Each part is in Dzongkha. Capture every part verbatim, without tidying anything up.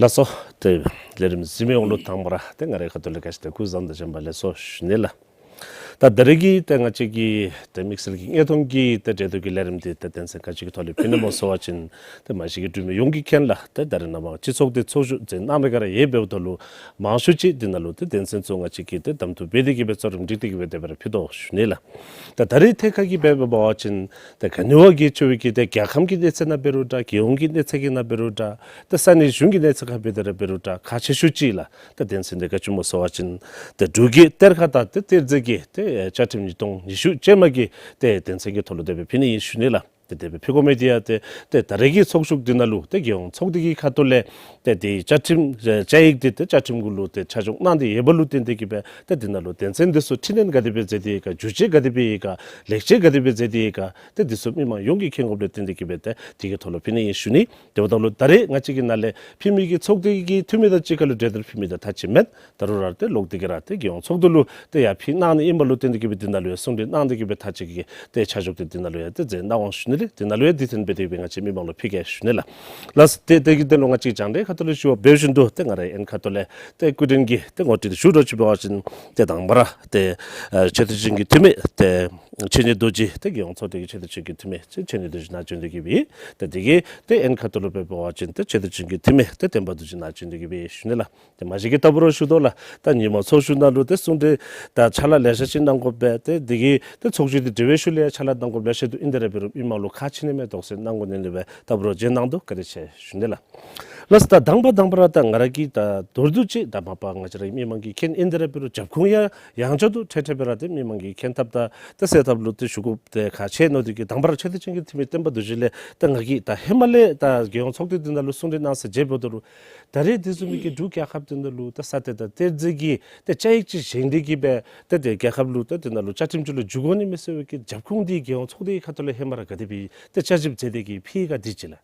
ལགས་སོ། ཏེ་ལས་རིམ་གཟིགས་མི་ཡོངས་ལུ་དང་པ་ར་ཏེ་ང་རའི་ཁ་ཐུག་ལས་ག་ཅི་ཏེ་སྐུ་གཟུགས་བཟང་དང་བྱོན་པ་ལེགས་སོ་ཞུ་ནི་ལགས། ད་ད་རེས་ཀྱི་ཏེ་ང་བཅས་ཀྱི་ཏེ་དམིགས་བསལ་གྱི་དངོས་མཐོང་གི་ཏེ་འབྲེལ་གཏུག་གི་ལས་རིམ་འདི་ཏེ་དོན་ཚན་ག་ཅི་གི་ཐོག་ལས་ཕུལ་ནི་སྨོ་ཟེར་བ་ཅིན་ཏེ་མ་གཞི་གི་འབྲུག་མི་ཡོངས་ཀྱིས་མཁྱེན་ལགས། ཏེ་ད་རེས་ནངས་པ་སྤྱི་ཚོགས་འདི་ཚོགས་བཞུགས་མཛད་གནང་མི་ག་ར་ཡོདཔ་འབདཝ་ད་ལུ་མང་ཤོས་ཅིག་འདི་ནང་ལུ་ཏེ་དོན་ཚན་ཚུ་ང་བཅས་ཀྱིས་ཏེ་གདམ་འཐུ་འབད་དེ་གིས་སྦེ་གཙོ་རིམ་སྒྲིག་སྟེ་གིས་སྦེ་དེ་སྦེ་ར་ཕུལ་དོ་ཞུ་ནི་ལགས། ད་ད་རེས་ཐད་ཁར་གྱི་སྦེ་འབད་བ་ཅིན་ཏེ་ག་ནི་བ་གིས་ཆེ་བའི་གི་ཏེ་རྒྱལ་ཁམས་ཀྱི་གནས་ཚད་ནང་འབད་རུང་འདྲ། རྒྱལ་ཡོངས་ཀྱི་གནས་ཚད་ཀྱི་ནང་འབད་རུང་འདྲ། ཏེ་ས་གནས་གཞུང་གི་གནས་ཚད་ཁར་འབད་དེ་ར་འབད་རུང་འདྲ། ཁག་ཆེ་ཤོས་ཅིག་ལགས། ཏེ་དོན་ཚན་འདི་ག་ཅི་སྨོ་ཟེར་བ་ཅིན་ཏེ་འབྲུག་གི་གཏེར་ཁ་དང་ཏེ་གཏེར་མཛོད་ཀྱི་ཏེ་བཅའ་ཁྲིམས་ཉིས་སྟོང་ཉི་ཤུ་ཅན་མ་གི་ཏེ་དོན་ཚན་གྱི་ཐོག་ལུ་དེ་སྦེ་ཕུལ་ནི་ཨིན་ཞུ་ནི་ལགས། ཏེ་དེ་སྦེ་ཕུལ་དགོ་མི་འདི་ཡང་ཏེ་ཏེ་ད་རེས་ཀྱི་ཚོགས་བཞུགས་འདི་ནང་ལུ་ཏེ་རྒྱལ་ཡོངས་ཚོགས་སྡེ་གི་ཁ་ཐུག་ལས་ཏེ་དེ་བཅའ་ཁྲིམས་ཨེ་བཅའ་ཡིག་འདི་ཏེ་བཅའ་ཁྲིམས་གུ་ལུ་ཏེ་ཆ་འཇོག་གནང་སྟེ་ཡོདཔ་ལུ་བརྟེན་ཏེ་གིས་སྦེ་ཏེ་འདི་ནང་ལུ་དོན་ཚན་འདི་ཚུ་འཕྲི་སྣོན་ག་དེ་སྦེ་མཛད་དེ་ཡོད་ག། བསྒྱུར་བཅོས་ག་དེ་སྦེ་ཡོད་ག། ལེགས་བཅོས་ག་དེ་སྦེ་མཛད་དེ་ཡོད་ག། ཏེ་འདི་ཚུ་མི་མང་ཡོངས་ཀྱིས་མཁྱེན་དགོཔ་ལས་བརྟེན་ཏེ་གིས་སྦེ་ཏེ་དེ་གི་ཐོག་ལུ་ཕུལ་ནི་ཨིན་ཞུ་ནི། དེ་འབདཝ་ད་ལུ་ད་རེས་ང་བཅས་ཀྱི་ནང་ལས་ཕུལ་མི་གི་ཚོགས་སྡེ་གི་འཐུས་མི་དང་གཅིག་ཁར་ལུ་གྲོས་བསྡུར་ཕུལ་མི་དང་ཐག་ཆོད་མེད། ད་རུང་ར་ཏེ་ལོག་སྟེ་གིས་ར་ཏེ་རྒྱལ་ཡོངས་ཚོགས་འདུ་ལུ་ཏེ་ཡར་ཕུལ་གནང་ནི་ཨིནམ་ལུ་བརྟེན་ཏེ་གིས་སྦེ་འདི་ནང་ལུ་ཡང་གསུང་གྲོས་གནང་སྟེ་གིས་སྦེ་ཐག་ཆོད་ཀྱི་ཏེ་ཆ་འཇོག་འདི་འདི་ནང་ལུ་ཡང་ཏེ་མཛད་གནང་འོང་ཞུ་ནི་ལགས། འདི་ནང་ལུ་ཡང་འདི་ཐོན་སྦེ་དེ་སྦེ་ང་བཅས་མི་མང་ལུ་ཕུལ་གེ་ཞུ་ནི་ལགས། ལགས་སོ། ཏེ་དེ་གི་དོན་ལུ་ང་བཅས་རྒྱང་བསྒྲགས་ཁ་ཐུག་ལས་ཞུ་བ་འབད་བཞིན་དུ་ཏེ་ང་རའི་ཨན་ཁ་ཐུག་ལས་ཏེ་སྐུ་མགྲོན་གྱི་ཏེ་ངོ་སྤྲོད་ཞུ་འགྱོ་ཅིག་འབད་བ་ཅིན་ཏེ་དང་པ་ར་ཏེ་ཨེ་ཆེ་བསྟོད་ཅན་གྱི་འཐུས་མི་ཏེ་ཆོས་ཉིད་རྡོ་རྗེ་ཏེ་རྒྱལ་ཡོངས་ཚོགས་སྡེ་གི་ཆེ་བསྟོད་ཅན་གྱི་འཐུས་མི་ཆེ་ཆོས་ཉིད་རྡོ་རྗེ་ནཱ་བྱོན་ཏེ་གིས་སྦེ་ཏེ་དེ་གི་ཏེ་ཨན་ཁ་ཐུག་ལུ་འབད་བ་ཅིན་ཏེ་ཆེ་བསྟོད་ཅན་གྱི་འཐུས་མི་ཏེ་བསྟན་པ་རྡོ་རྗེ་ནཱ་བྱོན་ཏེ་གིས་སྦེ་ཞུ་ནི་ལགས། ཏེ་མ་གཞི་གིས་ད་འབད་རུང་ཞུ་དོ་ལགས། ད་ཉིན་མ་ཚོགས་བཞུགས་ནང་ལུ་ཏེ་གསུང་གྲོས་དང་ཕྱག་ལཱ་ལེ་ཤ་ཅིག་གནང་དགོ་པས། ཏེ་དེ་གི་ཏེ་ཚོགས་བཞུགས་འདི་གྲོལ་བའི་ཤུལ་ལས་ཕྱག་ལཱ་གནང་དགོཔ་ལེ་ཤ་འདུག། ཨིན་དེ་ར་འབད་རུང་མི་མང་ལུ་ཁག་ཆེ་ནི་མས་དོགས་སེལ་གནང་དགོ་ནི་ལས་སྦེ་ད་འབད་རུང་བྱོན་གནང་དོ། བཀའ་དྲིན་ཆེ་ཞུ་ནི་ལགས། ལགས་སོ། ད་དང་པ་དང་པ་ར་ད་ང་ར་གིས་ད་མདོར་བསྡུས་ཅིག་ད་མ་པ་ང་བཅས་རའི་མི་མང་གིས་མཁྱེན། ཨིན་དེ་ར་འབད་རུང་རྒྱབ་ཁུངས་ཡང་ཡང་བསྐྱར་དུ་ཁྲལ་ཁྲལ་སྦེ་ར་ཏེ་མི་མང་གིས་མཁྱེན་ཐབས་དང་ཏེ་གསལ་ཐབས་ལུ་ཏེ་ཞུ་དགོཔ་ཏེ་ཁག་ཆེ་ནི་འདི་གིས་དང་པ་ར་ཆེ་བསྟོད་ཅན་གྱི་འཐུས་མི་བསྟན་པ་རྡོ་རྗེ་ལས་ཏེ་ང་གིས་ད་ཧེ་མ་ལས་ད་རྒྱལ་ཡོངས་ཚོགས་སྡེ་འདི་ནང་ལུ་གསུང་གྲོས་གནང་ས་མཇལཝ་ད་ལུ་ད་རེས་དེ་བཟུམ་མའི་གི་འབྲུག་རྒྱལ་ཁབ་འདི་ནང་ལུ་ད་ས་གཏེར་དང་གཏེར་མཛོད་ཀྱི་ད་བཅའ་ཡིག་ཅིག་བཞེངས་ཏེ་གིས་སྦེ་ད་ཏེ་རྒྱལ་ཁབ་ལུ་ད་དེ་ནང་ལུ་བཅའ་ཁྲིམས་ཅིག་ལུ་འགྱུར་དགོ་ནི་མས་ཟེར་བའི་གི་རྒྱབ་ཁུངས་འདི་རྒྱལ་ཡོངས་ཚོགས་སྡེ་གི་ཁ་ཐུག་ལས་ཧེ་མ་ར་ག་དེ་སྦེ་ད་བཅའ་ཞིབ་མཛད་དེ་གིས་ཕུལ་ག་འདི་ཅིག་ལགས།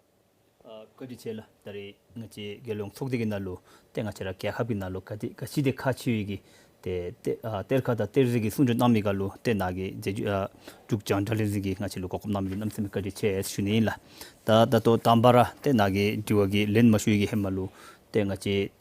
ཨ་བཀའ་དྲིན་ཆེ་ལགས། ད་རེས་ང་བཅས་རྒྱལ་ཡོངས་ཚོགས་སྡེ་གི་ནང་ལུ་ཏེ་ང་བཅས་ར་རྒྱལ་ཁབ་ཀྱི་ནང་ལུ་ག་དེ་ག་ཅི་ཏེ་ཁག་ཆེ་བའི་གི་ཏེ་ཏེ་ཨ་གཏེར་ཁ་དང་གཏེར་མཛོད་ཀྱི་གསུང་གྲོས་གནང་མི་ཁར་ལུ་ཏེ་ནཱ་གི་མཛད་བརྒྱུད་ཨ་འབྲུག་རྒྱང་བསྒྲགས་ལས་འཛིན་གྱིས་ང་བཅས་ལུ་གོ་སྐབས་གནང་མི་གནམ་མེད་ས་མེད་བཀའ་དྲིན་ཆེ་ཞུ་ནི་ཨིན་ལགས། ད་ད་ལྟོ་དང་པ་ར་ཏེ་ནཱ་གི་དྲི་བ་གི་ལན་མ་ཞུ་བའི་གི་ཧེ་མ་ལུ་ཏེ་ང་བཅས་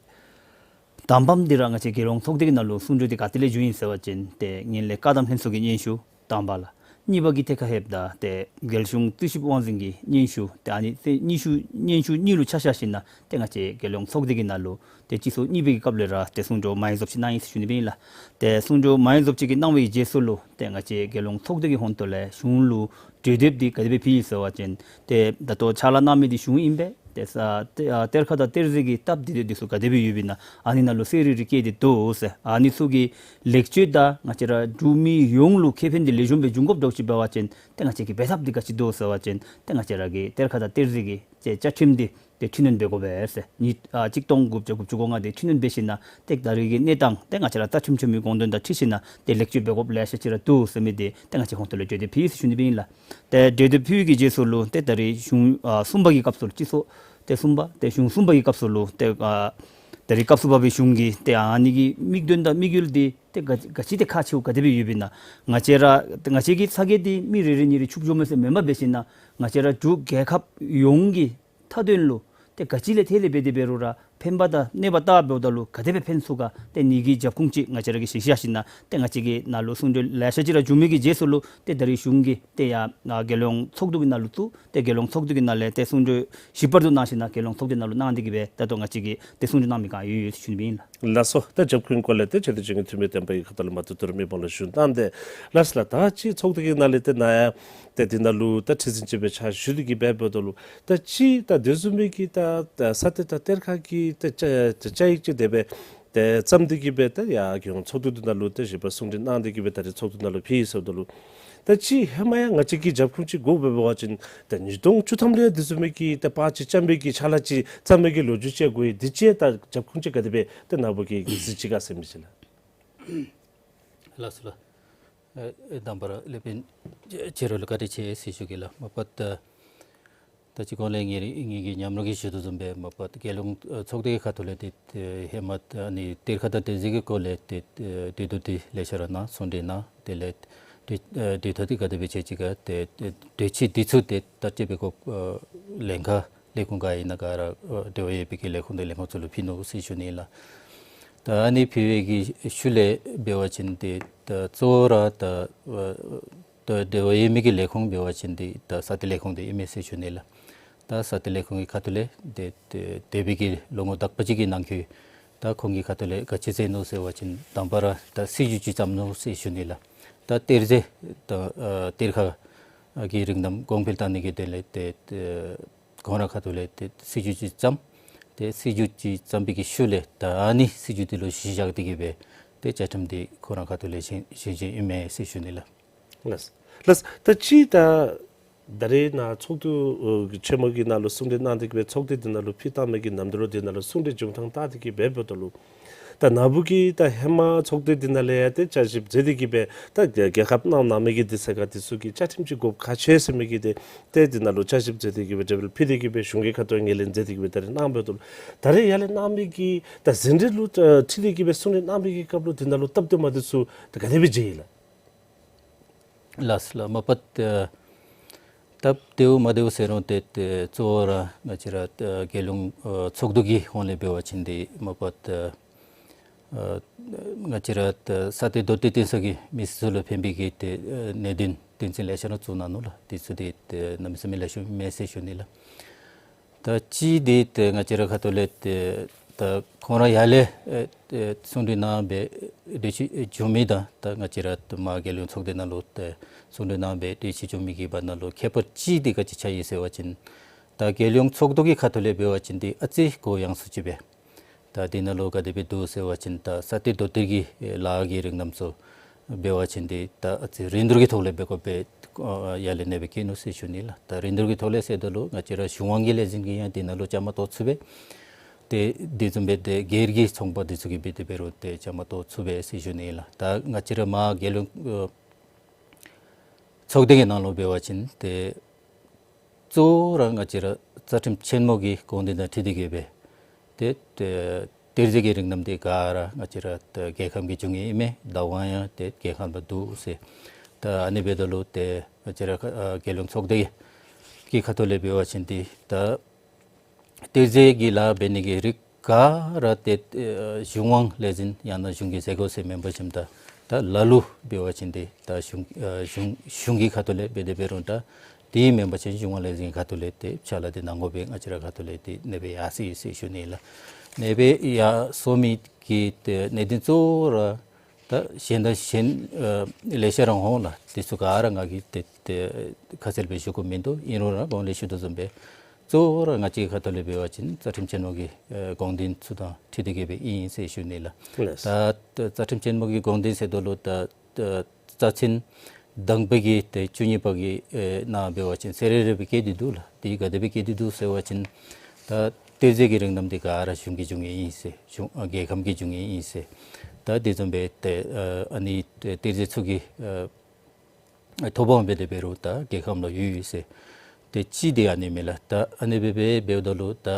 དང་པམ་འདི་ར་ང་བཅས་རྒྱལ་ཡོངས་ཚོགས་སྡེ་གི་ནང་ལུ་གསུང་གྲོས་འདི་ག་ཏེ་ལས་བྱུང་ཡི་ཟེར་བ་ཅིན་ཏེ་ངན་ལྷད་བཀག་སྡོམ་ལྷན་ཚོགས་ཀྱི་སྙན་ཞུ་དང་པ་ལགས། གཉིས་པ་གི་ཐད་ཁར་ལྷོདཔ་ད་ཏེ་རྒྱལ་གཞུང་རྟུལ་ཞིབ་དབང་འཛིན་གྱི་སྙན་ཞུ་ཏེ་ཨ་ནི་ཏེ་སྙན་ཞུ་སྙན་ཞུ་གཉིས་ལུ་ཆ་བཞག་ཞིན་ན་ཏེ་ང་བཅས་རྒྱལ་ཡོངས་ཚོགས་སྡེ་གི་ནང་ལུ་ཏེ་སྤྱི་ཚོགས་གཉིས་པའི་གི་སྐབས་ལས་ར་ཏེ་གསུང་གྲོས་མང་རབས་ཅིག་གནང་ཡི་ཟེར་ཞུ་ནི་སྦེ་ཨིན་ལགས། ཏེ་གསུང་གྲོས་མང་རབས་ཅིག་གི་གནང་བའི་རྗེས་སུ་ལུ་ཏེ་ང་བཅས་རྒྱལ་ཡོངས་ཚོགས་སྡེ་གི་ཧོངས་ཏོ་ལས་གཞུང་ལུ་གྲོས་འདེབས་འདི་ག་དེ་སྦེ་ཕུལ་ཡི་ཟེར་བ་ཅིན་ཏེ་ད་ལྟོ་ཕྱག་ལཱ་གནང་མི་འདི་གཞུང་ཨིན་པས། ཏེ་ས་ཏེ་ཨ་གཏེར་ཁ་དང་གཏེར་མཛོད་ཀྱི་སྟབས་བདེ་སྡུག་འདི་ཚུ་ག་དེ་སྦེ་ཡོདཔ་ཨིན་ན་ཨ་ནི་ནང་ལུ་གསལ་རི་རི་བཀོད་དེ་འདུག་ཟེར། ཨ་ནི་ཚུ་གི་ལེགས་བཅོས་དང་ང་བཅས་ར་འབྲུག་མི་ཡོངས་ལུ་ཁེ་ཕན་འདི་ལེགས་ཤོམ་སྦེ་འབྱུང་དགོཔ་འདྲཝ་ཅིག་འབད་བ་ཅིན་ཏེ་ང་བཅས་ཀྱི་འབད་ཐབས་འདི་ག་ཅི་འདུག་ཟེར་བ་ཅིན་ཏེ་ང་བཅས་ར་གི་གཏེར་ཁ་དང་གཏེར་མཛོད་ཀྱི་ཏེ་བཅའ་ཁྲིམས་འདི་ཏེ་འཕྲི་སྣོན་འབད་དགོ་པས་ཟེར། ཉིས་ཨ་གཅིག་སྟོང་དགུ་བརྒྱ་དགུ་བཅུ་གོ་ལྔ་འདི་འཕྲི་སྣོན་འབད་ཞིན་ན་ཏེ་ད་རེས་ཀྱི་གནས་སྟངས་ཏེ་ང་བཅས་ར་ད་ཆུམ་ཆུམ་གྱི་དགོངས་དོན་དང་འཁྲིལ་ཞིན་ན་ཏེ་ལེགས་བཅོས་འབད་དགོཔ་ལེ་ཤ་ཅིག་ར་འདུག་ཟེར་མི་འདི་ཏེ་ང་བཅས་ཧོངས་ཏོ་ལས་གྲོས་འདེབས་ཕུལ་ཡི་ཟེར་ཞུ་ནི་སྦེ་ཨིན་ལགས། ཏེ་གྲོས་འདེབས་ཕུལ་བའི་གི་རྗེས་སུ་ལུ་ཏེ་ད་རེས་གཞུང་ཨ་གསུམ་པ་གི་སྐབས་སུ་ལུ་སྤྱི་ཚོགས་ཏེ་གསུམ་པ་ཏེ་གཞུང་གསུམ་པ་གི་སྐབས་སུ་ལུ་ཏེ་ཨ་ད་རེས་སྐབས་སུ་བབས་པའི་གཞུང་གི་ཏེ་ཨ་ནི་གི་དམིགས་དོན་དང་དམིགས་ཡུལ་འདི་ཏེ་ག་ག་ཅི་ཏེ་ཁག་ཆེཝ་ག་དེ་སྦེ་ཡོདཔ་ཨིན་ན། ང་བཅས་ར་ང་བཅས་ཀྱི་ས་གི་འདི་མི་རེ་རེ་གཉིས་རེ་ཕྱུགཔོ་འགྱོཝ་མས་ཟེར་མེན་པར་འབད་ཞིན་ན་ང་བཅས་ར་འབྲུག་རྒྱལ་ཁབ་ཡོངས་ཀྱི་མཐའ་དོན་ལུ་ཏེ་ག་ཅི་ལས་ཐད་ལས་འབད་དེ་འབད་རུང་ར་ཕན་པ་དང་གནོད་པ་བལྟ་འབདཝ་ད་ལུ་ག་དེ་སྦེ་ཕན་ཚུགས་ག། ཏེ་ཨ་ནི་གི་རྒྱབ་ཁུངས་ཅིག་ང་བཅས་ར་གིས་ཞིབ་བཤེར་ཞིན་ན་ཏེ་ང་བཅས་ཀྱི་ནང་ལུ་གསུང་གྲོས་ལེ་ཤ་ཅིག་ར་བྱུང་མི་གི་རྗེས་སུ་ལུ་ཏེ་ད་རེས་གཞུང་གིས་ཏེ་ཡར་ཨ་རྒྱལ་ཡོངས་ཚོགས་འདུ་གི་ནང་ལུ་བཙུགས། ཏེ་རྒྱལ་ཡོངས་ཚོགས་འདུ་གི་ནང་ལས་ཏེ་གསུང་གྲོས་ཞིབ་པར་དུ་གནང་ཞིན་ན་རྒྱལ་ཡོངས་ཚོགས་སྡེ་ནང་ལུ་གནང་སྟེ་གིས་སྦེ་ད་ལྟོ་ང་བཅས་ཀྱིས་ཏེ་གསུང་གྲོས་གནང་མི་གང་ཡོད་ཡོད་ཟེར་ཞུ་ནི་སྦེ་ཨིན་ལགས། ལགས་སོ། ད་རྒྱབ་ཁུངས་སྐོར་ལས་ཏེ་ཆེ་བསྟོད་ཅན་གྱི་འཐུས་མི་བསྟན་པའི་ཁ་ཐུག་ལས་མ་ཏོག་ཏོ་ར་མི་མང་ལུ་ཞུ་གནང་སྟེ་ལགས་སོ་ལགས། ད་ཅི་ཚོགས་སྡེ་གི་ནང་ལས་ཏེ་ནཱ་ཡང་ཏེ་འདི་ནང་ལུ་ད་ཁྲི་འཛིན་ཅིག་སྦེ་ཕྱག་ཞུ་སྟེ་གིས་སྦེ་འབདཝ་ད་ལུ་ད་ཅི་ད་དེ་བཟུམ་མའི་གི་ད་ད་ས་གཏེར་དང་གཏེར་ཁ་གི་ད་བཅའ་ད་བཅའ་ཡིག་ཅིག་དེ་སྦེ་ཏེ་བརྩམས་ཏེ་གིས་སྦེ་ད་ཡར་རྒྱལ་ཡོངས་ཚོགས་འདུ་འདི་ནང་ལུ་ད་ཞིབ་པར་གསུང་གྲོས་གནང་སྟེ་གིས་སྦེ་ད་རེས་ཚོགས་འདུ་ནང་ལུ་ཕུལ་ཡི་ཟེརཝ་ད་ལུ་ད་ཅི་ཧེ་མ་ཡང་ང་བཅས་ཀྱིས་རྒྱབ་ཁུངས་ཅིག་དགོ་པས་འབད་བ་ཅིན་ད་ཉིས་སྟོང་བཅུ་ཐམ་ལས་ཡང་དེ་བཟུམ་མའི་གི་ད་པར་ཅིག་བརྩམས་པའི་གི་ཕྱག་ལཱ་ཅིག་བརྩམས་པའི་གི་ལོ་རྒྱུས་ཅིག་དགོ་ཡི། འདི་ཅིག་ད་རྒྱབ་ཁུངས་ཅིག་ག་དེ་སྦེ་ད་ནཱ་བུ་གིས་གཟིགས་ཅི་ག་ཟེར་མི་ཅིག་ལགས། ལགས་སོ་ལགས། ཨེ་དང་པ་ར་ལས་སྦེ་ཁྱེད་ར་ལུ་བཀའ་དྲིན་ཆེ་ཟེར་ཞུ་གེ་ལགས། མ་པ་ད་ད་ཅི་གོང་ལས་ངེ་ངེ་གི་མཉམ་རོགས་ཀྱིས་ཞུ་དོ་བཟུམ་སྦེ་མ་པ་རྒྱལ་ཡོངས་ཚོགས་སྡེ་གི་ཁ་ཐུག་ལས་ཏེ་ཧེ་མ་ཨ་ནི་གཏེར་ཁ་དང་གཏེར་མཛོད་ཀྱི་སྐོར་ལས་ཏེ་གྲོས་བསྡུར་འདི་ལེ་ཤ་ར་གནང་གསུང་གྲོས་གནང་། དེ་ལས་གྲོས་གྲོས་ཐག་འདི་ག་དེ་སྦེ་བཅད་ཅི་ག་ཏེ་གྲོས་ཆོད་འདི་ཚུ་ཏེ་ད་ཅི་སྦེ་གོ་ལན་ཁག་ ལས་ཁུངས་ག་ཨིན་ན་ག་ར་ཨ་འབྲེལ་བ་ཡོད་པའི་གི་ལས་ཁུངས་དང་ལས་ཁུངས་ཚུ་ལུ་ཕུལ་ནུག་ཟེར་ཞུ་ནི་ལགས། ད་ཨ་ནི་ཕུལ་བའི་གི་ཤུལ་ལས་འབད་བ་ཅིན་ཏེ་ད་གཙོ་བོ་ར་ད་ཨ་ད་འབྲེལ་བ་ཡོད་མི་གི་ལས་ཁུངས་འབད་བ་ཅིན་ཏེ་ད་ས་གཏེར་ལས་ཁུངས་འདི་ཨིན་མས་ཟེར་ཞུ་ནི་ལགས། ད་ས་གཏེར་ལས་ཁུངས་ཀྱི་ཁ་ཐུག་ལས་ཏེ་ཏེ་འདས་པའི་གི་ལོ་ངོ་དག་པ་ཅིག་གི་ནང་འཁོད་ད་ཁོང་གི་ཁ་ཐུག་ལས་ག་ཅི་མཛད་ནུག་ཟེར་བ་ཅིན་དང་པ་ར་ད་སྲིད་བྱུས་ཅིག་བརྩམས་ནུག་ཟེར་ཞུ་ནི་ལགས། ད་གཏེར་མཛོད་དང་ཨ་གཏེར་ཁ་གི་རིགས་རྣམས་གོང་འཕེལ་བཏང་ནི་གི་དོན་ལས་ཏེ་ཏེ་ཁོང་ར་ཁ་ཐུག་ལས་ཏེ་སྲིད་བྱུས་ཅིག་བརྩམས། ཏེ་སྲིད་བྱུས་ཅིག་བརྩམས་པའི་གི་ཤུལ་ལས་ད་ཨ་ནི་སྲིད་བྱུས་འདི་ལུ་གཞི་བཞག་སྟེ་གི་སྦེ་ཏེ་བཅའ་ཁྲིམས་འདི་ཁོང་ར་ཁ་ཐུག་ལས་བཞེངས་བཞེངས་བཞེངསམ་ཨིན་མས་ཟེར་ཞུ་ནི་ལགས། ལགས། ལགས། ད་ཅི་ད་ད་རེས་ནཱ་ཚོགས་འདུ་ཨ་ཆེན་མོ་གི་ནང་ལུ་གསུང་གྲོས་གནང་སྟེ་གི་སྦེ་ཚོགས་སྡེ་འདི་ནང་ལུ་ཕུལ་བཏང་མི་གི་ནམ་དུས་ལུ་འདི་ནང་ལུ་གསུང་གྲོས་བྱུང་ཐངས་བལྟ་སྟེ་གི་སྦེ་འབདཝ་ད་ལུ་ད་ནཱ་བུ་གིས་ད་ཧེ་མ་ཚོགས་སྡེ་འདི་ནང་ལས་ཡང་ཏེ་བསྐྱར་ཞིབ་མཛད་དེ་གི་སྦེ་ད་རྒྱལ་རྒྱལ་ཁབ་ནང་ནང་མི་གི་དེ་ཚུ་ག་དེ་ཚུ་གིས་བཅའ་ཁྲིམས་ཅིག་དགོཔ་ཁག་ཆེ་ཟེར་མི་གི་ཏེ་ཏེ་འདི་ནང་ལུ་བསྐྱར་ཞིབ་མཛད་དེ་གི་སྦེ་གྲོས་འབུལ་ཕུལ་ཏེ་གི་སྦེ་གཞུང་གི་ཁ་ཐུག་ངོས་ལེན་མཛད་དེ་གི་སྦེ་ད་རེས་གནང་འབདཝ་ད་ལུ་ད་རེས་ཡར་ལས་གནང་མི་གི་ད་ཟིན་བྲིས་ལུ་ཨ་ཁྲིད་དེ་གི་སྦེ་གསུང་གྲོས་གནང་མི་གི་སྐབས་ལུ་འདི་ནང་ལུ་སྟབས་བདེ་མ་བདེ་ཚུ་ད་ག་དེ་སྦེ་མཇལ་ཡི་ལགས། ལགས་ལགས། མ་པ་ཏེ་སྟབས་བདེཝ་མ་བདེཝ་ཟེར་རུང་ཏེ་ཏེ་གཙོ་བོ་ར་ང་བཅས་ར་ཏེ་རྒྱལ་ཡོངས་ཨ་ཚོགས་འདུ་གི་ཧོང་ལས་འབད་བ་ཅིན་ཏེ་མ་པ་ཏེ་ཨ་ང་བཅས་ར་ཏེ་ས་གཏེར་རྡོ་གཏེར་བཏོན་ས་གི་མི་སེར་ཚུ་ལུ་ཕན་པའི་གི་ཏེ་ཨ་གནད་དོན་དོན་ཚན་ལེ་ཤ་ར་བཙུགས་གནང་ནུག་ལགས། དེ་ཚུ་ཏེ་ཏེ་གནམ་མེད་ས་མེད་ལེགས་ཤོམ་མས་ཟེར་ཞུ་ནི་ལགས། ད་ཅི་འདི་ཏེ་ང་བཅས་ར་ཁ་ཐུག་ལས་ཏེ་ད་ཁོང་ར་ཡར་ལས་ཨེ་ཨེ་གསུང་གྲོས་གནང་སྦེ་གྲོས་ཆོད་བྱུང་མི་དང་ད་ང་བཅས་ར་ཏེ་མར་རྒྱལ་ཡོངས་ཚོགས་སྡེ་ནང་ལུ་ཏེ་གསུང་གྲོས་གནང་སྦེ་གྲོས་ཆོད་བྱུང་མི་གི་བར་ན་ལུ་ཁྱད་པར་ཅིག་འདི་ག་ཅི་ཆགས་ཡི་ཟེར་བ་ཅིན་ད་རྒྱལ་ཡོངས་ཚོགས་འདུ་གི་ཁ་ཐུག་ལས་འབད་བ་ཅིན་འདི་ཨ་ཙི་གུ་ཡངས་སུ་ཅིག་སྦེ་ད་འདི་ནང་ལུ་ག་དེ་སྦེ་འདུག་ཟེར་བ་ཅིན་ད་ས་གཏེར་རྡོ་གཏེར་གྱི་ལཱ་གི་རིགས་རྣམས་ཚུ་འབད་བ་ཅིན་འདི་ད་ཨ་ཙི་རིན་བསྡུར་གྱི་ཐོག་ལས་འབད་དགོ་པས། ཨ་ཡར་ལས་ཨ་ནེ་སྦེ་བཀོད་ནུག་ཟེར་ཞུ་ནི་ལགས། ད་རིན་བསྡུར་གྱི་ཐོག་ལས་ཟེརཝ་ད་ལུ་ང་བཅས་ར་གཞུང་དབང་གི་ལས་འཛིན་གྱིས་ཡང་འདི་ནང་ལུ་བཅའ་མར་གཏོགས་ཚུགས་པས། ཏེ་དེ་བཟུམ་སྦེ་ཏེ་སྒེར་གྱི་ཚོང་པ་འདི་ཚུ་གིས་འབད་དེ་འབད་རུང་ཏེ་བཅའ་མར་གཏོགས་ཚུགས་པས་ཟེར་ཞུ་ནི་ལགས། ད་ང་བཅས་ར་མར་རྒྱལ་ཡོངས་ཨ་ཚོགས་སྡེ་གི་ནང་ལུ་འབད་བ་ཅིན་ཏེ་གཙོ་བོ་ར་ང་བཅས་ར་རྩ་ཁྲིམས་ཆེན་མོ་གི་དགོངས་དོན་དང་འཁྲིལ་ཏེ་གི་སྦེ་ཏེ་ཏེ་གཏེར་མཛོད་ཀྱི་རིགས་རྣམས་འདི་ག་ར་ང་བཅས་ར་ཏེ་རྒྱལ་ཁམས་ཀྱི་འབྱུང་བའི་ཨིན་མས། བདག་དབང་ཡང་ཏེ་རྒྱལ་ཁམས་ལུ་འདུག་ཟེར། ད་ཨ་ནི་འབདཝ་ད་ལུ་ཏེ་ང་བཅས་ར་ཨ་རྒྱལ་ཡོངས་ཚོགས་སྡེ་གི་ཁ་ཐུག་ལས་འབད་བ་ཅིན་འདི་ད་གཏེར་མཛོད་ཀྱི་ལཱ་འབད་ནི་གི་རིགས་ག་ར་ཏེ་ཨེ་གཞུང་དབང་ལས་འཛིན་ཡང་ན་གཞུང་གིས་མཛད་དགོ་ཟེར་མེན་པ་ཅིན་ད་ད་ལ་ལུ་འབད་བ་ཅིན་འདི་ད་གཞུང་ཨེ་གཞུང་གཞུང་གི་ཁ་ཐུག་ལས་འབད་དེ་འབད་རུང་ད་དེ་མེན་པ་ཅིན་གཞུང་དབང་ལས་འཛིན་ཁ་ཐུག་ལས་ཏེ་ཕྱག་ལཱ་འདི་གནང་དགོ་པའི་ང་བཅས་ར་ཁ་ཐུག་ལས་ཏེ་ཨ་ནེ་སྦེ་ཡར་སོ་ཡི་ཟེར་ཞུ་ནི་ལགས། ཨ་ནེ་སྦེ་ཡར་སོ་མི་གི་ཏེ་གནད་དོན་གཙོ་བོ་ར་ད་གཞན་དང་གཞན་ཨ་ལེ་ཤ་ར་འོང་ལགས། དེ་ཚུ་ག་ར་ང་གིས་ཏེ་ཏེ་ཁ་གསལ་སྦེ་ཞུ་དགོཔ་མིན་འདུག། ཨིན་རུང་ར་གོང་ལས་ཞུ་དོ་བཟུམ་སྦེ་གཙོ་བོ་ར་ང་བཅས་ཁ་ཐུག་ལས་འབད་བ་ཅིན་རྩ་ཁྲིམས་ཆེན་མོ་གི་ཨེ་དགོངས་དོན་ཚུ་དང་འཁྲིལ་ཏེ་གི་སྦེ་ཨིན་ཟེར་ཞུ་ནི་ལགས། ལགས། ད་ད་རྩ་ཁྲིམས་ཆེན་མོ་གི་དགོངས་དོན་ཟེརཝ་ད་ལུ་ད་ད་རྩ་ཚན་དང་པ་གི་ཏེ་བཅུ་གཉིས་པ་གི་ཨེ་ནང་འབད་བ་ཅིན་གསལ་རི་རི་སྦེ་བཀོད་དེ་འདུག་ལགས། དེ་ག་དེ་སྦེ་བཀོད་དེ་འདུག་ཟེར་བ་ཅིན་ད་གཏེར་མཛོད་ཀྱི་རིགས་རྣམས་འདི་ག་ར་གཞུང་གི་འབྱུང་བའི་ཨིན་ཟེར། གཞུང་ཨ་རྒྱལ་ཁམས་ཀྱི་འབྱུང་བའི་ཨིན་ཟེར། ད་དེ་བཟུམ་སྦེ་ཏེ་ཨ་ཨ་ནི་གཏེར་མཛོད་ཚུ་གི་ཨ་ཐོབ་དབང་འབད་དེ་འབད་རུང་ད་རྒྱལ་ཁམས་ལུ་ཡོད་ཡོད་ཟེར། ཏེ་ཅི་འདི་ཨ་ནི་མས་ལགས། ད་ཨ་ནི་སྦེ་འབད་འབདཝ་ད་ལུ་ད་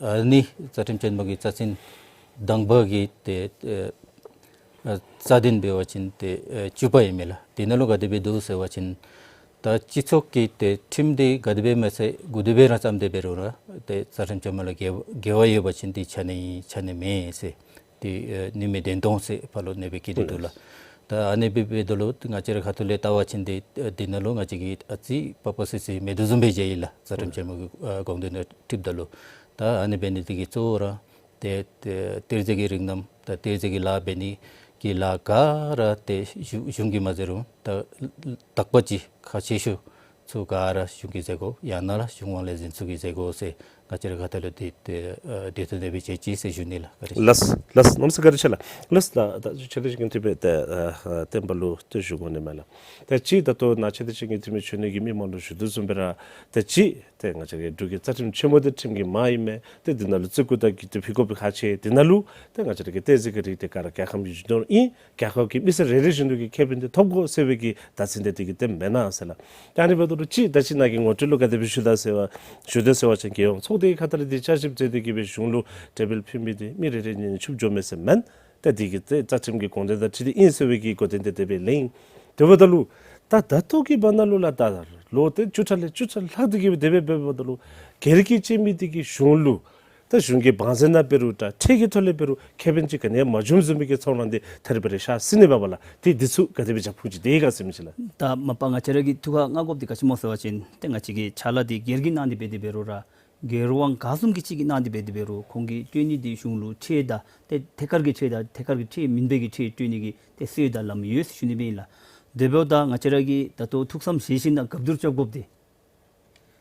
ཨ་ནི་རྩ་ཁྲིམས་ཆེན་མོ་གི་རྩ་ཚན་དང་པ་གི་ཏེ་ཨ་རྩ་དོན་འབད་བ་ཅིན་ཏེ་ཨ་བཅུ་པ་ཨིན་མས་ལགས། དེ་ནང་ལུ་ག་དེ་སྦེ་འདུག་ཟེར་བ་ཅིན་ད་སྤྱི་ཚོགས་ཀྱི་ཏེ་ཁྲིམས་འདི་ག་དེ་སྦེ་མ་ཚད་ག་དེ་སྦེ་ར་བརྩམས་ཏེ་འབད་རུང་ར་ཏེ་རྩ་ཁྲིམས་ཆེན་མོ་ལུ་འགལ་འགལ་བ་ཡོད་པ་ཅིན་ཏེ་ཆ་གནས་ཨིན་ཆ་གནས་མེན་ཟེར། ཏེ་ཨ་ནུས་མེད་བདེན་སྟོང་ཟེར་ཕར་ལུ་ཨ་ནེ་སྦེ་བཀོད་དེ་འདུག་ལགས། ད་ཨ་ནི་སྦེ་འབདཝ་ད་ལུ་ང་བཅས་ར་ཁ་ཐུག་ལས་བལྟ་བ་ཅིན་ཏེ་ཨ་འདི་ནང་ལུ་ང་བཅས་ཀྱིས་ཨ་ཙི་པག་པ་སི་སི་མེད་དོ་བཟུམ་སྦེ་མཇལ་ཡི་ལགས། རྩ་ཁྲིམས་ཆེན་མོ་གི་ཨ་དགོངས་དོན་དང་འཁྲིལཝ་ད་ལུ་ད་ཨ་ནི་འབད་ནི་འདི་གིས་གཙོ་བོ་ར་ཏེ་ཏེ་གཏེར་མཛོད་ཀྱི་རིགས་རྣམས་ད་གཏེར་མཛོད་ཀྱི་ལཱ་འབད་ནི་གི་ལཱ་ག་ར་ཏེ་གཞུང་གཞུང་གིས་མ་མཛད་རུང་ད་དག་པ་ཅིག་ཁག་ཆེ་ཤོས་ཚུ་ག་ར་གཞུང་གིས་མཛད་དགོ། ཡང་ན་ར་གཞུང་དབང་ལས་འཛིན་ཚུ་གིས་མཛད་དགོ་ཟེར་ང་བཅས་ར་ཁ་ཐུག་ལས་ཏེ་ཏེ་ཨ་འདི་ཐོག་ཨ་ནེ་སྦེ་མཇལ་ཅི་ཟེར་ཞུ་ནི་ལགས། བཀའ་དྲིན་ཆེ། ལགས་ལགས། གནམ་མེད་ས་མེད་བཀའ་དྲིན་ཆེ་ལགས། ལགས་ལགས། ད་ཆེ་བསྟན་སྤྱི་འཐུས་སྦེ་ཏེ་ཨ་ཨ་བསྟན་པ་ལུ་ཏེ་ཞུ་དགོ་ནི་མས་ལགས། ད་ཅི་ད་ལྟོ་ནཱ་ཆེ་བསྟན་སྤྱི་འཐུས་མི་མཆོག་ནས་ཀྱིས་མི་མང་ལུ་ཞུ་དོ་བཟུམ་སྦེ་ར་ད་ཅི་ཏེ་ང་བཅས་རའི་འབྲུག་གི་རྩ་ཁྲིམས་ཆེན་མོ་འདི་ཁྲིམས་ཀྱི་དམག་ཨིན་མས། ཏེ་འདི་ནང་ལུ་བརྩི་བཀུར་དང་གུས་བརྩི་ཕུལ་དགོཔ་ཁག་ཆེ། འདི་ནང་ལུ་ཏེ་ང་བཅས་ར་གི་གཏེར་མཛོད་ཀྱི་རིགས་འདི་ག་ར་རྒྱལ་ཁམས་ཀྱི་འབྱུང་ཁུངས་ཨིན། རྒྱལ་ཁབ་ཀྱི་མི་སེར་རེ་རེ་བཞིན་དུ་གི་ཁེ་ཕན་འདི་ཐོབ་དགོ་ཟེར་བའི་གི་བརྡ་ཚིག་འདི་འདི་གིས་ཏེ་མེན་ན་ཟེར་ལགས། ད་ཨ་ནི་འབདཝ་ད་ལུ་ཅིག་ད་ཅི་ནཱ་གི་ངོ་སྤྲོད་ལུ་ག་དེ་སྦེ་ཞུ་དོ་ཟེར་བ་ཞུ་དོ་ཟེར་བ་ཅིན་རྒྱལ་ཡོངས་ཚོགས་སྡེ་གི་ཁ་ཐུག་ལས་འདི་བསྐྱར་ཞིབ་མཛད་དེ་གི་སྦེ་གཞུང་ལུ་འགྲེལ་པ་ཕུལ་མི་འདི་མི་རེ་རེ་གཉིས་གཉིས་ཕྱུགཔོ་འགྱོ་མི་ཟེར་མེན། ཏེ་འདི་གིས་ཏེ་རྩ་ཁྲིམས་ཀྱི་དགོངས་དོན་དང་འཁྲིལ་ཏེ་ཨིན་ཟེར་བའི་གི་གོ་དོན་འདི་དེ་སྦེ་ལེན། དེ་འབདཝ་ད་ལུ་ད་ད་ལྟོ་གི་བར་ན་ལུ་ལགས་ད་ ལོ་ཏེ་བཅུ་ཕྲག་ལས་བཅུ་ཕྲག་ལྷག་སྟེ་གི་སྦེ་དེ་སྦེ་འབདཝ་ད་ལུ་སྒེར་གྱིས་སྤྱོད་མི་འདི་གིས་གཞུང་ལུ་ད་གཞུང་གི་བང་མཛོད་ནང་འབད་རུང་འདྲ་ཁྲལ་གྱི་ཐོག་ལས་འབད་རུང་ཁེ་ཕན་ཅིག་ག་ནི་ཡང་མ་བྱུངམ་བཟུམ་མའི་གི་ཚོར་སྣང་འདི་ཐད་རི་བ་རི་ཤར་སོ་ནུག་པ་ལགས། ཏེ་འདི་ཚུ་ག་དེ་སྦེ་རྒྱབ་ཁུངས་ཅིག་དེ་ག་ཟེར་མི་ཅིག་ལགས། ད་མ་པ་ང་བཅས་ར་གིས་ཐུགས་ཁར་མངགས་དགོཔ་འདི་ག་ཅི་སྨོ་ཟེར་བ་ཅིན་ཏེ་ང་བཅས་ཀྱི་ཕྱག་ལཱ་འདི་སྒེར་གྱིས་གནང་སྟེ་འབད་དེ་འབད་རུང་ར་སྒེར་དབང་ག་བཟུམ་གྱི་ཅིག་གིས་གནང་སྟེ་འབད་དེ་འབད་རུང་ཁོང་གིས་སྤྲོད་ནི་འདི་གཞུང་ལུ་ཁྲལ་དང་ཏེ་ཐད་ཀར་གྱི་ཁྲལ་དང་ཐད་ཀར་གྱི་ཁྲལ་མེན་པའི་གི་ཁྲལ་སྤྲོད་ནི་གི་ཏེ་སྲོལ་དང་ལམ་ཡོད་ཟེར་ཞུ་ནི་སྦེ་ཨིན་ལགས། དེ་འབདཝ་ད་ང་བཅས་ར་གིས་ད་ལྟོ་ཐུགས་བསམ་བཞེས་ཞིན་ན་གབ་བསྡུར་རྐྱབ་དགོཔ་འདི་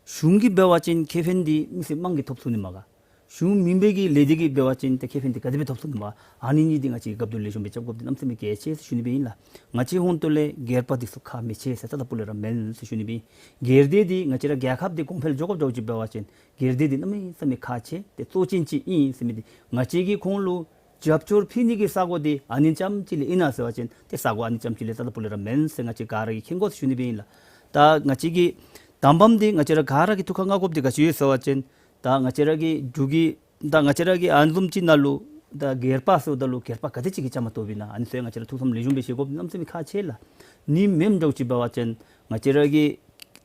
གཞུང་གིས་འབད་བ་ཅིན་ཁེ་ཕན་འདི་མི་སེར་དམངས་ཀྱིས་ཐོབ་ཚུགས་ནི་མས་ག། གཞུང་མེན་པའི་གི་ལས་སྡེ་གིས་འབད་བ་ཅིན་ཏེ་ཁེ་ཕན་འདི་ག་དེ་སྦེ་ཐོབ་ཚུགས་ནི་མས་ག། ཨ་ནི་གཉིས་འདི་ང་བཅས་ཀྱིས་གབ་བསྡུར་ལེགས་ཤོམ་སྦེ་རྐྱབ་དགོཔ་འདི་གནམ་མེད་ས་མེད་གལ་ཆེ་ཟེར་ཞུ་ནི་སྦེ་ཨིན་ལགས། ང་བཅས་ཧོང་ཏོ་ལས་སྒེར་པ་འདི་ཚུ་ཁག་མི་ཆེ་ཟེར་རྩ་དང་སྤུ་ལས་ར་མེན་ཟེར་ཞུ་ནི་སྦེ་ཨིན། སྒེར་སྡེ་འདི་ང་བཅས་ར་རྒྱལ་ཁབ་འདི་གོང་འཕེལ་འགྱོ་དགོཔ་འདྲཝ་ཅིག་འབད་བ་ཅིན་སྒེར་སྡེ་འདི་གནམ་མེད་ས་མེད་ཁག་ཆེ་ཏེ་གཙོ་ཅན་ཅིག་ཨིན་ཟེར་མི་འདི་ང་བཅས་ཀྱིས་ཁོང་ལུ་རྒྱབ་སྐྱོར་ཕུལ་ནི་གི་ས་སྒོ་འདི་ཨ་ནི་ཙམ་ཅིག་ལས་ཨིན་ན་ཟེར་བ་ཅིན་ཏེ་ས་སྒོ་ཨ་ནི་ཙམ་ཅིག་ལས་རྩ་དང་སྤུ་ལས་ར་མེན་ཟེར་ང་བཅས་ག་ར་གིས་མཁྱེན་དགོ་ཟེར་ཞུ་ནི་སྦེ་ཨིན་ལགས། ད་ང་བཅས་ཀྱི་དམ་པམ་འདི་ང་བཅས་ར་ག་ར་གིས་ཐུགས་ཁར་མངགས་དགོཔ་འདི་ག་ཅི་ཡོད་ཟེར་བ་ཅིན་ད་ང་བཅས་ར་གི་འབྲུག་གི་ད་ང་བཅས་ར་གི་ཨ་ནི་བཟུམ་ཅིག་ནང་ལུ་ད་སྒེར་པ་ཟེརཝ་ད་ལུ་སྒེར་པ་ག་དེ་ཅིག་གིས་བཅའ་མར་གཏོགསཔ་ཨིན་ན་ཨ་ནི་ཚུ་ཡང་ང་བཅས་ར་ཐུགས་བསམ་ལེགས་ཤོམ་སྦེ་བཞེས་དགོཔ་འདི་གནམ་མེད་ས་མེད་ཁག་ཆེ་ལགས། ཨ་ནི་མེནམ་འདྲཝ་ཅིག་འབད་བ་ཅིན་ང་བཅས་ར་གི་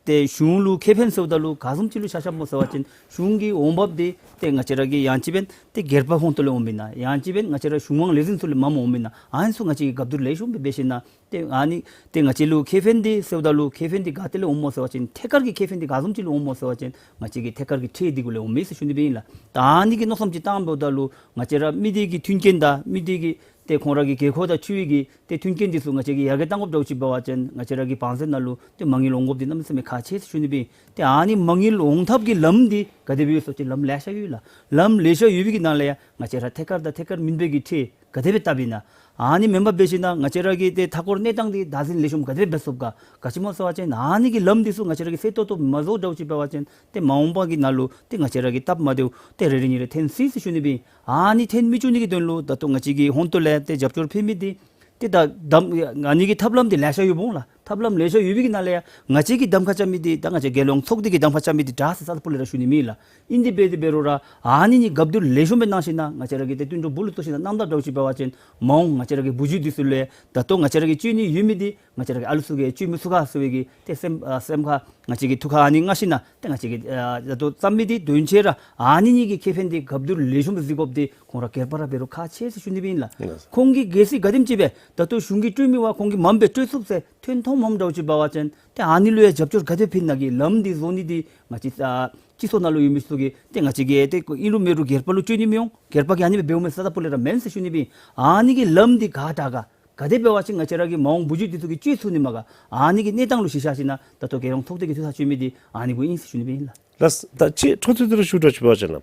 ཏེ་གཞུང་ལུ་ཁེ་ཕན་ཟེརཝ་ད་ལུ་ག་བཟུམ་ཅིག་ལུ་ཆ་བཞགཔ་སྨོ་ཟེར་བ་ཅིན་གཞུང་གི་འོང་འབབ་འདི་ཏེ་ང་བཅས་ར་གི་ཡང་ཅིན་འབདན་ཏེ་སྒེར་པ་ཧོང་ཏོ་ལས་འོངམ་ཨིན་ན་ཡང་ཅིན་འབདན་ང་བཅས་ར་གཞུང་དབང་ལས་འཛིན་ཚུ་ལས་མངམ་འོངམ་ཨིན་ན་ཨ་ནི་ཚུ་ང་བཅས་ཀྱིས་གབ་བསྡུར་ལེགས་ཤོམ་སྦེ་འབད་ཞིན་ན་ཏེ་ཨ་ནི་ཏེ་ང་བཅས་ལུ་ཁེ་ཕན་འདི་ཟེརཝ་ད་ལུ་ཁེ་ཕན་འདི་ག་ཏེ་ལས་འོངམ་སྨོ་ཟེར་བ་ཅིན་ཐད་ཀར་གྱི་ཁེ་ཕན་འདི་ག་བཟུམ་ཅིག་ལས་འོངམ་སྨོ་ཟེར་བ་ཅིན་ང་བཅས་ཀྱི་ཐད་ཀར་གྱི་ཁྲལ་འདི་གུ་ལས་འོངམ་ཨིན་ཟེར་ཞུ་ནི་སྦེ་ཨིན་ལགས། ད་ཨ་ནི་གི་མནོ་བསམ་ཅིག་བཏངམ་ད་ལུ་ང་བཅས་ར་མི་སྡེ་གི་མཐུན་རྐྱེན་དང་མི་སྡེ་གི་ཏེ་ཁོང་ར་གི་དགོས་མཁོ་དང་འཁྲིལ་བའི་གི་ཏེ་མཐུན་རྐྱེན་འདི་ཚུ་ང་བཅས་ཀྱིས་ཡར་རྒྱས་གཏང་དགོཔ་འདྲཝ་ཅིག་འབད་བ་ཅིན་ང་བཅས་ར་གི་བང་མཛོད་ནང་ལུ་ཏེ་མ་དངུལ་འོང་དགོཔ་འདི་གནམ་མེད་ས་མེད་ཁག་ཆེ་ཟེར་ཞུ་ནི་སྦེ་ཨིན། ཏེ་ཨ་ནི་མ་དངུལ་འོང་ཐབས་ཀྱི་ལམ་འདི་ག་དེ་སྦེ་ཡོད་ཟེར་བ་ཅིན་ལམ་ལེ་ཤ་ཡོད་ལགས། ལམ་ལེ་ཤ་ཡོད་པའི་གི་ནང་ལས་ཡང་ང་བཅས་ར་ཐད་ཀར་དང་ཐད་ཀར་མེན་པའི་གི་ཁྲལ་ག་དེ་སྦེ་བཏབ་ཨིན་ན། ཨ་ནི་མེན་པར་འབད་ཞིན་ན་ང་བཅས་ར་གི་ཏེ་མཐའ་འཁོར་གནས་སྟངས་འདི་བདག་འཛིན་ལེགས་ཤོམ་ག་དེ་སྦེ་འབད་ཚུགསཔ་ག། ག་ཅི་སྨོ་ཟེར་བ་ཅིན་ཨ་ནི་གི་ལམ་འདི་ཚུ་ང་བཅས་ར་གིས་གསལ་ཏོག་ཏོ་མ་བཟོ་འདྲཝ་ཅིག་འབད་བ་ཅིན་ཏེ་མ་འོངས་པ་གི་ནང་ལུ་ཏེ་ང་བཅས་ར་གིས་སྟབས་མ་བདེཝ་ཏེ་རེ་རེ་གཉིས་རེ་ཐོན་སྲིད་ཟེར་ཞུ་ནི་སྦེ་ཨིན། ཨ་ནི་ཐོན་མི་བཅུག་ནི་གི་དོན་ལུ་ད་ལྟོ་ང་བཅས་ཀྱི་ཧོང་ཏོ་ལས་ཏེ་རྒྱབ་སྐྱོར་ཕུལ་མི་འདི་ཏེ་ད་གདམ་ཨ་ནི་གི་ཐབས་ལམ་འདི་ལེ་ཤ་ཡོདཔ་འོང་ལགས། ཐབས་ལམ་ལེ་ཤ་ཡོད་པའི་གི་ནང་ལས་ཡང་ང་བཅས་ཀྱིས་གདམ་ཁ་རྐྱབ་མི་འདི་ད་ང་བཅས་རྒྱལ་ཡོངས་ཚོགས་སྡེ་གིས་གདམ་ཁ་རྐྱབ་མི་འདི་དྲག་ཟེར་རྩ་དང་སྤུ་ལས་ར་ཞུ་ནི་མེད་ལགས། ཨིན་དེ་འབད་དེ་འབད་རུང་ར་ཨ་ནི་གཉིས་གབ་བསྡུར་ལེགས་ཤོམ་སྦེ་གནང་ཞིན་ན་ང་བཅས་ར་གི་ཏེ་བསྟུན་གྲོས་སྦུག་ལུ་གཏོགས་ཞིན་ན་གནངམ་ད་འདྲཝ་ཅིག་འབད་བ་ཅིན་མ་འོངས་ང་བཅས་ར་གི་བུ་བརྒྱུད་འདི་ཚུ་ལུ་ཡང་ད་ལྟོ་ང་བཅས་ར་གིས་སྤྱོད་ནི་ཡོད་མི་འདི་ང་བཅས་ར་གི་ཨ་ལུ་ཚུ་གིས་སྤྱོད་མི་ཚུགས་ག་ཟེར་བའི་གི་ཏེ་སེམས་ཨ་སེམས་ཁར་ང་བཅས་ཀྱིས་ཐུགས་ཁར་ཨ་ནི་མངགས་ཞིན་ན་ཏེ་ང་བཅས་ཀྱིས་ཨ་ད་ལྟོ་བརྩམ་མི་འདི་དོན་ཆེ་ར་ཨ་ནི་གཉིས་ཀྱི་ཁེ་ཕན་འདི་གབ་བསྡུར་ལེགས་ཤོམ་སྦེ་གཟིགས་དགོཔ་འདི་ཁོང་ར་སྒེར་པ་ར་འབད་རུང་ཁག་ཆེ་ཟེར་ཞུ་ནི་སྦེ་ཨིན་ལགས། ལགས། ཁོང་གིས་གལ་སྲིད་ག་དེམ་ཅིག་སྦེ་ད་ལྟོ་གཞུང་གིས་སྤྲོད་མི་བ་ཁོང་གིས་མངམ་སྦེ་སྤྲོད་ཚུགས་ཟེར་ཐོན་མཐོངམ་འདྲཝ་ཅིག་འབད་བ་ཅིན་ཏེ་ཨ་ནི་ལུ་ཡང་རྒྱབ་སྐྱོར་ག་དེ་ཕུལ་ནི་གི་ལམ་འདི་བཟོ་ནི་འདི་ང་བཅས་ཨ་སྤྱི་ཚོགས་ནང་ལུ་ཡོད་མི་ཚུ་གིས་ཏེ་ང་བཅས་ཀྱིས་ཏེ་ཨིན་རུང་མེན་རུང་སྒེར་པ་ལུ་སྤྲོད་ནི་མི་འོང་། སྒེར་པ་གིས་ཨ་ནི་སྦེ་འབདཝ་མས་ཟེར་རྩ་དང་སྤུ་ལས་ར་མེན་ཟེར་ཞུ་ནི་སྦེ་ཨིན། ཨ་ནི་གི་ལམ་འདི་ག་དྲག་ག་ག་དེ་འབད་བ་ཅིན་ང་བཅས་ར་གི་མ་འོངས་བུ་བརྒྱུད་འདི་ཚུ་གིས་སྤྱོད་ཚུགས་ནི་མས་ག། ཨ་ནི་གི་གནས་སྟངས་ལུ་གཞི་བཞག་ཞིན་ན་ད་ལྟོ་རྒྱལ་ཡོངས་ཚོགས་སྡེ་གིས་ཐུགས་ཐག་བཅད་མི་འདི་ཨ་ནི་གུ་ཨིན་ཟེར་ཞུ་ནི་སྦེ་ཨིན་ལགས། ལགས། ད་ཅིག་འཕྲོ་མཐུད་དེ་ར་ཞུ་འདྲཝ་ཅིག་འབད་བ་ཅིན་ལགས།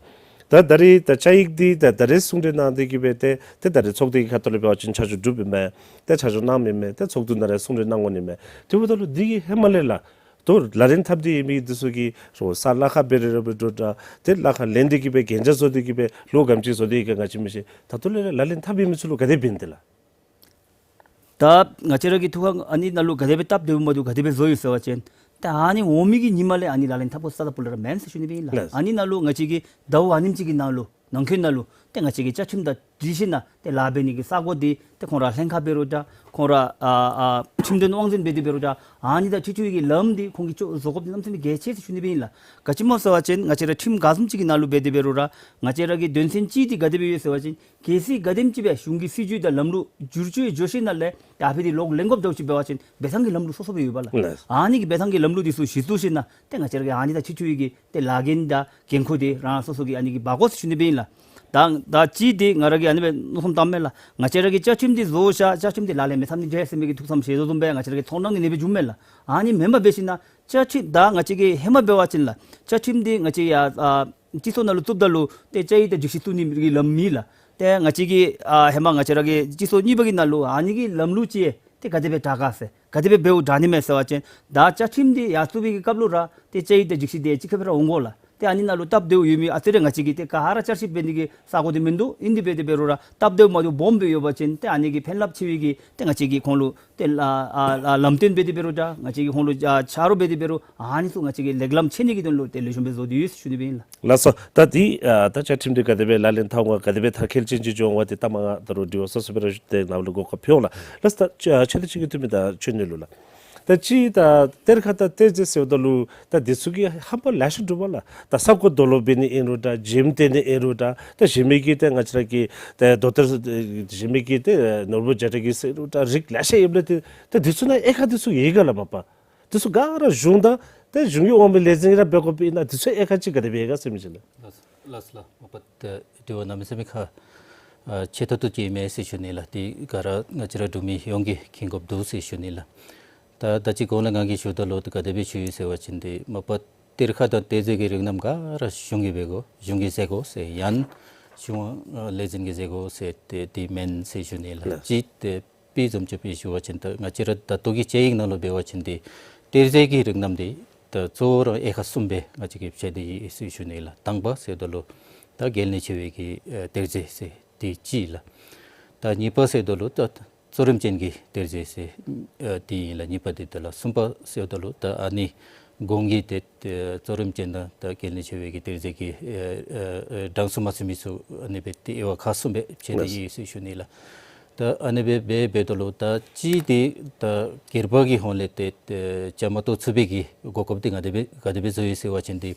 ད་ད་རེས་ད་བཅའ་ཡིག་འདི་ད་ད་རེས་གསུང་གྲོས་གནང་སྟེ་གི་སྦེ་ཏེ་ཏེ་ད་རེས་ཚོགས་སྡེ་གི་ཁ་ཐུག་ལས་འབད་བ་ཅིན་ཆ་འཇོག་གྲུབ་ཨིན་མས། ཏེ་ཆ་འཇོག་གནངམ་ཨིན་མས། ཏེ་ཚོགས་འདུ་ནང་ར་གསུང་གྲོས་གནང་དགོ་ནི་མས། དེ་འབདཝ་ད་ལུ་འདི་གི་ཧེ་མ་ལས་ལགས། ད་ལག་ལེན་འཐབ་སྟེ་ཡོད་མི་འདི་ཚུ་གིས་རོགས་ས་གླ་ཁར་འབད་རུང་ར་འབད་དོ་འདྲ། ཏེ་གླ་ཁར་ལེན་ཏེ་གི་སྦེ་གན་རྒྱ་བཟོ་སྟེ་གི་སྦེ་ལོ་ག་དེམ་ཅིག་བཟོ་སྟེ་ཡོད་ག་ང་བཅས་མི་ཤེས། ད་ལྟོ་ལས་ར་ལག་ལེན་འཐབ་ཡོད་མི་ཚུ་ལུ་ག་དེ་འབད་ཨིན་ཏེ་ལགས། ད་ང་བཅས་ར་གི་ཐུགས་ཁར་ཨ་ནི་ནང་ལུ་ག་དེ་སྦེ་སྟབས་བདེཝ་མ་བདེཝ་ག་དེ་སྦེ་བཟོ་ཡི་ཟེར་བ་ཅིན་ད་ཨ་ནི་འོང་མི་གི་ཉིནམ་ལས་ཨ་ནི་ལག་ལེན་འཐབ་དགོ་ཟེར་རྩ་དང་སྤུ་ལས་ར་མེན་ཟེར་ཞུ་ནི་སྦེ་ཨིན་ལགས། ལགས། ཨ་ནི་ནང་ལུ་ང་བཅས་ཀྱིས་ཟླཝ་ཨ་ནེམ་ཅིག་གི་ནང་ལུ་ནང་འཁོད་ནང་ལུ་ཏེ་ང་བཅས་ཀྱིས་བཅའ་ཁྲིམས་དང་སྒྲིག་ཞིན་ན་ཏེ་ལཱ་འབད་ནི་གི་ས་སྒོ་འདི་ཏེ་ཁོང་ར་ལྷན་ཁག་འབད་རུང་འདྲ་ཁོང་ར་ཨ་ཨ་ཁྲིམས་དོན་དབང་འཛིན་འབད་དེ་འབད་རུང་འདྲ་ཨ་ནི་དང་འཁྲིལ་འཁྲིལ་བའི་གི་ལམ་འདི་ཁོང་གིས་ཅིག་བཟོ་དགོཔ་འདི་གནམ་མེད་ས་མེད་གལ་ཆེ་ཟེར་ཞུ་ནི་སྦེ་ཨིན་ལགས། ག་ཅི་སྨོ་ཟེར་བ་ཅིན་ང་བཅས་ར་ཁྲིམས་ག་བཟུམ་ཅིག་གི་ནང་ལུ་འབད་དེ་འབད་རུང་ར་ང་བཅས་ར་གི་དོན་ཚན་གཅིག་འདི་ག་དེ་སྦེ་ཡོད་ཟེར་བ་ཅིན་གལ་སྲིད་ག་དེམ་ཅིག་སྦེ་གཞུང་གི་སྲིད་བྱུས་དང་ལམ་ལུགས་བསྒྱུར་བཅོས་འགྱོ་ཞིནམ་ལས་ཡར་འཕེལ་ཏེ་ལོག་ལེན་དགོཔ་འདྲཝ་ཅིག་འབད་བ་ཅིན་འབད་ཐངས་ཀྱི་ལམ་ལུགས་སོ་སོ་སྦེ་ཡོདཔ་ལགས། ལགས། ཨ་ནི་གི་འབད་ཐངས་ཀྱི་ལམ་ལུགས་འདི་ཚུ་གཞི་བཙུགས་ཞིནམ་ལས་ཏེ་ང་བཅས་ར་གི་ཨ་ནི་དང་འཁྲིལ་འཁྲིལ་བའི་གི་ཏེ་ལཱ་འགན་དང་འགན་ཁུར་འདི་རང་རང་སོ་སོ་གིས་ཨ་ནི་གི་འབག་དགོ་ཟེར་ཞུ་ནི་སྦེ་ཨིན་ལགས། ད་ད་གཅིག་འདི་ང་ར་གིས་ཨ་ནི་སྦེ་མནོ་བསམ་བཏངམ་མས་ལགས། ང་བཅས་ར་གི་བཅའ་ཁྲིམས་འདི་བཟོ་བཞག་བཅའ་ཁྲིམས་འདི་ལག་ལེན་མི་འཐབ་ནི་འདྲས་ཟེར་མི་གི་ཐུགས་བསམ་བཞེས་དོ་བཟུམ་སྦེ་ང་བཅས་ར་གི་ཚོར་སྣང་འདི་ཨ་ནི་སྦེ་བྱུངམ་མས་ལགས། ཨ་ནི་མེན་པར་འབད་ཞིན་ན་བཅའ་ཁྲིམས་ད་ང་བཅས་ཀྱིས་ཧེ་མ་འབད་བ་ཅིན་ལགས་བཅའ་ཁྲིམས་འདི་ང་བཅས་ཡར་ཨ་སྤྱི་ཚོགས་ནང་ལུ་བཙུགསཔ་ད་ལུ་ཏེ་བཅའ་ཡིག་དང་འཇིགས་ཤིག་བཙུགས་ནི་གི་ལམ་མེད་ལགས། ཏེ་ང་བཅས་ཀྱིས་ཨ་ཧེ་མ་ང་བཅས་ར་གི་སྤྱི་ཚོགས་གཉིས་པ་གི་ནང་ལུ་ཨ་ནི་གི་ལམ་ལུགས་ཅིག་ཏེ་ག་དེ་སྦེ་དྲག་ག་ཟེར་ག་དེ་སྦེ་འབདཝ་དྲག་ནི་མས་ཟེར་བ་ཅིན་ད་བཅའ་ཁྲིམས་འདི་ཡར་བཙུགས་པའི་གི་སྐབས་ལུ་ར་ཏེ་བཅའ་ཡིག་དང་འཇིགས་ཤིག་འདི་གཅིག་ཁར་སྦེ་ར་འོང་དགོ་ལགས། ཏེ་ཨ་ནི་ནང་ལུ་སྟབས་བདེཝ་ཡོད་མི་ཨ་ཙི་རེ་ང་བཅས་ཀྱིས་ཏེ་ག་ར་བསྐྱར་ཞིབ་འབད་ནི་གི་ས་སྒོ་འདི་མིན་འདུག། ཨིན་དེ་འབད་དེ་འབད་རུང་ར་སྟབས་བདེཝ་མ་བདེཝ་སྦོམ་སྦེ་ཡོད་པ་ཅིན་ཏེ་ཨ་ནི་གི་ཕན་རླབས་ཆེ་བའི་གི་ཏེ་ང་བཅས་ཀྱིས་ཁོང་ལུ་ཏེ་ཨ་ཨ་ཨ་ལམ་སྟོན་འབད་དེ་འབད་རུང་འདྲ་ང་བཅས་ཀྱིས་ཁོང་ལུ་ཨ་ཆ་རོགས་འབད་དེ་འབད་རུང་ཨ་ནི་ཚུ་ང་བཅས་ཀྱིས་ལེགས་ལམ་འཁྱེར་ནི་གི་དོན་ལུ་ཏེ་ལེགས་ཤོམ་སྦེ་བཟོ་སྟེ་ཡོད་ཟེར་ཞུ་ནི་སྦེ་ཨིན་ལགས། ལགས་སོ། ད་འདི་ཨ་ད་བཅའ་ཁྲིམས་འདི་ག་དེ་སྦེ་ལག་ལེན་འཐབ་འོང་ག་ག་དེ་སྦེ་མཐར་འཁྱོལ་ཅན་ཅིག་འགྱོ་འོང་བ་འདི་ད་མ་ད་རུང་དྲི་བ་སོ་སོ་སྦེ་ར་ཏེ་ནཱ་ལུ་གོ་སྐབས་ཕུལ་འོང་ལགས། ལགས་སོ། ད་ཆོས་སྡེ་ཆོས་ཀྱི་འཐུས་མི་དང་ཆོས་གཉེར་ལུ་ལགས། ད་ ད་ཅི་ད་གཏེར་ཁ་དང་གཏེར་རྫས་ཟེརཝ་ད་ལུ་ད་འདི་ཚུ་གི་ཧམ་པ་ལེ་ཤ་འདུག་པ་ལགས། ད་ས་གོ་རྡོ་སློག་འབད་ནི་ཨིན་རུང་འདྲ་བྱེམ་སྟོན་ནི་ཨིན་རུང་འདྲ་ད་གཞན་མི་གི་ད་ང་བཅས་ར་གི་ད་རྡོ་གཏེར་གཞན་མི་གི་ད་ནོར་བུ་བྱ་བྲག་གི་ཟེར་རུང་འདྲ་རིགས་ལེ་ཤ་ཡོདཔ་ལས་ཏེ་ད་འདི་ཚུ་ནང་དབྱེ་ཁག་འདི་ཚུ་ཡོད་ག་ལགས་མ་པ། འདི་ཚུ་ག་ར་གཞུང་དང་ད་གཞུང་གི་དབང་པོའི་ལས་འཛིན་ར་འབད་དགོཔ་ཨིན་ན་འདི་ཚུ་དབྱེ་ཁག་ཅིག་ག་དེ་སྦེ་ཡོད་ག་ཟེར་མི་ཅིག་ལགས། ལགས་ལགས་ལགས། མ་པ་ད་དྲི་བ་གནམ་མེད་ས་མེད་ཁག་ཨ་ཆེ་ཏོག་ཏོ་ཅིག་ཨིན་མས་ཟེར་ཞུ་ནི་ལགས། དེ་ག་ར་ང་བཅས་ར་འབྲུག་མི་ཡོངས་ཀྱིས་མཁྱེན་དགོཔ་འདུག་ཟེར་ཞུ་ནི་ལགས། ད་ད་ཅི་གོང་ལས་ང་གིས་ཞུཝ་ད་ལུ་ད་ག་དེ་སྦེ་ཞུ་ཡི་ཟེར་བ་ཅིན་ཏེ་མ་པ་གཏེར་ཁ་དང་གཏེར་རྫས་ཀྱི་རིགས་རྣམས་ག་ར་གཞུང་གིས་འབད་དགོ་གཞུང་གིས་ཟེར་དགོ་ཟེར་ཡང་གཞུང་ཨ་ལས་འཛིན་གྱིས་ཟེར་དགོ་ཟེར་ཏེ་དེ་མེན་ཟེར་ཞུ་ནི་ལགས། ལགས། ཅིག་ཏེ་དཔེ་བཟུམ་ཅིག་སྦེ་ཞུ་བ་ཅིན་ད་ང་བཅས་ར་ད་ལྟོ་གི་དཔྱད་ཡིག་ནང་ལུ་འབད་བ་ཅིན་ཏེ་གཏེར་རྫས་ཀྱི་རིགས་རྣམས་འདི་ད་གཙོ་བོ་ར་དབྱེ་ཁག་གསུམ་སྦེ་ང་བཅས་ཀྱིས་ཕྱེ་སྟེ་ཡོད་ཟེར་ཞུ་ནི་ལགས། དང་པ་ཟེརཝ་ད་ལུ་ད་གལ་གནད་ཆེ་བའི་གི་ཨ་གཏེར་རྫས་ཟེར་དེ་གཅིག་ལགས། ད་གཉིས་པ་ཟེརཝ་ད་ལུ་ད་གཙོ་རིམ་ཅན་གྱི་གཏེར་རྫས་ཟེར་ཨ་དེ་ཨིན་ལགས། གཉིས་པ་དེ་ད་ལགས། གསུམ་པ་ཟེརཝ་ད་ལུ་ད་ཨ་ནི་གོང་གི་ཏེ་ཨ་གཙོ་རིམ་ཅན་དང་ད་གལ་གནད་ཆེ་བའི་གི་གཏེར་རྫས་ཀྱི་ཨ་ཨ་ཨ་གྲངས་སུ་མ་ཚུད་མི་ཚུ་ཨ་ནི་སྦེ་ཏེ་དབྱེ་བ་ཁག་གསུམ་སྦེ་ཕྱེ་སྟེ་ཡོད་ཟེར་ཞུ་ནི་ལགས། ད་ཨ་ནི་སྦེ་འབད་འབདཝ་ད་ལུ་ད་ཅི་ཏེ་ད་སྒེར་པ་གི་ཧོང་ལས་ཏེ་ཏེ་བཅའ་མར་གཏོགས་ཚུགས་པའི་གི་གོ་སྐབས་འདི་ག་དེ་སྦེ་ག་དེ་སྦེ་བཟོ་ཡི་ཟེར་བ་ཅིན་ཏེ་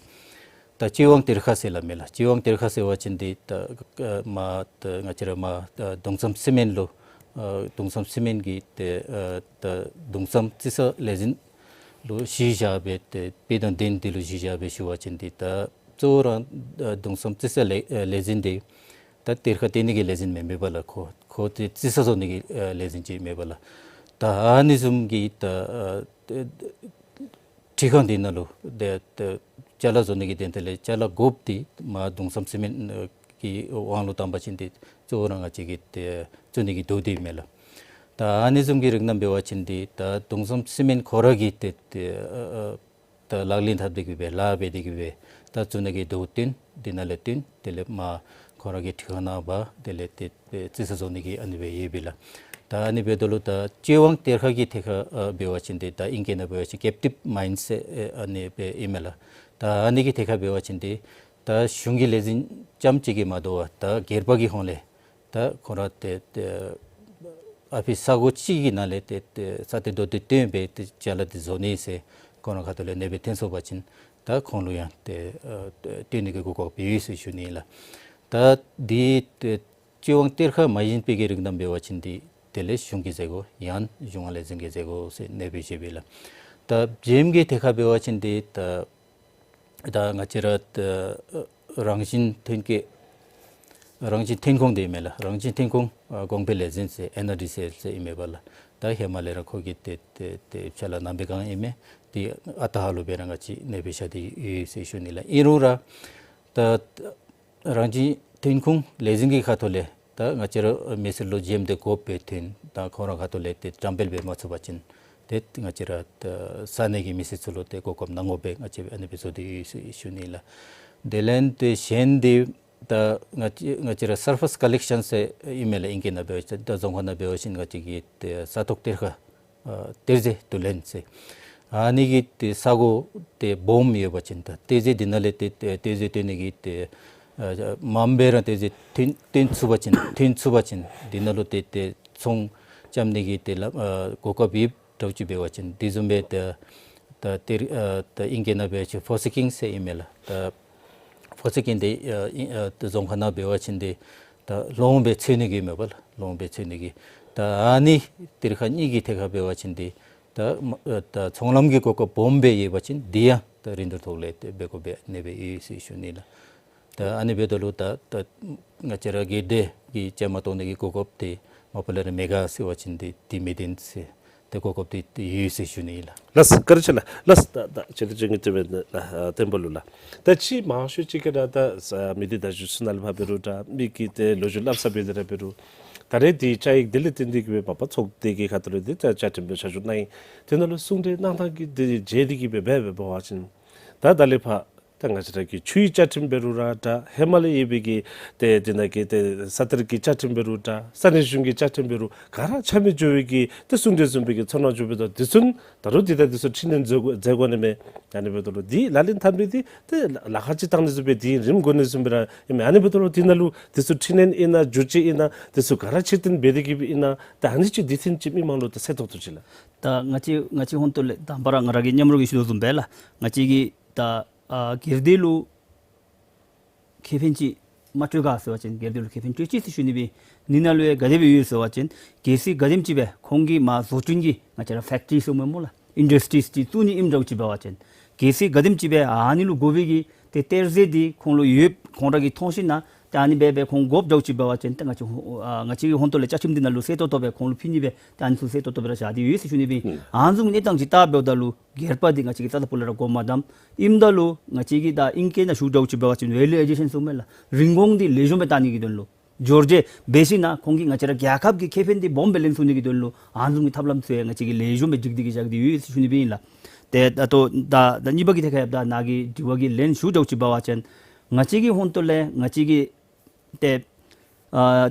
ད་སྤྱི་དབང་གཏེར་ཁ་ཟེར་སླབ་མས་ལགས། སྤྱི་དབང་གཏེར་ཁ་ཟེར་བ་ཅིན་ཏེ་ད་ཨ་མ་ད་ང་བཅས་ར་མ་ད་གདུང་བསམ་སི་མེནཊ་ལུ་ཨ་གདུང་བསམ་སི་མེནཊ་གི་ཏེ་ཨ་ད་གདུང་བསམ་རྩི་ས་ལས་འཛིན་ལུ་གཞི་བཞག་སྦེ་ཏེ་དཔེ་དང་དོན་དེ་ལུ་གཞི་བཞག་སྦེ་ཞུ་བ་ཅིན་ཏེ་ད་གཙོ་བོ་ར་ཨ་གདུང་བསམ་རྩི་ས་ལས་ཨ་ལས་འཛིན་འདི་ད་གཏེར་ཁ་གཏེར་ནི་གི་ལས་འཛིན་མེན་མས་པ་ལགས། ཁོ་ཁོ་ཏེ་རྩི་ས་བཟོ་ནི་གི་ཨ་ལས་འཛིན་ཅིག་མས་པ་ལགས། ད་ཨ་ནི་བཟུམ་གྱི་ད་ཨ་ཏེ་ཁྲི་ཁང་འདི་ནང་ལུ་ཏེ་ཏེ་ཅ་ལ་བཟོ་ནི་གི་དོན་དག་ལས་ཅ་ལ་དགོཔ་འདི་མ་གདུང་བསམ་སི་མེནཊ་གི་དབང་ལུ་བཏང་པ་ཅིན་ཏེ་གཙོ་བོ་ར་ང་བཅས་ཀྱིས་ཏེ་བཙུགས་ནི་གི་དོན་འདི་མས་ལགས། ད་ཨ་ནི་བཟུམ་གྱི་རིགས་རྣམས་འབད་བ་ཅིན་ཏེ་ད་གདུང་བསམ་སི་མེནཊ་ཁོ་ར་གིས་ཏེ་ཏེ་ཨ་ཨ་ད་ལག་ལེན་འཐབ་སྟེ་གི་སྦེ་ལཱ་འབད་དེ་གི་སྦེ་ད་བཙུགས་ནི་གི་དོན་དེ་ནང་ལས་བཏོན་དེ་ལས་མ་ཁོ་ར་གི་ཁྲི་ཁང་ནང་འབག་དེ་ལས་ཏེ་རྩི་ས་བཟོ་ནི་གི་ཨ་ནི་སྦེ་ཡོདཔ་ཨིན་ལགས། ད་ཨ་ནི་འབདཝ་ད་ལུ་ད་སྤྱི་དབང་གཏེར་ཁ་གི་ཐད་ཁར་ཨ་འབད་བ་ཅིན་ཏེ་ད་ཨིང་སྐད་ནང་འབད་བ་ཅིན་ཀེབ་ཊིབ་མའིནསི་ཟེར་ཨ་ནི་སྦེ་ཨིན་མས་ལགས། ད་ཨ་ནི་གི་ཐད་ཁར་འབད་བ་ཅིན་ཏེ་ད་གཞུང་གི་ལས་འཛིན་རྐྱངམ་གཅིག་གིས་མ་དོ་བར་ད་སྒེར་པ་གི་ཧོང་ལས་ད་ཁོང་ར་ཏེ་ཏེ་ཨ་ཕི་ས་གོ་གཅིག་གི་ནང་ལས་ཏེ་ཏེ་ས་ཏེ་རྡོ་ཏེ་བཏོན་སྦེ་ཏེ་ཅ་ལ་འདི་བཟོ་ནི་ཟེར་ཁོང་ར་ཁ་ཐུག་ལས་ཨ་ནི་སྦེ་བཏོན་སོང་པ་ཅིན་ད་ཁོང་ལུ་ཡང་ཏེ་ཨ་ཏེ་བཏོན་ནི་གི་གོ་སྐབས་ཡོད་ཟེར་ཞུ་ནི་ལགས། ད་འདི་ཏེ་སྤྱི་དབང་གཏེར་ཁ་མ་ཡིན་པའི་གི་རིགས་རྣམས་འབད་བ་ཅིན་ཏེ་དེ་ལས་གཞུང་གིས་ཟེར་དགོ་ཡང་གཞུང་ལས་འཛིན་གྱིས་ཟེར་དགོ་ཟེར་ཨ་ནི་སྦེ་ཞུཝ་ཨིན་ལགས། ད་བྱེམ་གྱི་ཐད་ཁར་འབད་བ་ཅིན་ཏེ་ད་ད་ང་བཅས་ར་ད་རང་བཞིན་ཐོན་སྐྱེད་རང་བཞིན་ཐོན་ཁུངས་འདི་མས་ལགས། རང་བཞིན་ཐོན་ཁུངས་ཨ་གོང་འཕེལ་ལས་འཛིན་ཟེར་ཨེན་ཨར་ཌི་སི་ཨེལ་ཟེར་ཨིན་མས་པ་ལགས། ད་ཧེ་མ་ལས་ར་ཁོ་གིས་ཏེ་ཏེ་ཏེ་ཕྱག་ལཱ་གནང་པའི་སྒང་ཨིན་མས། ཏེ་ཨ་རྟག་ཧ་ལུགས་སྦེ་ར་ང་བཅས་ཨ་ནི་སྦེ་བཞག་སྟེ་ཡོད་ཟེར་ཞུ་ནི་ལགས། ཨིན་རུང་ར་ད་རང་བཞིན་ཐོན་ཁུངས་ལས་འཛིན་གྱི་ཁ་ཐུག་ལས་ད་ང་བཅས་ར་མི་སེར་ལུ་བྱེམ་འདི་དགོཔ་སྦེ་ཐོན་ད་ཁོང་ར་ཁ་ཐུག་ལས་ཏེ་བཀྲམ་སྤེལ་འབད་མ་ཚུགས་པ་ཅིན་ཏེ་ང་བཅས་ར་ད་ས་གནས་ཀྱི་མི་སེར་ཚུ་ལུ་ཏེ་གོ་སྐབས་གནང་དགོ་པས། ང་བཅས་ཨ་ནི་སྦེ་བཟོ་སྟེ་ཡོད་ཟེར་ཞུ་ནི་ལགས། དེ་ལས་ཏེ་གཞན་འདི་ད་ང་བཅས་ང་བཅས་ར་སར་ཕེསི་ཀ་ལེག་ཤཱན་ཟེར་ཨིན་མས་ལགས། ཨིང་སྐད་ནང་འབད་བ་ཅིན་ད་རྫོང་ཁ་ནང་འབད་བ་ཅིན་ང་བཅས་ཀྱི་ཏེ་ས་ཐོག་གཏེར་ཁ་ཨ་གཏེར་རྫས་བསྡུ་ལེན་ཟེར་ཨ་ནི་གི་ཏེ་ས་གོ་ཏེ་སྦོམ་ཡོད་པ་ཅིན་ད་གཏེར་རྫས་འདི་ནང་ལས་ཏེ་ཏེ་གཏེར་རྫས་བཏོན་ནི་གི་ཏེ་ཨ་མངམ་སྦེ་ར་གཏེར་རྫས་བཏོན་བཏོན་ཚུགས་པ་ཅིན་ཐོན་ཚུགས་པ་ཅིན་འདི་ནང་ལུ་ཏེ་ཏེ་ཚོང་རྐྱབ་ནི་གི་ཏེ་ལ་ཨ་གོ་སྐབས་ཡོདཔ་འདྲཝ་ཅིག་འབད་བ་ཅིན་དེ་བཟུམ་སྦེ་ད་ད་ཏེ་ཨ་ད་ཨིང་སྐད་ནང་འབད་བ་ཅིན་ཕོ་སི་ཀིང་ཟེར་ཨིན་མས་ལགས། ད་ཕོ་སི་ཀིང་འདི་ཨ་ཨིང་ཨ་ད་རྫོང་ཁ་ནང་འབད་བ་ཅིན་འདི་ད་ལོང་སྦེ་འཚོལ་ནི་གི་མས་པ་ལགས། ལོང་སྦེ་འཚོལ་ནི་གི། ད་ཨ་ནི་གཏེར་ཁ་གཉིས་ཀྱི་ཐད་ཁར་འབད་བ་ཅིན་འདི་ད་མ་ཨ་ད་ཚོང་ལམ་གྱི་གོ་སྐབས་སྦོམ་སྦེ་ཡོད་པ་ཅིན་འདི་ཡང་ད་རིན་བསྡུར་ཐོག་ལས་ཏེ་འབད་དགོ་པས་ཨ་ནི་སྦེ་ཡོད་ཟེར་ཞུ་ནི་ལགས། ད་ཨ་ནི་འབདཝ་ད་ལུ་ད་ད་ང་བཅས་ར་སྒེར་སྡེ་གི་བཅའ་མར་གཏོགས་ནི་གི་གོ་སྐབས་འདི་མ་པ་ལས་ར་མེ་ག་ཟེར་བ་ཅིན་འདི་འདི་མི་བདེན་ཟེར་ཏེ་གོ་སྐབས་འདི་ཡོད་ཟེར་ཞུ་ནི་ཨིན་ལགས། ལགས་སོ་བཀའ་དྲིན་ཆེ་ལགས། ལགས་སོ་ད་ད་ཆེ་བསྟོད་ཅིག་ངེས་ཏེ་འབད་ལགས་བསྟན་པ་ལུ་ལགས། ད་ཅིག་མང་ཤོས་ཅིག་གིས་ད་ད་མི་སྡེ་བརྡ་བརྒྱུད་ཚུ་ནང་ལས་ཕར་འབད་རུང་འདྲ་མི་གི་ཏེ་ལོ་རྒྱུས་སླབ་ས་འབད་དེ་ར་འབད་རུང་ད་རེས་འདི་བཅའ་ཡིག་འདི་ལས་བརྟེན་ཏེ་གི་སྦེ་མ་པ་ཚོགས་སྡེ་གི་ཁ་ཐུག་ལས་འདི་ད་བཅའ་ཁྲིམས་སྦེ་ཆ་འཇོག་གནང་ཡི། དེ་ནང་ལུ་གསུང་གྲོས་གནང་ཐངས་ཀྱི་འདི་བརྗེ་སྟེ་གི་སྦེ་འབད་འབད་བ་ཅིན་ད་ད་ལས་ཕར་ ད་ང་བཅས་ར་གི་ཆུའི་བཅའ་ཁྲིམས་འབད་རུང་ར་འདྲ་ཧེ་མ་ལས་ཡོད་པའི་གི་ཏེ་འདི་ནང་གི་ཏེ་ས་གཏེར་གྱི་བཅའ་ཁྲིམས་འབད་རུང་འདྲ་ས་གནས་གཞུང་གི་བཅའ་ཁྲིམས་འབད་རུང་ག་ར་ཆ་མེད་འགྱོ་བའི་གི་ཏེ་གསུང་གྲོས་བཟུམ་སྦེ་གི་ཚོར་སྣང་འགྱོཝ་ད་འདི་ཚུ་ད་རུང་འདི་ད་འདི་ཚུ་འཕྲི་སྣོན་མཛད་དགོ་མཛད་དགོ་ནི་མས། ཨ་ནི་འབདཝ་ད་ལུ་འདི་ལག་ལེན་འཐབ་མི་འདི་ཏེ་ལ་ཁག་ཅིག་བཏང་ནི་བཟུམ་སྦེ་འདི་རིམ་འགོ་ནི་བཟུམ་སྦེ་ར་ཨིན་མས། ཨ་ནི་འབདཝ་ད་ལུ་འདི་ནང་ལུ་འདི་ཚུ་འཕྲི་སྣོན་ཨིན་ན་བསྒྱུར་བཅོས་ཨིན་ན་འདི་ཚུ་ག་ར་ཕྱིར་འཐེན་འབད་དེ་གི་ཨིན་ན་ད་ཨ་ནི་ཅིག་འདི་ཐེངས་ཅིག་མི་མང་ལུ་ད་གསལ་ཏོག་ཏོ་ཅིག་ལགས། ད་ང་བཅས་ང་བཅས་ཧོན་ཏོ་ལས་དང་པ་ར་ང་ར་གིས་མཉམ་རོགས་ཀྱིས་ཞུ་དོ་བཟུམ་སྦེ་ལགས། ང་བཅས་ཀྱིས་ད་ཨ་སྒེར་སྡེ་ལུ་ཁེ་ཕན་ཅིག་མ་སྤྲོད་ག་ཟེར་བ་ཅིན་སྒེར་སྡེ་ལུ་ཁེ་ཕན་སྤྲོད་ཅི་ཟེར་ཞུ་ནི་སྦེ་ཨིན། ནི་ནང་ལུ་ཡང་ག་དེ་སྦེ་ཡོད་ཟེར་བ་ཅིན་གལ་སྲིད་ག་དེམ་ཅིག་སྦེ་ཁོང་གིས་མ་བཟོ་སྐྲུན་གྱི་ང་བཅས་ར་ཕེཀ་ཊི་རི་ཟེར་མི་སྨོ་ལགས། ཨིན་ཌསི་ཊི་རིས་ཅིག་བཙུགས་ནི་ཨིནམ་འདྲཝ་ཅིག་འབད་བ་ཅིན་གལ་སྲིད་ག་དེམ་ཅིག་སྦེ་ཨ་ནི་ལུ་དགོ་པའི་གི་ཏེ་གཏེར་རྫས་འདི་ཁོང་ལུ་ཡོད་ཁོང་ར་གིས་མཐོང་ཞིན་ན་ཏེ་ཨ་ནི་སྦེ་སྦེ་ཁོང་དགོཔ་འདྲཝ་ཅིག་འབད་བ་ཅིན་ཏེ་ང་བཅས་ཧོ་ཨ་ང་བཅས་ཀྱི་ཧོན་ཏོ་ལས་བཅའ་ཁྲིམས་འདི་ནང་ལུ་གསལ་ཏོག་ཏོ་སྦེ་ཁོང་ལུ་ཕུལ་ནི་སྦེ་ཏེ་ཨ་ནི་ཚུ་གསལ་ཏོག་ཏོ་སྦེ་ར་བཞག་སྟེ་ཡོད་ཟེར་ཞུ་ནི་སྦེ་ཨིན། ཨ་ནི་བཟུམ་གནས་སྟངས་ཅིག་བལྟཝ་ད་ལུ་སྒེར་པ་འདི་ང་བཅས་ཀྱིས་རྩ་དང་པོ་ལས་ར་སྒོ་མ་བསྡམ། ཨིནམ་ད་ལུ་ང་བཅས་ཀྱིས་ད་ཨིང་སྐད་ནང་ཞུ་འདྲཝ་ཅིག་འབད་བ་ཅིན་ཝེ་ལུ་ཨེ་ཌི་ཤཱན་ཟེར་མི་ལགས། རིན་གོང་འདི་ལེགས་ཤོམ་སྦེ་བཏང་ནི་གི་དོན་ལུ་སྦྱོར་འབྲས་འབད་ཞིན་ན་ཁོང་གིས་ང་བཅས་ར་རྒྱལ་ཁབ་ཀྱི་ཁེ་ཕན་འདི་སྦོམ་སྦེ་ལེན་ཚུགས་ནི་གི་དོན་ལུ་ཨ་ནི་བཟུམ་གྱི་ཐབས་ལམ་ཚུ་ཡང་ང་བཅས་ཀྱིས་ལེགས་ཤོམ་སྦེ་སྒྲིག་སྟེ་གི་བཞག་སྟེ་ཡོད་ཟེར་ཞུ་ནི་སྦེ་ཨིན་ལགས། ཏེ་ད་ལྟོ་ད་ད་གཉིས་པ་གི་ཐད་ཁར་ཡང་ད་ནཱ་གི་དྲི་བ་གི་ལན་ཞུ་འདྲཝ་ཅིག་འབད་བ་ཅིན་ང་བཅས་ཀྱི་ཧོན་ཏོ་ལས་ང་བཅས་ཀྱི་ཏེ་ཨ་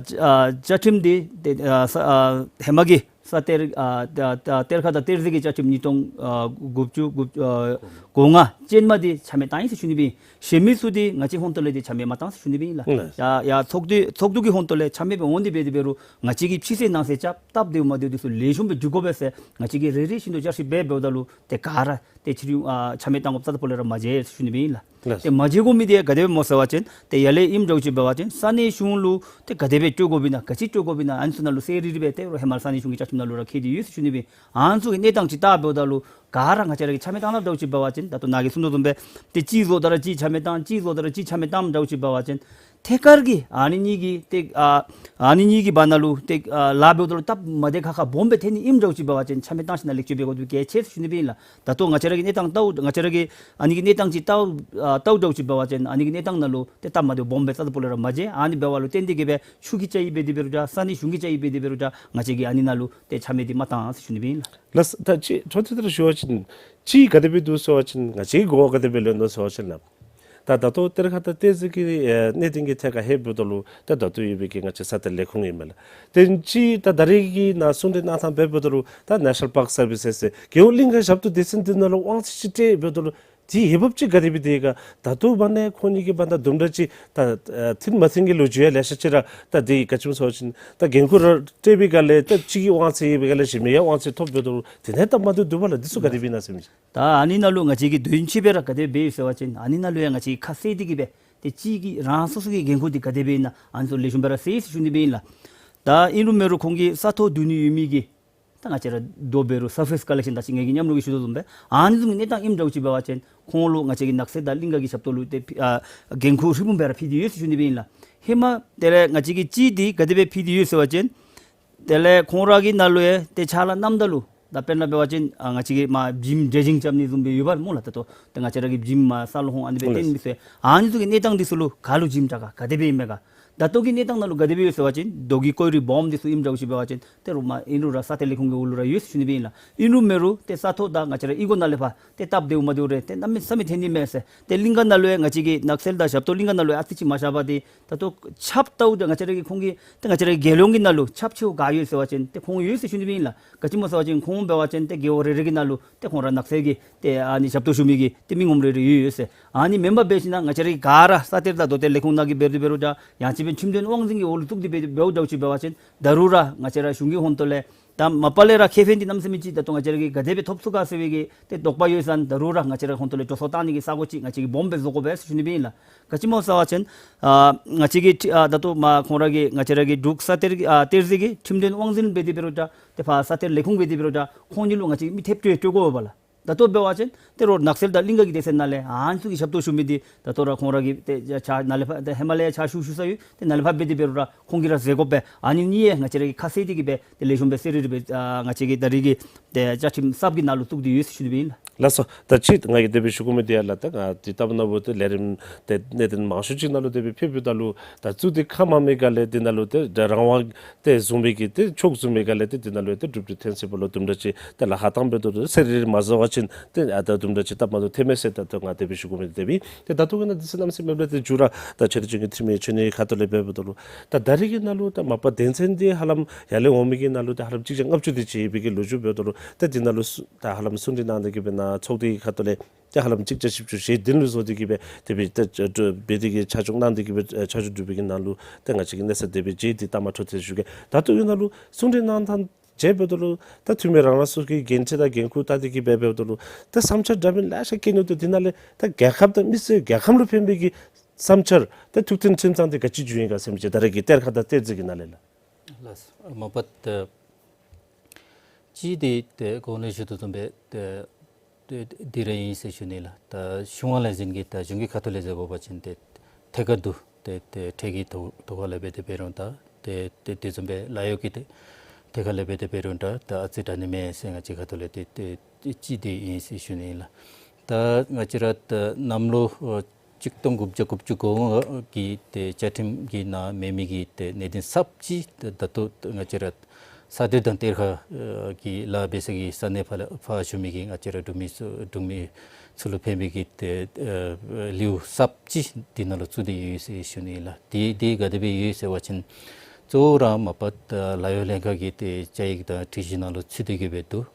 ཨ་བཅའ་ཁྲིམས་འདི་ཏེ་ཨ་ས་ཨ་ཧེ་མ་གི་ས་གཏེར་ཨ་ད་ད་གཏེར་ཁ་དང་གཏེར་རྫས་ཀྱི་བཅའ་ཁྲིམས་ཉིས་སྟོང་ཨ་དགུ་བཅུ་དགུ་ཨ་གོ་ལྔ་ཅན་མ་འདི་ཆ་མེད་བཏང་ཡི་ཟེར་ཞུ་ནི་སྦེ་ཨིན། གཞན་མི་ཚུ་འདི་ང་བཅས་ཧོན་ཏོ་ལས་འདི་ཆ་མེད་མ་བཏང་ཟེར་ཞུ་ནི་སྦེ་ཨིན་ལགས། ལགས། ཡ་ཡ་ཚོགས་འདུ་ཚོགས་འདུ་གི་ཧོན་ཏོ་ལས་ཆ་མེད་སྦེ་འོང་སྟེ་འབད་དེ་འབད་རུང་ང་བཅས་ཀྱིས་ཕྱི་གསལ་ནང་གསལ་རྐྱབ་སྟབས་བདེཝ་མ་བདེཝ་འདི་ཚུ་ལེགས་ཤོམ་སྦེ་འགྱོ་དགོ་པས་ཟེར་ང་བཅས་ཀྱིས་རེ་རེ་བཞིན་དུ་བསྐྱར་ཞིབ་འབད་འབདཝ་ད་ལུ་ཏེ་ག་ར་ཏེ་ཕྱིར་ཨ་ཆ་མེད་བཏང་དགོཔ་རྩ་དང་པོ་ལས་ར་མ་མཇལ་ཟེར་ཞུ་ནི་སྦེ་ཨིན་ལགས། ལགས། ཏེ་མ་མཇལ་དགོ་མི་འདི་ག་དེ་སྦེ་སྨོ་ཟེར་བ་ཅིན་ཏེ་ཡར་ལས་ཨིནམ་འདྲཝ་ཅིག་འབད་བ་ཅིན་ས་གནས་གཞུང་ལུ་ཏེ་ག་དེ་སྦེ་སྤྲོད་དགོཔ་ཨིན་ན་ག་ཅི་སྤྲོད་དགོཔ་ཨིན་ན་ཨ་ནི་ཚུ་ནང་ལུ་གསལ་རི་རི་སྦེ་ཏེ་རོགས་ཧེ་མ་ས་གནས་གཞུང་གི་བཅའ་ཁྲིམས་ནང་ལུ་ར་བཀོད་དེ་ཡོད་ཟེར་ཞུ་ནི་སྦེ་ཨིན། ཨ་ནི་ཚུ་གི་གནས་སྟངས་ཅིག་བལྟ་འབདཝ་ད་ལུ་ག་ར་ང་བཅས་ར་གིས་ཆ་མེད་བཏང་ལགས་འདྲཝ་ཅིག་འབད་བ་ཅིན་ད་ལྟོ་ནཱ་གིས་གསུངས་དོ་བཟུམ་སྦེ་ཏེ་གཅིག་བཟོ་ད་ར་གཅིག་ཆ་མེད་བཏང་གཅིག་བཟོ་ད་ར་གཅིག་ཆ་མེད་བཏངམ་འདྲཝ་ཅིག་འབད་བ་ཅིན་ཐད་ཀར་གྱི་ཨ་ནི་གཉིས་ཀྱི་ཏེ་ཨ་ཨ་ནི་གཉིས་ཀྱི་བར་ན་ལུ་ཏེ་ཨ་ལཱ་འབདཝ་ད་ལུ་སྟབས་མ་བདེ་ཁག་ཁ་སྦོམ་སྦེ་ཐོན་ནི་ཨིནམ་འདྲཝ་ཅིག་འབད་བ་ཅིན་ཆ་མེད་བཏང་ཞིན་ན་ལེགས་བཅོས་འབད་དགོཔ་འདི་གལ་ཆེ་ཟེར་ཞུ་ནི་སྦེ་ཨིན་ལགས། ད་ལྟོ་ང་བཅས་ར་གི་གནས་སྟངས་བལྟཝ་ང་བཅས་ར་གི་ཨ་ནི་གི་གནས་སྟངས་ཅིག་བལྟཝ་ཨ་བལྟཝ་འདྲཝ་ཅིག་འབད་བ་ཅིན་ཨ་ནི་གི་གནས་སྟངས་ནང་ལུ་ཏེ་སྟབས་མ་བདེཝ་སྦོམ་སྦེ་རྩ་དང་པོ་ལས་ར་མ་མཇལ། ཨ་ནི་འབདཝ་ལུ་བརྟེན་ཏེ་གི་སྦེ་ཆུ་གིས་བཅའ་ཡི་འབད་དེ་འབད་རུང་འདྲ་ས་གནས་གཞུང་གིས་བཅའ་ཡི་འབད་དེ་འབད་རུང་འདྲ་ང་བཅས་ཀྱིས་ཨ་ནི་ནང་ལུ་ཏེ་ཆ་མེད་འདི་མ་བཏང་ཟེར་ཞུ་ནི་སྦེ་ཨིན་ལགས། ལགས། ད་ཅི་འཕྲོ་མཐུད་དེ་ར་ཞུ་བ་ཅིན་ཅིག་ག་དེ་སྦེ་འདུག་ཟེར་བ་ཅིན་ང་བཅས་གོ་བ་ག་དེ་སྦེ་ལེན་དོ་ཟེར་བ་ཅིན་ལགས། ད་ད་ལྟོ་གཏེར་ཁ་དང་གཏེར་རྫས་ཀྱི་ཨེ་གནད་དོན་གྱི་ཐད་ཁར་ཧེ་འབདཝ་ད་ལུ་ད་ད་ལྟོ་ཡོད་པའི་གི་ང་བཅས་ས་གཏེར་ལས་ཁུངས་ཨིན་མས་ལགས། ཏེ་ཅིག་ད་ད་རེས་ཀྱི་ནཱ་གསུང་གྲོས་གནང་ཐངས་འབད་འབདཝ་ད་ལུ་ད་National Park Service ཟེར་རྒེད་འོག་གླིང་ག་ཞབས་ཏོག་སྡེ་ཚན་འདི་ནང་ལུ་དབང་ཚད་ཅིག་སྤྲོད་འབདཝ་ད་ལུ་དེའི་འོས་འབབ་ཅིག་ག་དེ་སྦེ་འདུག་ག། ད་ལྟོ་བར་ན་ཁོང་གཉིས་ཀྱི་བར་ན་དུམ་གྲ་ཅིག་ད་ཨ་མཐུན་མ་མཐུན་གྱི་ལོ་རྒྱུས་ཡང་ལེ་ཤ་ཅིག་ར་ད་འདི་ག་ཅི་སྨོ་ཟེར་བ་ཅིན་ད་འགན་ཁུར་ར་སྤྲོད་པའི་སྒང་ལས་ད་གཅིག་གིས་དབང་ཚད་ཡོད་པའི་སྒང་ལས་གཞན་མི་ཡང་དབང་ཚད་ཐོབ་འབདཝ་ད་ལུ་དེ་ནང་སྟབས་མ་བདེཝ་འདུག་པ་ལགས། འདི་ཚུ་ག་དེ་སྦེ་ཨིན་ན་ཟེར་མི་ཅིག། ད་ཨ་ནི་ནང་ལུ་ང་བཅས་ཀྱིས་དོན་ཆེ་སྦེ་ར་ག་དེ་སྦེ་ཡོད་ཟེར་བ་ཅིན་ཨ་ནི་ནང་ལུ་ཡང་ང་བཅས་ཁ་གསལ་ཏེ་གི་སྦེ་ཏེ་གཅིག་གིས་རང་སོ་སོ་གི་འགན་ཁུར་འདི་ག་དེ་སྦེ་ཨིན་ན་ཨ་ནི་ཚུ་ལེགས་ཤོམ་སྦེ་ར་གསལ་ཡི་ཟེར་ཞུ་ནི་སྦེ་ཨིན་ལགས། ད་ཨིན་རུང་མེན་རུང་ཁོང་གིས་ས་ཐོག་བསྡུ་ནི་ཡོད་མི་གི་ད་ང་བཅས་ར་རྡོ་འབད་རུང་surface collection ད་ཅི་ངེ་གི་མཉམ་རོགས་ཀྱིས་ཞུ་དོ་བཟུམ་སྦེ་ཨ་ནི་བཟུམ་གྱི་གནས་སྟངས་ཨིནམ་འདྲཝ་ཅིག་འབད་བ་ཅིན་ཁོང་ལུ་ང་བཅས་ཀྱིས་ནགས་ཚལ་དང་གླིང་ག་གི་ཞབས་ཏོག་ལུ་ཏེ་ཕི་ཨ་འགན་ཁུར་ཧྲིལ་བུམ་སྦེ་ར་ཕུལ་ཏེ་ཡོད་ཟེར་ཞུ་ནི་སྦེ་ཨིན་ལགས། ཧེ་མ་དེ་ལས་ང་བཅས་ཀྱིས་ཅིག་འདི་ག་དེ་སྦེ་ཕུལ་ཏེ་ཡོད་ཟེར་བ་ཅིན་དེ་ལས་ཁོང་ར་གི་ནང་ལུ་ཡང་ཏེ་ཕྱག་ལཱ་གནངམ་ད་ལུ་ད་དཔེར་ན་འབད་བ་ཅིན་ཨ་ང་བཅས་ཀྱིས་མར་བྱེམ་dredging རྐྱབ་ནི་བཟུམ་སྦེ་ཡོདཔ་སྨོ་ལགས། ད་ལྟོ་ཏེ་ང་བཅས་ར་གི་བྱེམ་མར་ས་ལུ་ལྷོང་ཨ་ནི་སྦེ་ལགས། བཏོན་མི་ཚུ་ཨ་ནི་ཚུ་གི་གནས་སྟངས་འདི་ཚུ་ལུ་ག་ལུ་བྱེམ་དྲག་ག་ག་དེ་སྦེ་ཨིན་མས་ག། ད་ལྟོ་གི་གནས་སྟངས་ནང་ལུ་ག་དེ་སྦེ་ཡོད་ཟེར་བ་ཅིན་རྡོ་གི་ཀོ་རི་སྦོམ་འདི་ཚུ་ཨིནམ་འདྲཝ་ཅིག་འབད་བ་ཅིན་ཏེ་རོགས་མར་ཨིན་རུང་ར་ས་གཏེར་ལས་ཁུངས་ཀྱི་འོག་ལུ་ར་ཡོད་ཟེར་ཞུ་ནི་སྦེ་ཨིན་ལགས། ཨིན་རུང་མེན་རུང་ཏེ་ས་ཐོག་དང་ང་བཅས་ར་གཡུས་སྒོ་ནང་ལས་ཕར་ཏེ་སྟབས་བདེཝ་མ་བདེཝ་རེ་ཏེ་གནམ་མེད་ས་མེད་ཐོན་ནི་མས་ཟེར། ཏེ་གླིང་ག་ནང་ལུ་ཡང་ང་བཅས་ཀྱིས་ནགས་ཚལ་དང་ཞབས་ཏོག་གླིང་ག་ནང་ལུ་ཡང་ཨ་ཙི་ཅིག་མ་བཞག་པར་ཏེ་ད་ལྟོ་ཆརཔ་བཏབ་ད་ང་བཅས་ར་གི་ཁོང་གི་ཏེ་ང་བཅས་ར་གི་རྒྱལ་ཡོངས་ཀྱི་ནང་ལུ་ཆརཔ་ཆེཝ་ག་ཡོད་ཟེར་བ་ཅིན་ཏེ་ཁོང་ཡོད་ཟེར་ཞུ་ནི་སྦེ་ཨིན་ལགས། ག་ཅི་སྨོ་ཟེར་བ་ཅིན་ཁོང་འབད་བ་ཅིན་ཏེ་རྒེད་འོག་རེ་རེ་གི་ནང་ལུ་ཏེ་ཁོང་ར་ནགས་ཚལ་གྱི་ཏེ་ཨ་ནི་ཞབས་ཏོག་ཞུ་མི་གི་ཏེ་མི་ངོམ་རེ་རེ་ཡོད་ཡོད་ཟེར། ཨ་ནི་མེན་པར་འབད་ཞིན་ན་ང་བཅས་ར་གི་ག་ར་ས་གཏེར་དང་རྡོ་གཏེར་ལས་ཁུངས་ནང་གི་འབད་རུང་འབད་རུང་འདྲ་ཡང་ཅིན་འབད་ཁྲིམས་དོན་དབང་འཛིན་གྱི་འོག་ལུ་བཙུགས་ཏེ་འབད་འབདཝ་འདྲཝ་ཅིག་འབད་བ་ཅིན་ད་རུང་ར་ང་བཅས་ར་གཞུང་གི་ཧོན་ཏོ་ལས་ད་མ་པ་ལས་ར་ཁེ་ཕན་འདི་གནམ་མེད་ས་མེད་ཅིག་ད་ལྟོ་ང་བཅས་ར་གིས་ག་དེ་སྦེ་ཐོབ་ཚུགས་ག་ཟེར་བའི་གི་ཏེ་དོགས་པ་ཡོད་ས་ན་ད་རུང་ར་ང་བཅས་ར་ཧོན་ཏོ་ལས་འགྲོ་སོང་བཏང་ནི་གི་ས་གོ་ཅིག་ང་བཅས་ཀྱིས་སྦོམ་སྦེ་བཟོ་དགོ་པས་ཟེར་ཞུ་ནི་སྦེ་ཨིན་ལགས། ག་ཅི་སྨོ་ཟེར་བ་ཅིན་ཨ་ང་བཅས་ཀྱིས་ཨ་ད་ལྟོ་མར་ཁོང་ར་གི་ང་བཅས་ར་གི་འབྲུག་ས་གཏེར་གྱི་ཨ་གཏེར་རྫས་ཀྱི་ཁྲིམས་དོན་དབང་འཛིན་འབད་དེ་འབད་རུང་འདྲ་ཏེ་ཕར་ས་གཏེར་ལས་ཁུངས་འབད་དེ་འབད་རུང་འདྲ་ཁོང་གཉིས་ལུ་ང་བཅས་མི་ཐེབས་སྤྲོད་སྤྲོད་དགོ་པས་ལགས། ད་ལྟོ་འབད་བ་ཅིན་ཏེ་རོགས་ནགས་ཚལ་དང་གླིང་ག་གི་སྡེ་ཚན་ནང་ལས་ཨ་ནི་ཚུ་གི་ཞབས་ཏོག་ཞུ་མི་འདི་ད་ལྟོ་ར་ཁོང་ར་གིས་ཏེ་ཕྱག་ནཱ་ལས་ཕར་ཏེ་ཧེ་མ་ལས་ཕྱག་ཞུ་ཞུ་ས་ཡོད། ཏེ་ནཱ་ལས་ཕར་འབད་དེ་འབད་རུང་ར་ཁོང་གིས་ར་ཟེར་དགོ་པས། ཨ་ནི་གཉིས་ཡང་ང་བཅས་ར་གིས་ཁ་གསལ་ཏེ་གི་སྦེ་ཏེ་ལེགས་ཤོམ་སྦེ་གསལ་རི་རི་སྦེ་ཨ་ང་བཅས་ཀྱིས་ད་རེས་ཀྱི་ཏེ་བཅའ་ཁྲིམས་གསརཔ་གི་ནང་ལུ་བཙུགས་ཏེ་ཡོད་ཟེར་ཞུ་ནི་སྦེ་ཨིན་ལགས། ལགས་སོ། ད་ཅི་ང་གིས་དེ་སྦེ་ཞུ་དགོ་མི་འདི་ཡང་ལགས། ད་ང་འདི་ལྟ་བུ་ན་བུ་ཏེ་ལས་རིམ་ཏེ་གནད་དོན་མང་ཤོས་ཅིག་ནང་ལུ་དེ་སྦེ་ཕེབས་ཡོདཔ་ད་ལུ་ད་བཙུགས་ཏེ་ཁ་མ་མེད་ག་ལས་འདི་ནང་ལུ་ཏེ་ད་རང་དབང་ཏེ་བཟུང་བའི་གི་ཏེ་ཕྱོགས་བཟུང་བའི་ག་ལས་ཏེ་འདི་ནང་ལུ་ཏེ་གྲུབ་འབྲས་ཐོན་སྲིད་པ་ལུ་དུམ་གྲ་ཅིག་ཏེ་ལཱ་ཁག་བཏང་འབད་དོ་ཏེ་གསལ་རི་རི་མ་བཟོ་བ་ ཅིན་ཏེ་ཨ་ད་དུམ་གྲ་ཅིག་སྟབས་མ་བདེཝ་ཐོནམ་མས་ཟེར་ད་ལྟོ་ང་དེ་སྦེ་ཞུ་དགོ་མི་དེ་སྦེ། ཏེ་ད་ལྟོ་གི་ནང་དུས་ཚོད་གནམ་མེད་ས་མེད་ལས་ཏེ་མཇུག་ར་ད་ཆེ་བསྟོད་ཅན་གྱི་འཐུས་མི་ཆོས་ཉིད་ཁ་ཐུག་ལས་འབད་འབདཝ་ད་ལུ་ད་ད་རེས་ཀྱི་ནང་ལུ་ད་མ་པ་དོན་ཚན་འདི་ཧ་ལམ་ཡར་ལས་འོང་མི་གི་ནང་ལུ་ད་ཧ་ལམ་གཅིག་བརྒྱ་ལྔ་བཅུ་དེ་ཅིག་ཡོད་པའི་གི་ལོ་རྒྱུས་འབདཝ་ད་ལུ་ད་འདི་ནང་ལུ་ད་ཧ་ལམ་གསུང་གྲོས་གནང་སྟེ་གི་སྦེ་ནཱ་ཚོགས་སྡེ་གི་ཁ་ཐུག་ལས་ཏེ་ཧ་ལམ་གཅིག་བརྒྱ་བཞི་བཅུ་ཞེ་བདུན་ལུ་བཟོ་སྟེ་གི་སྦེ་དེ་སྦེ་ད་འབད་དེ་གི་ཆ་འཇོག་གནང་སྟེ་གི་སྦེ་ཆ་འཇོག་གྲུབ་པའི་གི་ནང་ལུ་ད་ང་བཅས་ཀྱིས་གནས་ཚད་དེ་སྦེ་མཇལ་ཏེ་ད་མ་འཕྲོ་མཐུད་ཞུ་གེ། ད་ལྟོ་གི་ནང་ལུ་གསུང་གྲོས་གནང་ཐངས་མཇལཝ་ད་ལུ་ད་འཐུས་མི་རང་རང་སོ་སོའི་འགན་འཁྲི་དང་འགན་ཁུར་བལྟ་སྟེ་གི་སྦེ་འབདཝ་ད་ལུ་ད་བསམ་འཆར་འདྲ་མིན་ལེ་ཤ་བཀོད་ནུག། ད་འདི་ནང་ལས་ད་རྒྱལ་ཁབ་དང་མི་སེར་རྒྱལ་ཁམས་ལུ་ཕན་པའི་གི་བསམ་འཆར་ད་ཐུགས་མཐུན་ཁྲིམས་གཙང་དེ་ག་ཅི་བྱུང་ཡི་ག་ཟེར་མི་ཅིག་ད་རེས་ཀྱི་གཏེར་ཁ་དང་གཏེར་རྫས་ཀྱི་ནང་ལས་ལགས། ལགས་སོ། མ་པ་ད་ཅི་དེ་ཏེ་གོང་ལས་ཞུ་དོ་བཟུམ་སྦེ་ཏེ་ཏེ་འདི་ར་ཨིན་ཟེར་ཞུ་ནི་ལགས། ད་གཞུང་དབང་ལས་འཛིན་གྱི་ད་གཞུང་གི་ཁ་ཐུག་ལས་ཟེར་དགོ་པ་ཅིན་ཏེ་ཐད་ཀར་དུ་ཏེ་ཏེ་ཁྲལ་གྱི་ཐོག་ཐོག་ཁ་ལས་འབད་དེ་འབད་རུང་ད་ཏེ་ཏེ་དེ་བཟུམ་སྦེ་ལཱ་གཡོག་གི་ཏེ་ཐད་ཁ་ལས་འབད་དེ་འབད་རུང་ད་ད་ཨ་ཙི་དྲག་ནི་མས་ཟེར་ང་བཅས་ཁ་ཐུག་ལས་ཏེ་ཏེ་ཏེ་ཅི་དེ་ཨིན་ཟེར་ཞུ་ནི་ལགས། ད་ང་བཅས་ར་ད་གནམ་ལོ་ཨོ་གཅིག་སྟོང་དགུ་བརྒྱ་དགུ་བཅུ་གོ་ལྔ་གི་ཏེ་བཅའ་ཁྲིམས་ཀྱི་ནང་མེད་མི་གི་ཏེ་གནད་དོན་ཚབས་ཅིག་ད་ལྟོ་ང་བཅས་ར་ས་སྟོད་དང་གཏེར་ཁ་ཨ་གི་ལཱ་འབད་ས་གི་ས་གནས་ཕར་ལས་ཕར་བཞུགས་མི་གི་ང་བཅས་ར་འབྲུག་མི་ཚུ་འབྲུག་མི་ཚུ་ལུ་ཕན་པའི་གི་ཏེ་ཨ་ལེའུ་ཚབས་ཅིག་འདི་ནང་ལུ་ཚུད་དེ་ཡོད་ཟེར་ཞུ་ནི་ལགས། དེ་དེ་ག་དེ་སྦེ་ཡོད་ཟེར་བ་ཅིན་གཙོ་བོ་ར་མ་པ་ད་ལཱ་གཡོག་ལྷན་ཁག་གི་ཏེ་བཅའ་ཡིག་དང་སྒྲིག་གཞི་ནང་ལུ་ཚུད་དེ་གི་སྦེ་འདུག།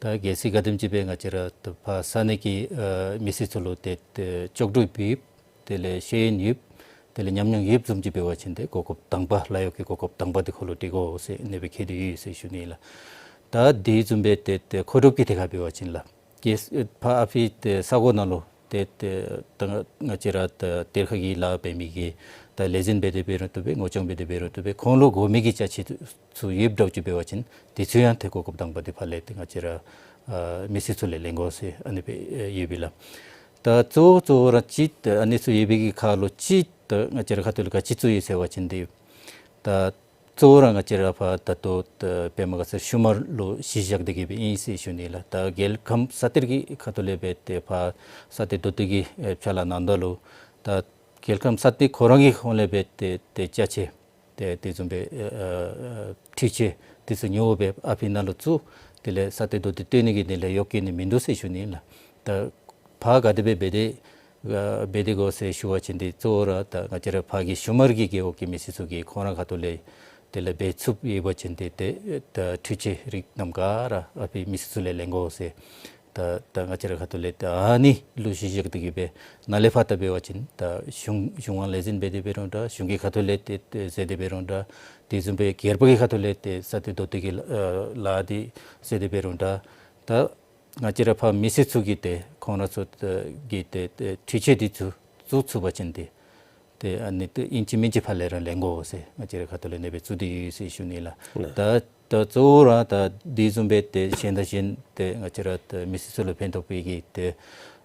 ད་གལ་སྲིད་ག་དེམ་ཅིག་སྦེ་ང་བཅས་ར་ད་ཕར་ས་གནས་ཀྱི་ཨ་མི་སེར་ཚུ་ལུ་ཏེ་ཏེ་ལྕོགས་གྲུབ་ཡོདཔ་དེ་ལས་ཤེས་ཡོན་ཡོདཔ་དེ་ལས་ཉམས་མྱོང་ཡོདཔ་བཟུམ་ཅིག་འབད་བ་ཅིན་ཏེ་གོ་སྐབས་དང་པ་ལཱ་གཡོག་གི་གོ་སྐབས་དང་པ་འདི་ཁོ་ལུ་སྤྲོད་དགོ་ཟེར་ཨ་ནི་སྦེ་བཀོད་དེ་ཡོད་ཟེར་ཞུ་ནི་ལགས། ད་དེ་བཟུམ་སྦེ་ཏེ་ཏེ་མཁོ་སྒྲུབ་ཀྱི་ཐད་ཁར་འབད་བ་ཅིན་ལགས། ཀྱེ་ཕར་ཨ་ཕི་ཏེ་ས་གོ་ནང་ལུ་ཏེ་ཏེ་ད་ང་བཅས་ར་ད་གཏེར་ཁ་གི་ལཱ་འབད་མི་གི་ད་ལས་འཛིན་འབད་དེ་འབད་རུང་བཏུབ་པས། ངོ་སྦྱོང་འབད་དེ་འབད་རུང་བཏུབ་པས། ཁོང་ལུ་དགོ་མི་གི་ཅ་ཆས་ཚུ་ཡོདཔ་འདྲཝ་ཅིག་འབད་བ་ཅིན་དེ་ཚུ་ཡང་ཏེ་གོ་སྐབས་དང་པ་འདི་ཕར་ལས་ཏེ་ང་བཅས་ར་ཨ་མི་སེར་ཚུ་ལས་ལེན་དགོ་ཟེར་ཨ་ནི་སྦེ་ཨེ་ཡོད་པས་ལགས། ད་གཙོ་བོ་གཙོ་བོ་ར་ཅིག་ད་ཨ་ནི་ཚུ་ཡོད་པའི་གི་ཁར་ལུ་ཅིག་ད་ང་བཅས་ར་ཁ་ཐུག་ལུ་ག་ཅི་ཚུད་ཡི་ཟེར་བ་ཅིན་ཏེ་ད་གཙོ་བོ་ར་ང་བཅས་ར་ཕར་ད་ལྟོ་ད་པདྨ་དགའ་ཚལ་ཤུལ་མ་ལུ་གཞི་བཞག་སྟེ་གི་སྦེ་ཨིན་ཟེར་ཞུ་ནི་ལགས། ད་རྒྱལ་ཁམས་ས་གཏེར་གྱི་ཁ་ཐུག་ལས་འབད་དེ་ཕར་ས་གཏེར་མདོ་སྟོད་ཀྱི་ཨེ་ཕྱག་ལཱ་གནང་ད་ལུ་ད་རྒྱལ་ཁམས་ས་གཏེར་ཁོ་ར་གི་ཧོངས་ལས་འབད་དེ་ཏེ་ཅ་ཆས་ཏེ་དེ་བཟུམ་སྦེ་ཨ་ཨ་འཕྲུལ་ཆས་དེ་ཚུ་ཉོ་སྦེ་ཨ་ཕི་ནང་ལུ་བཙུགས། དེ་ལས་ས་གཏེར་མདོ་སྟོད་བཏོན་ནི་གི་དེ་ལས་གཡོག་བཀོལ་ནི་མིན་འདུག་ཟེར་ཞུ་ནི་ལགས། ད་ཕར་ག་དེ་སྦེ་འབད་དེ་ཨ་འབད་དེ་དགོ་ཟེར་ཞུ་བ་ཅིན་ཏེ་གཙོ་བོ་ར་ད་ང་བཅས་ར་ཕར་གྱི་ཤུལ་མ་གི་རྒེད་འོག་གི་མི་སེར་ཚུ་གིས་ཁོང་ར་ཁ་ཐུག་ལས་དེ་ལས་འབད་ཚུགསཔ་ཡོད་པ་ཅིན་ཏེ་ཏེ་ད་འཕྲུལ་ཆས་རིགས་རྣམ་ག་ར་ཨ་ཕི་མི་སེར་ཚུ་ལས་ལེན་དགོ་ཟེར། ད་ད་ང་བཅས་ར་ཁ་ཐུག་ལས་ད་ཨ་ནི་ལུ་གཞི་བཞག་སྟེ་གི་སྦེ་ནཱ་ལས་ཕར་ད་འབད་བ་ཅིན་ད་གཞུང་གཞུང་དབང་ལས་འཛིན་འབད་དེ་འབད་རུང་འདྲ། གཞུང་གི་ཁ་ཐུག་ལས་ཏེ་ཏེ་མཛད་དེ་འབད་རུང་འདྲ། དེ་བཟུམ་སྦེ་སྒེར་པ་གི་ཁ་ཐུག་ལས་ཏེ་ས་གཏེར་མདོ་སྟོད་ཀྱི་ལཱ་ཨ་ལཱ་འདི་མཛད་དེ་འབད་རུང་འདྲ། ད་ང་བཅས་ར་ཕར་མི་སེར་ཚུ་གིས་ཏེ་ཁོང་ར་ཚུ་ད་གིས་ཏེ་ཏེ་འཕྲུལ་ཆས་འདི་ཚུ་བཙུགས་ཚུགས་པ་ཅིན་ཏེ་ཏེ་ཨ་ནི་ཏེ་ཨིན་ཅི་མིན་ཅི་ཕར་ལས་ར་ལེན་དགོ་ཟེར་ང་བཅས་ར་ཁ་ཐུག་ལས་ཨ་ནི་སྦེ་བཙུགས་ཏེ་ཡོད་ཟེར་ཞུ་ནི་ལགས། ལགས། ད་ད་གཙོ་བོ་ར་ད་དེ་བཟུམ་སྦེ་ཏེ་གཞན་དང་གཞན་ཏེ་ང་བཅས་ར་ད་མི་སེར་ཚུ་ལུ་ཕན་ཐོགས་པའི་གི་ཏེ་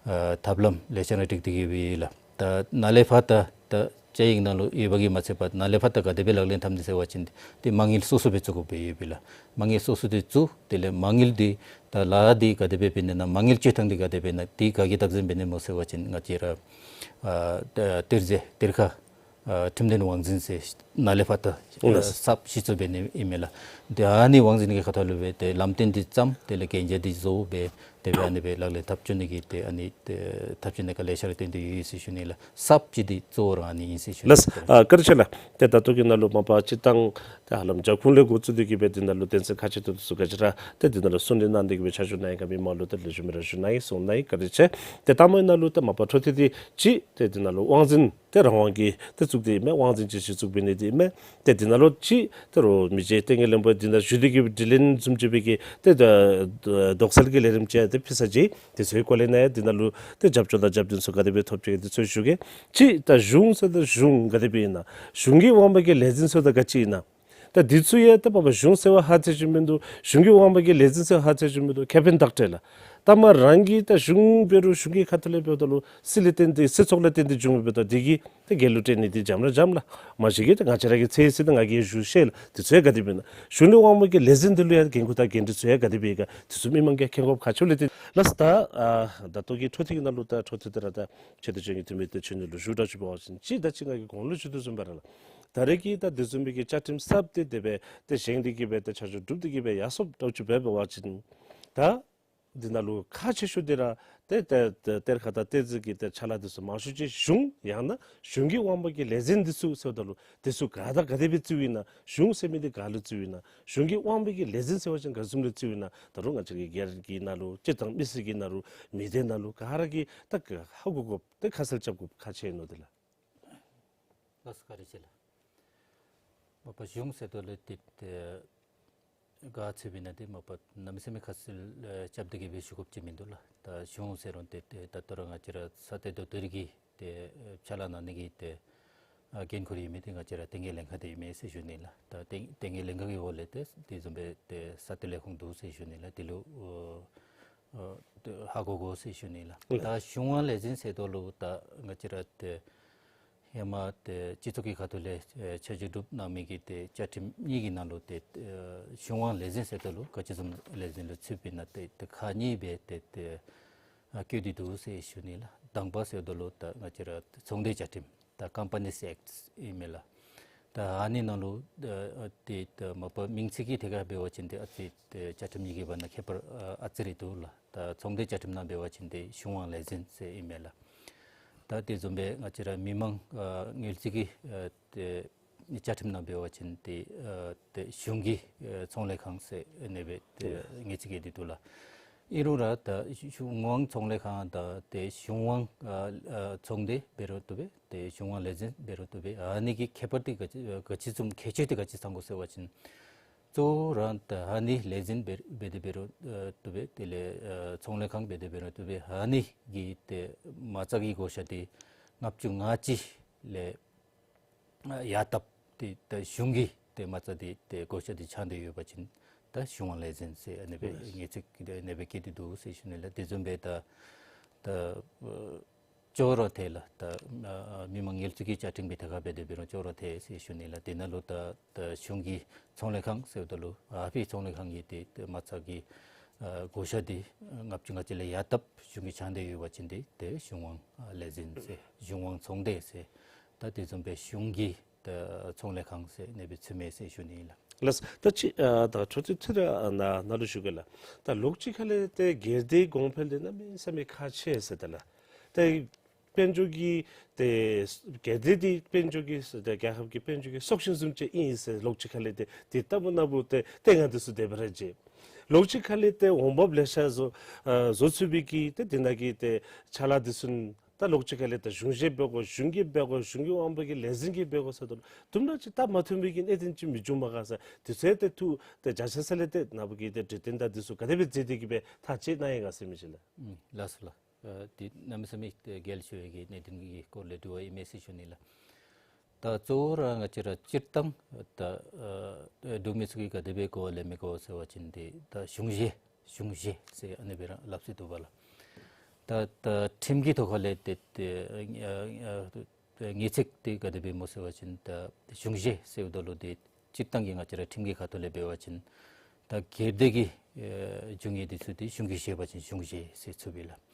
ཨ་ཐབས་ལམ་ལེ་ཤ་ར་སྒྲིག་སྟེ་གི་སྦེ་ཡོད་ལགས། ད་ནཱ་ལས་ཕར་ད་ད་བཅའ་ཡིག་ནང་ལུ་ཡོད་པ་གིས་མ་ཚད་པར་ནཱ་ལས་ཕར་ད་ག་དེ་སྦེ་ལག་ལེན་འཐབ་ནི་ཟེར་བ་ཅིན་ཏེ་མ་དངུལ་སོ་སོ་སྦེ་བཙུགས་དགོཔ་སྦེ་ཡོད་པས་ལགས། མ་དངུལ་སོ་སོ་འདི་བཙུགས། དེ་ལས་མ་དངུལ་འདི་ད་ལཱ་འདི་ག་དེ་སྦེ་འབད་ནི་ན་མ་དངུལ་སྤྱོད་ཐངས་འདི་ག་དེ་སྦེ་ན་འདི་ག་གིས་བདག་འཛིན་འབད་ནི་སྨོ་ཟེར་བ་ཅིན་ང་བཅས་ར་ཨ་ད་གཏེར་རྫས་གཏེར་ཁ་ཨ་ཁྲིམས་དོན་དབང་འཛིན་ཟེར་ནཱ་ལས་ཕར་ད་ཨ་ལགས། གསརཔ་གཞི་བཙུགས་འབད་ནི་ཨིན་མས་ལགས། ཏེ་ཨ་ནི་དབང་འཛིན་གྱི་ཁ་ཐུག་ལུ་སྦེ་ཏེ་ལམ་སྟོན་འདི་བརྩམས། དེ་ལས་གན་རྒྱ་འདི་བཟོ་སྦེ་དེ་སྦེ་ཨ་ནི་སྦེ་ལག་ལེན་འཐབ་བཅུག་ནི་གི་ཏེ་ཨ་ནི་ཏེ་ཐབས་ཤེས་ནང་ག་ལེ་ཤ་ར་བཏོན་ཏེ་ཡོད་ཟེར་ཞུ་ནི་ལགས། གསརཔ་གཞི་འདི་གཙོ་བོ་ར་ཨ་ནི་ཨིན་ཟེར་ཞུ་ནི་ལགས། ཨ་བཀའ་དྲིན་ཆེ་ལགས། ཏེ་ད་ལྟོ་གི་ནང་ལུ་མ་པ་སྤྱིར་བཏང་ཏེ་ཧ་ལམ་རྒྱབ་ཁུངས་ལས་འགོ་བཙུགས་ཏེ་གི་སྦེ་འདི་ནང་ལུ་དོན་ཚན་ཁག་ཆེ་ཏོག་ཏོ་ཚུ་ག་ཅི་ར་ཏེ་འདི་ནང་ལུ་གསུང་གྲོས་གནང་སྟེ་གི་སྦེ་ཕྱག་ཞུ་གནང་ཡི་ག་མི་མང་ལུ་ཏེ་ལེགས་ཤོམ་སྦེ་ར་ཞུ་གནང་ཡི། གསུངས་གནང་ཡི། བཀའ་དྲིན་ཆེ། ཏེ་ད་མ་ནཱ་ལུ་ཏེ་མ་པ་འཕྲོ་མཐུད་དེ་ཅིག་ཏེ་འདི་ནང་ལུ་དབང་འཛིན་ཏེ་རང་དབང་གིས་ཏེ་བཙུགས་ཏེ་ཨིན་མས། དབང་འཛིན་ཅིག་གཞི་བཙུགས་འབད་ནི་འདི་ཨིན་མས། ཏེ་འདི་ནང་ལུ་ཅིག་ཏེ་རོགས་མི་རྗེ་ཏེ་ངེ་ལེན་པ་འདི་ནང་བཞུགས་ཏེ་གི་སྦེ་དྲི་ལན་བཟུམ་ཅིག་འབད་གི་ཏེ་ད་དོགས་སེལ་གྱི་ལས་རིམ་ཅིག་ཏེ་ཕུལ་ས་ཅིག། དེ་ཚུའི་སྐོར་ལས་ནཱ་ཡང་འདི་ནང་ལུ་ཏེ་རྒྱབ་སྐྱོར་དང་རྒྱབ་སྟོན་ཚུ་ག་དེ་སྦེ་ཐོབ་ཅི་ག་དེ་ཚུ་ཞུ་གེ། ཅིག་ད་གཞུང་ཟེརཝ་ད་གཞུང་ག་དེ་སྦེ་ཨིན་ན། གཞུང་གི་དབང་པོ་གི་ལས་འཛིན་ཟེརཝ་ད་ག་ཅི་ཨིན་ན། ད་འདི་ཚུ་ཡང་ད་མ་པ་གཞུང་ཟེར་བ་ཧ་ཚད་ཅིག་མིན་འདུག། གཞུང་གི་དབང་པོ་གི་ལས་འཛིན་ཟེར་བ་ཧ་ཚད་ཅིག་མིན་འདུག། ཁེ་ཕན་དག་སྤྲད་ལགས། ད་མ་རང་གི་ད་གཞུང་འབད་རུང་གཞུང་གི་ཁ་ཐུག་ལས་འབདཝ་ད་ལུ་སྲིད་ལས་བརྟེན་ཏེ་སྲིད་ཚོགས་ལས་བརྟེན་ཏེ་འབྱུངམ་འབདཝ་ད་འདི་གིས་ཏེ་རྒྱལ་ལུ་སྤྲོད་ནི་འདི་འཇམ་ར་འཇམ་ལགས། མ་གཞི་གིས་ཏེ་ང་བཅས་ར་གི་ཚེ་ཡི་ཚེ་ད་ང་གིས་ཞུ་ཤེས་ལགས། དེ་ཚུ་ཡང་ག་དེ་སྦེ་ཨིན་ན། གཞུང་ལུ་དབང་པོ་གི་ལས་འཛིན་འདི་ལུ་ཡང་འགན་ཁུར་དང་འགན་འཁྲི་ཚུ་ཡང་ག་དེ་སྦེ་ཨིན་ག་དེ་ཚུ་མི་མང་གིས་མཁྱེན་དགོཔ་ཁག་ཆེཝ་ལས་བརྟེན་ལགས། ད་ཨ་ད་ལྟོ་གི་འཕྲོ་མཐུད་ཀྱི་ནང་ལུ་ད་འཕྲོ་མཐུད་དེ་ར་ད་ཆེ་བསྟོད་ཅན་གྱི་འཐུས་མི་ཏེ་ཆོས་ཉིད་ལུ་ཞུ་དགོཔ་ཅིག་འབད་བ་ཅིན་ཅིག་ད་ཅི་ང་གིས་གོང་ལུ་ཞུ་དོ་བཟུམ་སྦེ་ར་ལགས། ད་རེས་ཀྱི་ད་དེ་བཟུམ་མའི་གི་བཅའ་ཁྲིམས་གསརཔ་འདི་དེ་སྦེ་ཏེ་བཞེངས་ཏེ་གི་སྦེ་ཏེ་ཆ་འཇོག་གྲུབ་སྟེ་གི་སྦེ་ཡར་སོངམ་འདྲཝ་ཅིག་འབད་བ་ཅིན་ད་ འདི་ནང་ལུ་ཁག་ཆེ་ཤོས་འདི་ར་ཏེ་ཏེ་ཏེ་གཏེར་ཁ་དང་གཏེར་རྫས་ཀྱི་ཏེ་ཕྱག་ལཱ་འདི་ཚུ་མང་ཤོས་ཅིག་གཞུང་ཡང་ན་གཞུང་གི་དབང་པོ་གི་ལས་འཛིན་འདི་ཚུ་ཟེརཝ་ད་ལུ་འདི་ཚུ་ག་དང་ག་དེ་སྦེ་བརྩིཝ་ཨིན་ན། གཞུང་ཟེར་མི་འདི་ག་ལུ་བརྩིཝ་ཨིན་ན། གཞུང་གི་དབང་པོ་གི་ལས་འཛིན་ཟེར་བ་ཅིན་ག་བཟུམ་ལུ་བརྩིཝ་ཨིན་ན། ད་རུང་ང་བཅས་ཀྱི་སྒེར་གྱི་ནང་ལུ་སྤྱིར་བཏང་མི་སེར་གྱི་ནང་ལུ་མི་སྡེ་ནང་ལུ་ག་ར་གིས་ད་ཧ་གོ་དགོཔ་ཏེ་ཁ་གསལ་རྐྱབ་དགོཔ་ཁག་ཆེ་ནུག་འདི་ལགས། ལགས་སོ། བཀའ་དྲིན་ཆེ་ལགས། མ་པ་གཞུང་ཟེརཝ་ད་ལུ་ཏེ་ཏེ་ག་ཟེར་བ་ཅིན་ཏེ་མ་པ་གནམ་མེད་ས་མེད་ཁ་གསལ་ཨེ་རྐྱབ་སྟེ་གི་སྦེ་ཞུ་དགོཔ་ཅིག་མིན་འདུག་ལགས། ད་གཞུང་ཟེར་རུང་ཏེ་ཏེ་ད་ལྟོ་ར་ང་བཅས་ར་ས་གཏེར་མདོ་གཏེར་གྱི་ཏེ་ཨེ་ཕྱག་ལཱ་གནང་ནི་གི་ཏེ་ཨ་འགན་ཁུར་ཡོད་མི་འདི་ང་བཅས་ར་བསྟན་རྒྱས་ལྷན་ཁག་འདི་ཨིན་མས་ཟེར་ཞུ་ནི་ལགས། ད་བསྟན་བསྟན་རྒྱས་ལྷན་ཁག་གི་འོག་ལས་ཏེ་དེ་བཟུམ་སྦེ་ཏེ་ས་གཏེར་ལས་ཁུངས་འདུག་ཟེར་ཞུ་ནི་ལགས། དེ་ལུ་ཨ་ཨ་ཧ་གོ་དགོ་ཟེར་ཞུ་ནི་ལགས། ལགས། ད་གཞུང་དབང་ལས་འཛིན་ཟེརཝ་ད་ལུ་ད་ང་བཅས་ར་ཏེ་ཧེ་མ་ཏེ་སྤྱི་ཚོགས་ཀྱི་ཁ་ཐུག་ལས་ཨེ་ཆ་འཇོག་གྲུབ་གནང་མི་གི་ཏེ་བཅའ་ཁྲིམས་གཉིས་ཀྱི་ནང་ལུ་ཏེ་ཨེ་གཞུང་དབང་ལས་འཛིན་ཟེརཝ་ད་ལུ་ག་ཅི་བཟུམ་ལས་འཛིན་ལུ་ཚུདཔ་ཨིན་ན་ཏེ་ཏེ་ཁག་གཉིས་སྦེ་ཏེ་ཏེ་ཨ་བཀོད་དེ་འདུག་ཟེར་ཞུ་ནི་ལགས། དང་པ་ཟེརཝ་ད་ལུ་ད་ང་བཅས་ར་ཚོང་སྡེ་བཅའ་ཁྲིམས་ད་ཀམ་པ་ནིས་ཨེཀཊ་ཨིན་མས་ལགས། ད་ཨ་ནི་ནང་ལུ་ཨ་ཏེ་ད་མ་པ་མིང་ཚིག་གི་ཐད་ཁར་འབད་བ་ཅིན་ཏེ་ཨ་ཙི་ཏེ་བཅའ་ཁྲིམས་གཉིས་ཀྱི་བར་ན་ཁྱད་པར་ཨ་ཨ་ཙི་རེ་འདུག་ལགས། ད་ཚོང་སྡེ་བཅའ་ཁྲིམས་ནང་འབད་བ་ཅིན་ཏེ་གཞུང་དབང་ལས་འཛིན་ཟེར་ཨིན་མས་ལགས། ད་དེ་བཟུམ་སྦེ་ང་བཅས་ར་མི་མང་ཨ་དངུལ་རྩིས་ཀྱི་ཨ་ཏེ་བཅའ་ཁྲིམས་ནང་འབད་བ་ཅིན་ཏེ་ཨ་ཏེ་གཞུང་གི་ཨ་ཚོང་ལས་ཁང་ཟེར་ཨ་ནེ་སྦེ་ཏེ་ངེས་ཅིག་གི་འདི་འདུག་ལགས། ཨིན་རུང་ར་ད་གཞུང་དབང་ཚོང་ལས་ཁང་དང་ཏེ་གཞུང་དབང་ཨ་ཨ་ཚོང་སྡེ་འབད་རུང་བཏུབ་པས། ཏེ་གཞུང་དབང་ལས་འཛིན་འབད་རུང་བཏུབ་པས། ཨ་ནི་གི་ཁྱད་པར་འདི་ག་ཅི་ག་ཅི་བཟུམ་ཁྱད་ཆོས་འདི་ག་ཅི་ཚང་དགོ་ཟེར་བ་ཅིན་གཙོ་བོ་ར་ད་ཨ་ནི་ལས་འཛིན་འབད་འབད་དེ་འབད་རུང་ཨ་བཏུབ་པས། དེ་ལས་ཨ་ཚོང་ལས་ཁང་འབད་དེ་འབད་རུང་བཏུབ་པས། ཨ་ནི་གི་ཏེ་མ་རྩ་གི་བགོ་བཤའ་འདི་ལྔ་བཅུ་ང་གཅིག་ལས་ཡར་བཏབ་སྟེ་ད་གཞུང་གི་ཏེ་མ་རྩ་འདི་ཏེ་བགོ་བཤའ་འདི་ཆགས་ཏེ་ཡོད་པ་ཅིན་ད་གཞུང་དབང་ལས་འཛིན་ཟེར་ཨ་ནེ་སྦེ་ངེས་ཅིག་ཨ་ནེ་སྦེ་བཀོད་དེ་འདུག་ཟེར་ཞུ་ནི་ལགས། དེ་བཟུམ་སྦེ་ད་ད་ཨ་ཅོག་ར་འཐད་ལགས། ད་ཨ་མི་མང་དངུལ་རྩིས་ཀྱི་བཅའ་ཁྲིམས་ཀྱི་ཐད་ཁར་འབད་དེ་འབད་རུང་ཅོག་ར་འཐད་ཟེར་ཞུ་ནི་ལགས། དེ་ནང་ལུ་ད་ད་གཞུང་གི་ཚོང་ལས་ཁང་ཟེརཝ་ད་ལུ་ཨ་ཕི་ཚོང་ལས་ཁང་གི་ཏེ་ཏེ་མ་རྩ་གི་ཨ་བགོ་བཤའ་འདི་ལྔ་བཅུ་ང་གཅིག་ལས་ཡར་བཏབ་གཞུང་གིས་ཆགས་ཏེ་ཡོད་པ་ཅིན་ཏེ་ཏེ་གཞུང་དབང་ཨ་ལས་འཛིན་ཟེར་གཞུང་དབང་ཚོང་སྡེ་ཟེར་ད་དེ་བཟུམ་སྦེ་གཞུང་གི་ད་ཚོང་ལས་ཁང་ཟེར་ཨ་ནེ་སྦེ་ཚུདཔ་མས་ཟེར་ཞུ་ནི་ལགས། ལགས། ད་ཅི་ཨ་ད་ཁྱོད་ཚུ་ཚུ་ར་ཨ་ནཱ་ནཱ་ལུ་ཞུ་གེ་ལགས། ད་ལོགས་ཅིག་ཁ་ལས་ཏེ་སྒེར་སྡེའི་གོང་འཕེལ་འདི་གནམ་མེད་ས་མེད་ཁག་ཆེ་ཟེར་ད་ལགས། ཏེ་དཔལ་འབྱོར་གྱི་ཏེ་སྒེར་སྡེ་འདི་དཔལ་འབྱོར་གྱི་ཏེ་རྒྱལ་ཁབ་ཀྱི་དཔལ་འབྱོར་གྱི་སྲོག་ཤིང་བཟུམ་ཅིག་ཨིན་ཟེར་ལོགས་ཅིག་ཁ་ལས་ཏེ་ཏེ་ལྟ་བུ་ན་བུ་ཏེ་ཏེ་ང་འདི་ཚུ་དེ་སྦེ་ར་མཇལ། ལོགས་ཅིག་ཁ་ལས་ཏེ་འོང་འབབ་ལེ་ཤ་བཟོ་ཨ་བཟོ་ཚུགས་པའི་གི་ཏེ་དེ་ནང་གི་ཏེ་ཕྱག་ལཱ་འདི་ཚུ་ད་ལོགས་ཅིག་ཁ་ལས་ད་གཞུང་བཞེས་འབད་དགོ་གཞུང་གིས་འབད་དགོ་གཞུང་གི་དབང་པོ་གི་ལས་འཛིན་གྱིས་འབད་དགོ་ཟེར་དོ་དུམ་གྲ་ཅིག་ད་མ་མཐུན་པའི་གི་གནད་དོན་ཅིག་མི་འབྱུང་མས་ག་ཟེར། དུས་ཚོད་དེ་ཐུང་ཏེ་བརྒྱ་ཆ་ས་ལས་ཏེ་ནཱ་བུ་གིས་ཏེ་འབྲི་དོན་དང་འདི་ཚུ་ག་དེ་སྦེ་མཛད་དེ་གི་སྦེ་ཐག་བཅད་གནང་ཡི་ག་ཟེར་མི་ཅིག་ལགས། ཨུམ་ལགས་སོ་ལགས། ཨ་འདི་གནམ་མེད་ས་མེད་ཏེ་གལ་ཆེ་བའི་གི་གནད་དོན་གྱི་སྐོར་ལས་དྲི་བ་ཨིན་མས་ཟེར་ཞུ་ནི་ལགས། ད་གཙོ་བོ་ར་ང་བཅས་ར་སྤྱིར་བཏང་ད་ཨ་འབྲུག་མི་ཚུ་གིས་ག་དེ་སྦེ་གོ་བ་ལེན་མི་གོ་ཟེར་བ་ཅིན་ཏེ་ད་གཞུང་བཞེས་གཞུང་བཞེས་ཟེར་ཨ་ནེ་སྦེ་ར་སླབ་སྲོལ་འདུག་པ་ལགས། ད་ད་ཁྲིམས་ཀྱི་ཐོག་ཁ་ལས་ཏེ་ཏེ་ཨ་ཨ་ངེས་ཚིག་འདི་ག་དེ་སྦེ་སྨོ་ཟེར་བ་ཅིན་ད་གཞུང་བཞེས་ཟེརཝ་ད་ལུ་ཏེ་སྤྱིར་བཏང་གི་ང་བཅས་ར་ཁྲིམས་ཀྱི་ཁ་ཐུག་ལས་འབད་བ་ཅིན་ད་སྒེར་སྡེ་གི་ཨེ་འབྱུང་ཡོད་འདི་ཚུ་ཏེ་གཞུང་གིས་བཞེས་པ་ཅིན་གཞུང་བཞེས་ཟེར་ཚུདཔ་ཨིན་ལགས།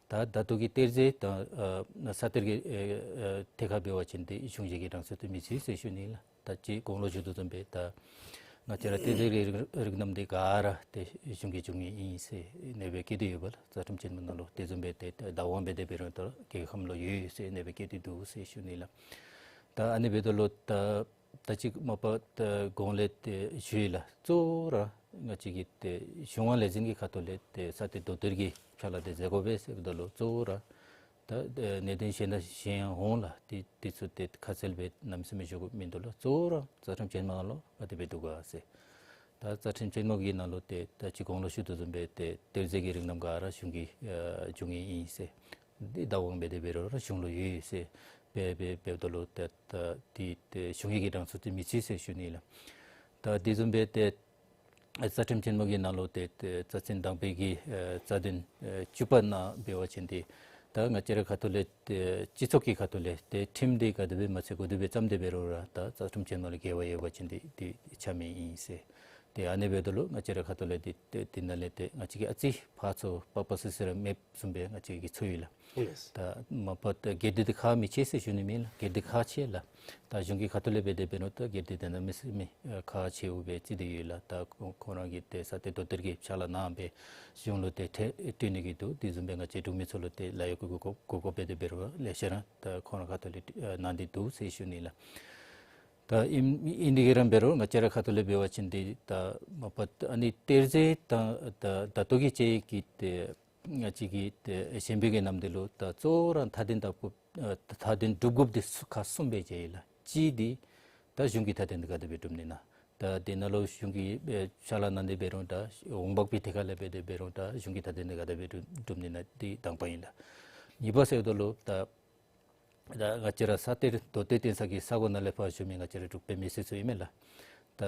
ད་ད་ལྟོ་གི་གཏེར་རྫས་དང་ཨ་ས་གཏེར་གྱི་ཨེ་ཨེ་ཐད་ཁར་འབད་བ་ཅིན་ཏེ་གཞུང་བཞེས་ཀྱི་གྲངས་སུ་ཏེ་མི་ཚུད་ཟེར་ཞུ་ནི་ལགས། ད་ཅི་གོང་ལུ་ཞུ་དོ་བཟུམ་སྦེ་ད་ང་བཅས་ར་གཏེར་རྫས་རིགས་རིགས་རྣམ་འདི་ག་ར་ཏེ་གཞུང་གིས་འབྱུང་ཡོད་ཨིན་ཟེར་ཨ་ནེ་སྦེ་བཀོད་དེ་ཡོད་པ་ལགས། རྩ་ཁྲིམས་ཆེན་མོ་ནང་ལུ་དེ་བཟུམ་སྦེ་ཏེ་བདག་དབང་འབད་དེ་འབད་རུང་ད་རྒྱལ་ཁམས་ལུ་ཡོད་ཟེར་ཨ་ནེ་སྦེ་བཀོད་དེ་འདུག་ཟེར་ཞུ་ནི་ལགས། ད་ཨ་ནེ་འབདཝ་ད་ལུ་ད་ད་ཅི་མ་པ་ད་གོང་ལས་ཏེ་ཞུ་ཡི་ལགས། གཙོ་བོ་ར་ང་བཅས་ཀྱི་ཏེ་གཞུང་དབང་ལས་འཛིན་གྱི་ཁ་ཐུག་ལས་ཏེ་ས་གཏེར་མདོ་གཏེར་གྱི་ཕྱག་ལཱ་འདི་མཛད་དགོ་པས་ཟེརཝ་ད་ལུ་གཙོ་བོ་ར་ད་ཨེ་གནད་དོན་གཞན་དང་གཞན་ཡང་འོང་ལགས། ཏེ་འདི་ཚུ་ཏེ་ཁ་གསལ་སྦེ་གནམ་མེད་ས་མེད་ཞུ་དགོཔ་མིན་འདུག་ལགས། གཙོ་བོ་ར་རྩ་ཁྲིམས་ཆེན་མོ་ནང་ལུ་ག་དེ་སྦེ་འདུག་ག་ཟེར། ད་རྩ་ཁྲིམས་ཆེན་མོ་གི་ནང་ལུ་ཏེ་ད་ཅི་གོང་ལུ་ཞུ་དོ་བཟུམ་སྦེ་ཏེ་གཏེར་རྫས་ཀྱི་རིགས་རྣམ་ག་ར་གཞུང་གི་ཨེ་འབྱུང་ཡོད་ཨིན་ཟེར། འདི་བདག་དབང་འབད་དེ་འབད་རུང་ར་གཞུང་ལུ་ཡོད་ཟེར་སྦེ་སྦེ་འབདཝ་ད་ལུ་ཏེ་ད་འདི་ཏེ་གཞུང་གི་གྲངས་སུ་ཏེ་མི་ཚུད་ཟེར་ཞུ་ནི་ལགས། ད་དེ་བཟུམ་སྦེ་ཏེ་རྩ་ཁྲིམས་ཆེན་མོ་གི་ནང་ལུ་ཏེ་ཏེ་རྩ་ཚན་དང་པའི་གི་ཨེ་རྩ་དོན་ཨེ་བཅུ་པ་ནང་འབད་བ་ཅིན་ཏེ་ད་ང་བཅས་རའི་ཁ་ཐུག་ལས་ཏེ་སྤྱི་ཚོགས་ཀྱི་ཁ་ཐུག་ལས་ཏེ་ཁྲིམས་འདི་ག་དེ་སྦེ་མ་ཚད་ག་དེ་སྦེ་བརྩམས་ཏེ་འབད་རུང་ར་ད་རྩ་ཁྲིམས་ཆེན་མོ་ལུ་འགལ་བ་ཡོད་པ་ཅིན་ཏེ་ཏེ་ཆ་མེད་ཨིན་ཟེར། ཏེ་ཨ་ནི་འབདཝ་ད་ལུ་ང་བཅས་ར་ཁ་ཐུག་ལས་འདི་ཏེ་འདི་ནང་ལས་ཏེ་ང་བཅས་ཀྱིས་ཨ་ཙི་ཕར་ཚུར་སྤག་སྤག་སི་སི་ར་མེདཔ་བཟུམ་སྦེ་ང་བཅས་ཀྱིས་ཚོར་ཡི་ལགས། ལགས། ད་མ་པ་ད་སྒེར་སྡེ་འདི་ཁག་མི་ཆེ་ཟེར་ཞུ་ནི་མེན་ལགས། སྒེར་སྡེ་ཁག་ཆེ་ལགས། ད་གཞུང་གི་ཁ་ཐུག་ལས་འབད་དེ་འབད་རུང་ད་སྒེར་སྡེ་འདི་ནང་མི་སེར་མི་ཨ་ཁག་ཆེཝ་སྦེ་བརྩི་སྟེ་ཡོད་ལགས། ད་ཁོང་ཁོང་ར་གིས་ཏེ་ས་གཏེར་རྡོ་གཏེར་གྱི་ཕྱག་ལཱ་གནང་སྦེ་གཞུང་ལུ་ཏེ་ཁྲལ་སྤྲོད་ནི་གི་འདུག། དེ་བཟུམ་སྦེ་ང་བཅས་འབྲུག་མི་ཚུ་ལུ་ཏེ་ལཱ་གཡོག་གུ་གོ་གོ་སྐབས་འབད་དེ་འབད་རུང་ལེ་ཤ་ར་ད་ཁོང་ར་ཁ་ཐུག་ལས་ཨ་གནང་སྟེ་འདུག་ཟེར་ཞུ་ནི་ལགས། ད་ཨིན་ཨིན་དེ་གིས་ར་འབད་རུང་ང་བཅས་ར་ཁ་ཐུག་ལས་འབད་བ་ཅིན་འདི་ད་མ་པ་ཨ་ནི་གཏེར་མཛོད་དང་ད་ད་ལྟོ་གི་དཔྱད་ཡིག་གི་ཏེ་ང་བཅས་ཀྱི་ཏེ་གཞན་པའི་གི་ནང་འདི་ལུ་ད་གཙོ་བོ་ར་མཐའ་དོན་ད་ཕུ་ཨ་མཐའ་དོན་སྒྲུབ་དགོཔ་འདི་ཚུ་ཁག་གསུམ་སྦེ་མཇལ་ཡི་ལགས། གཅིག་འདི་ད་གཞུང་གི་མཐའ་དོན་འདི་ག་དེ་སྦེ་སྒྲུབ་ནི་ན། ད་དེ་ནང་ལུ་གཞུང་གི་ཨེ་ཕྱག་ལཱ་གནང་སྟེ་འབད་རུང་ད་འོང་འབབ་ཀྱི་ཐད་ཁར་ལས་འབད་དེ་འབད་རུང་ད་གཞུང་གི་མཐའ་དོན་འདི་ག་དེ་སྦེ་སྒྲུབ་སྒྲུབ་ནི་ན་འདི་དང་པ་ཨིན་ལགས། གཉིས་པ་ཟེརཝ་ད་ལུ་ད་ད་ང་བཅས་ར་ས་གཏེར་རྡོ་གཏེར་བཏོན་ས་གི་ས་གོ་ནང་ལས་ཕར་བཞུགས་མི་ང་བཅས་ར་འབྲུག་པའི་མི་སེར་ཚུ་ཨིན་མས་ལགས། ད་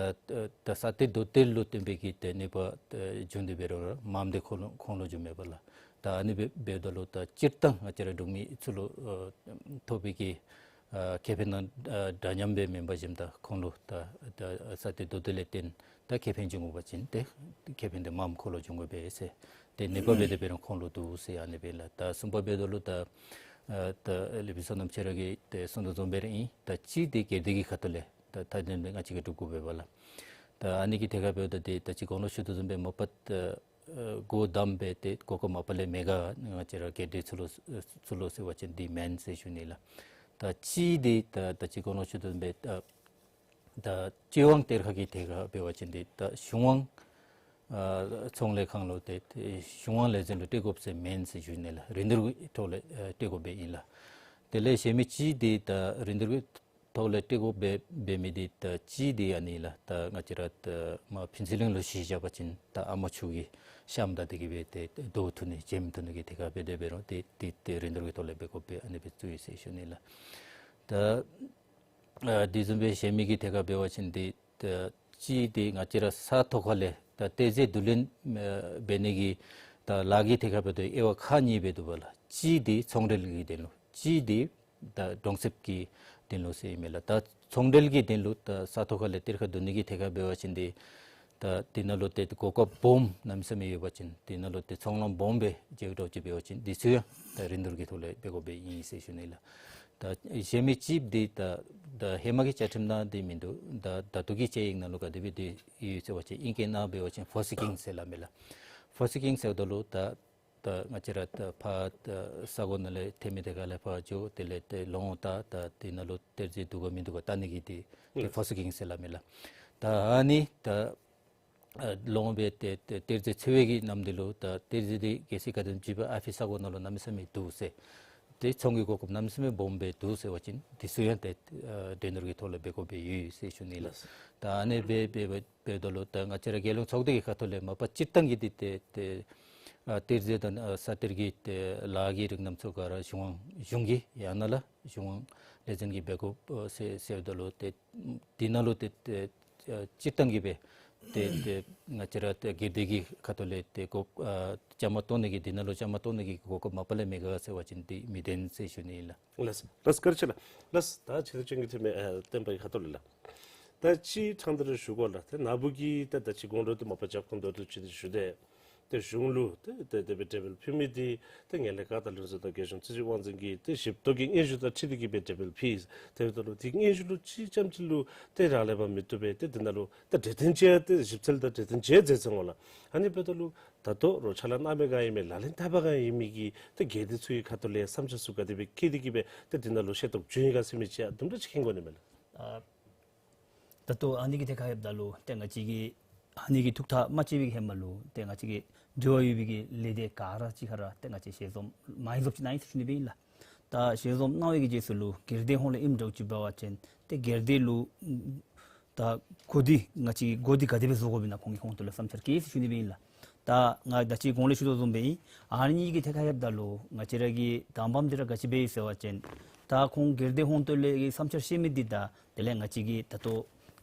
ད་ས་གཏེར་རྡོ་གཏེར་ལུ་བརྟེན་པའི་གི་ཏེ་ནུས་པ་ཨེ་བྱུང་སྟེ་འབད་རུང་ར་མངམ་འདི་ཁོང་ལུ་ཁོང་ལུ་བྱུངམ་མས་པ་ལགས། ད་ཨ་ནི་འབད་འབདཝ་ད་ལུ་ད་སྤྱིར་བཏང་ང་བཅས་ར་འབྲུག་མི་ཚུ་ལུ་ཨེ་ཐོབ་པའི་གི་ཨ་ཁེ་ཕན་དང་ཨ་འདྲ་མཉམ་སྦེ་མེན་པར་ཞིནམ་ད་ཁོང་ལུ་ད་ད་ས་གཏེར་རྡོ་གཏེར་ལས་བརྟེན་ད་ཁེ་ཕན་བྱུང་དགོ་པ་ཅིན་ཏེ་ཁེ་ཕན་འདི་མངམ་ཁོང་ལུ་བྱུང་དགོ་པས་ཟེར། ཏེ་ནུས་པ་འབད་དེ་འབད་རུང་ཁོང་ལུ་འདུག་ཟེར་ཨ་ནི་སྦེ་ལགས། ད་གསུམ་པ་འབདཝ་ད་ལུ་ད་ཨ་ད་ལས་བྱེད་བསོད་ནམས་ཁྱོད་ར་གིས་ཏེ་གསུང་དོ་བཟུམ་སྦེ་ར་ཨིན། ད་གཅིག་འདི་སྒེར་སྡེ་གི་ཁ་ཐུག་ལས་ད་མཐའ་དོན་འདི་ང་བཅས་ཀྱིས་སྒྲུབ་དགོ་པས་པ་ལགས། ད་ཨ་ནི་གི་ཐད་ཁར་འབདཝ་ད་འདི་ད་ཅི་གོང་ལུ་ཞུ་དོ་བཟུམ་སྦེ་མ་པ་ད་ཨ་སྒོ་བསྡམས་སྦེ་ཏེ་གོ་སྐབས་མ་པ་ལས་མེད་ག་ང་བཅས་ར་སྒེར་སྡེ་ཚུ་ལུ་ཚུ་ལུ་ཟེར་བ་ཅིན་འདི་མེན་ཟེར་ཞུ་ནི་ལགས། ད་གཅིག་འདི་ད་ད་ཅི་གོང་ལུ་ཞུ་དོ་བཟུམ་སྦེ་ད་ད་སྤྱི་དབང་གཏེར་ཁ་གི་ཐད་ཁར་འབད་བ་ཅིན་འདི་ད་གཞུང་དབང་ཨ་ཚོང་ལས་ཁང་ལུ་ཏེ་ཏེ་གཞུང་དབང་ལས་འཛིན་ལུ་སྤྲོད་དགོཔ་ཟེར་མེན་ཟེར་ཞུ་ནི་ལགས། རིན་བསྡུར་གྱི་ཐོག་ལས་ཨ་སྤྲོད་དགོཔ་སྦེ་ཨིན་ལགས། དེ་ལས་གཞན་མི་གཅིག་འདི་ད་རིན་བསྡུར་གྱི་ཐོག་ལས་སྤྲོད་དགོཔ་སྦེ་འབད་མི་འདི་ད་གཅིག་འདི་ཨ་ནི་ལགས། ད་ང་བཅས་ར་ད་མར་ཕུན་ཚོགས་གླིང་ལུ་གཞི་བཞག་པ་ཅིན་ད་ཨ་མ་ཆུ་གི་ཤམ་ད་དེ་གིས་སྦེ་ཏེ་ཏེ་བཟློག་བཏུབ་ནི་འཇོམས་བཏུབ་ནི་གི་ཐད་ཁར་འབད་དེ་འབད་རུང་ཏེ་ཏེ་ཏེ་རིན་བསྡུར་གྱི་ཐོག་ལས་འབད་དགོཔ་སྦེ་ཨ་ནི་སྦེ་བཙུགས་ཡི་ཟེར་ཞུ་ནི་ལགས། ད་ཨ་དེ་བཟུམ་སྦེ་གཞན་མི་གི་ཐད་ཁར་འབད་བ་ཅིན་འདི་ད་གཅིག་འདི་ང་བཅས་ར་ས་ཐོག་ཁ་ལས་ད་གཏེར་མཛོད་བསྡུ་ལེན་ཨ་འབད་ནི་གི་ད་ལཱ་གི་ཐད་ཁར་འབདཝ་ད་དབྱེ་བ་ཁག་གཉིས་སྦེ་འདུག་པ་ལགས། གཅིག་འདི་ཚོང་འབྲེལ་གྱི་དོན་ལུ་གཅིག་འདི་ད་གྲོང་གསེབ་ཀྱི་དོན་ལུ་ཟེར་ཨིན་མས་ལགས། ད་ཚོང་འབྲེལ་གྱི་དོན་ལུ་ད་ས་ཐོག་ཁ་ལས་གཏེར་ཁ་བསྡུ་ནི་གི་ཐད་ཁར་འབད་བ་ཅིན་འདི་ད་དེ་ནང་ལུ་ཏེ་གོ་སྐབས་སྦོམ་གནམ་མེད་ས་མེད་ཡོད་པ་ཅིན་དེ་ནང་ལུ་ཏེ་ཚོང་ལམ་སྦོམ་སྦེ་འགྱོ་དོ་ཅིག་འབད་བ་ཅིན་འདི་ཚུ་ཡང་ད་རིན་བསྡུར་གྱི་ཐོག་ལས་འབད་དགོཔ་སྦེ་ཨིན་ཟེར་ཞུ་ནི་ལགས། ད་གཞན་མི་གཅིག་འདི་ད་ད་ཧེ་མ་གི་བཅའ་ཁྲིམས་ནང་འདི་མིན་འདུག། ད་ད་ལྟོ་གི་དཔྱད་ཡིག་ནང་ལུ་ག་དེ་སྦེ་འདི་ཡོད་ཟེར་བ་ཅིན་ཨིང་སྐད་ནང་འབད་བ་ཅིན་ཕོ་སི་ཀིང་ཟེར་སླབ་མས་ལགས། ཕོ་སི་ཀིང་ཟེརཝ་ད་ལུ་ད་ད་ང་བཅས་ར་ད་ཕར་ད་ས་གོ་ནང་ལས་ཐོན་མི་དེ་ཁ་ལས་ཕར་འགྱོ། དེ་ལས་ཏེ་ལོང་ད་ད་དེ་ནང་ལུ་གཏེར་མཛོད་འདུག་ག་མིན་འདུག་ག་བལྟ་ནི་གི་འདི་ཏེ་ཨུམ་ཕོ་སི་ཀིང་ཟེར་སླབ་མས་ལགས། ད་ཨ་ནི་ད་ཨ་ལོང་སྦེ་ཏེ་ཏེ་གཏེར་མཛོད་འཚོལ་བའི་གི་ནམ་དེ་ལུ་ད་གཏེར་མཛོད་འདི་གལ་སྲིད་ག་དེམ་ཅིག་སྦེ་ཨ་ཕི་ས་གོ་ནང་ལུ་གནམ་མེད་ས་མེད་འདུག་ཟེར། ཏེ་ཚོང་གི་གོ་སྐབས་གནམ་མེད་ས་མེད་སྦོམ་སྦེ་འདུག་ཟེར་བ་ཅིན་འདི་ཚུ་ཡང་ཏེ་ཨ་རིན་བསྡུར་གྱི་ཐོག་ལས་འབད་དགོཔ་སྦེ་ཡོད་ཟེར་ཞུ་ནི་ལགས། ལགས། ད་ཨ་ནི་སྦེ་འབད་འབད་འབདཝ་ད་ལུ་ད་ང་བཅས་ར་རྒྱལ་ཡོངས་ཚོགས་སྡེ་གི་ཁ་ཐུག་ལས་མ་པ་སྤྱིར་བཏང་གི་འདི་ཏེ་ཏེ་ཨ་གཏེར་མཛོད་དང་ཨ་ས་གཏེར་གྱི་ཏེ་ལཱ་གི་རིགས་རྣམས་ཚུ་ག་ར་གཞུང་དབང་གཞུང་གི་ཡང་ན་ལགས་གཞུང་དབང་ལས་འཛིན་གྱིས་འབད་དགོ་ཨ་ཟེར་ཟེརཝ་ད་ལུ་ཏེ་འདི་ནང་ལུ་ཏེ་ཏེ་ཨ་སྤྱིར་བཏང་གི་སྦེ་ཏེ་ཏེ་ང་བཅས་ར་ཏེ་སྒེར་སྡེ་གི་ཁ་ཐུག་ལས་ཏེ་གོ་ཨ་བཅའ་མར་གཏོགས་ནི་གི་འདི་ནང་ལུ་བཅའ་མར་གཏོགས་ནི་གི་གོ་སྐབས་མ་པ་ལས་མེད་ག་ཟེར་བ་ཅིན་འདི་མི་བདེན་ཟེར་ཞུ་ནི་ཨིན་ལགས། ལགས་ལགས་བཀའ་དྲིན་ཆེ་ལགས། ལགས་ད་ཆེད་དུ་བཅར་མི་ཨ་བསྟན་པའི་ཁ་ཐུག་ལས་ལགས། ད་སྤྱིར་བཏང་འདི་ར་ཞུ་དགོ་ལགས། ཏེ་ན་བུ་གིས་ད་ད་ཅི་གོང་ལུ་ཏེ་མ་པ་རྒྱབ་ཁུངས་མདོར་བསྡུས་ཅིག་ཏེ་ཞུ་སྟེ། ཏེ་གཞུང་ལུ་ཏེ་ཏེ་དེ་སྦེ་འབྲས་བུ་ཕུལ་མི་འདི་ཏེ་ངན་ལྷད་བཀག་སྡོམ་ལྷན་ཚོགས་དང་རྒྱལ་གཞུང་རྩིས་ཞིབ་དབང་འཛིན་གྱི་ཏེ་ཞིབ་བཏང་གི་སྙན་ཞུ་དང་འཁྲིལ་ཏེ་གིས་སྦེ་འབྲས་བུ་ཕུལ། དེ་འབདཝ་ད་ལུ་ཏེ་སྙན་ཞུ་ལུ་གཅིག་ཙམ་ཅིག་ལུ་ཏེ་རག་ལས་པ་མི་བཏུབ་པས། ཏེ་འདི་ནང་ལུ་ད་འབྲེལ་ཐོག་ཅིག་ཏེ་ཞིབ་འཚོལ་དང་འབྲེལ་ཐོག་ཅིག་མཛད་ཚར་འོང་ལགས། ཨ་ནི་འབདཝ་ད་ལུ་ད་ལྟོ་རོགས་ཕྱག་ལཱ་གནང་མི་ག་ཨིན་མི་ལག་ལེན་འཐབ་པ་ག་ཨིན་མི་གི་ཏེ་སྒེར་སྡེ་ཚུ་གི་ཁ་ཐུག་ལས་བསམ་འཆར་ཚུ་ག་དེ་སྦེ་བཀོད་དེ་གིས་སྦེ་ཏེ་འདི་ནང་ལུ་ཤེས་རྟོགས་བྱུང་ཡི་ག་ཟེར་མི་ཅིག་དུམ་གྲ་ཅིག་མཁྱེན་དགོ་ནི་མས་ལགས། ཨ་ད་ལྟོ་ཨ་ནི་གི་ཐད་ཁར་ཡོདཔ་ད་ལུ་ཏེ་ང་བཅས་ཀྱིས་ཨ་ནི་གི་ཐུགས་ཐག་མ་བཅད་པའི་ཧེ་མ་ལུ་ཏེ་ང་བཅས་ཀྱི་འབྲེལ་བ་ཡོད་པའི་གི་ལས་སྡེ་ག་ར་གཅིག་ཁར་ཏེ་ང་བཅས་ཞལ་འཛོམས་མ་ཡི་འཛོམས་ཅིག་གནང་ཡི་ཟེར་ཞུ་ནི་སྦེ་ཨིན་ལགས། ད་ཞལ་འཛོམས་གནང་བའི་གི་རྗེས་སུ་ལུ་སྒེར་སྡེ་ཧོང་ལས་ཨིནམ་འདྲཝ་ཅིག་འབད་བ་ཅིན་ཏེ་སྒེར་སྡེ་ལུ་ད་འགོ་འདི་ང་བཅས་འགོ་འདི་ག་དེ་སྦེ་བཟོ་དགོཔ་ཨིན་ན་ཁོང་གི་ཧོང་ཏོ་ལས་བསམ་འཆར་བཀོད་ཡི་ཟེར་ཞུ་ནི་སྦེ་ཨིན་ལགས། ད་ང་ད་ཅི་གོང་ལས་ཞུ་དོ་བཟུམ་སྦེ་ཨིན། ཨ་ནི་གི་ཐད་ཁར་ཡོདཔ་ད་ལུ་ང་བཅས་ར་གི་དང་པམ་འདི་ར་ག་ཅི་སྦེ་ཨིན་ཟེར་བ་ཅིན་ད་ཁོང་སྒེར་སྡེ་ཧོང་ཏོ་ལས་ཀྱི་བསམ་འཆར་བཤད་མི་འདི་དང་དེ་ལས་ང་བཅས་ཀྱི་ད་ལྟོ་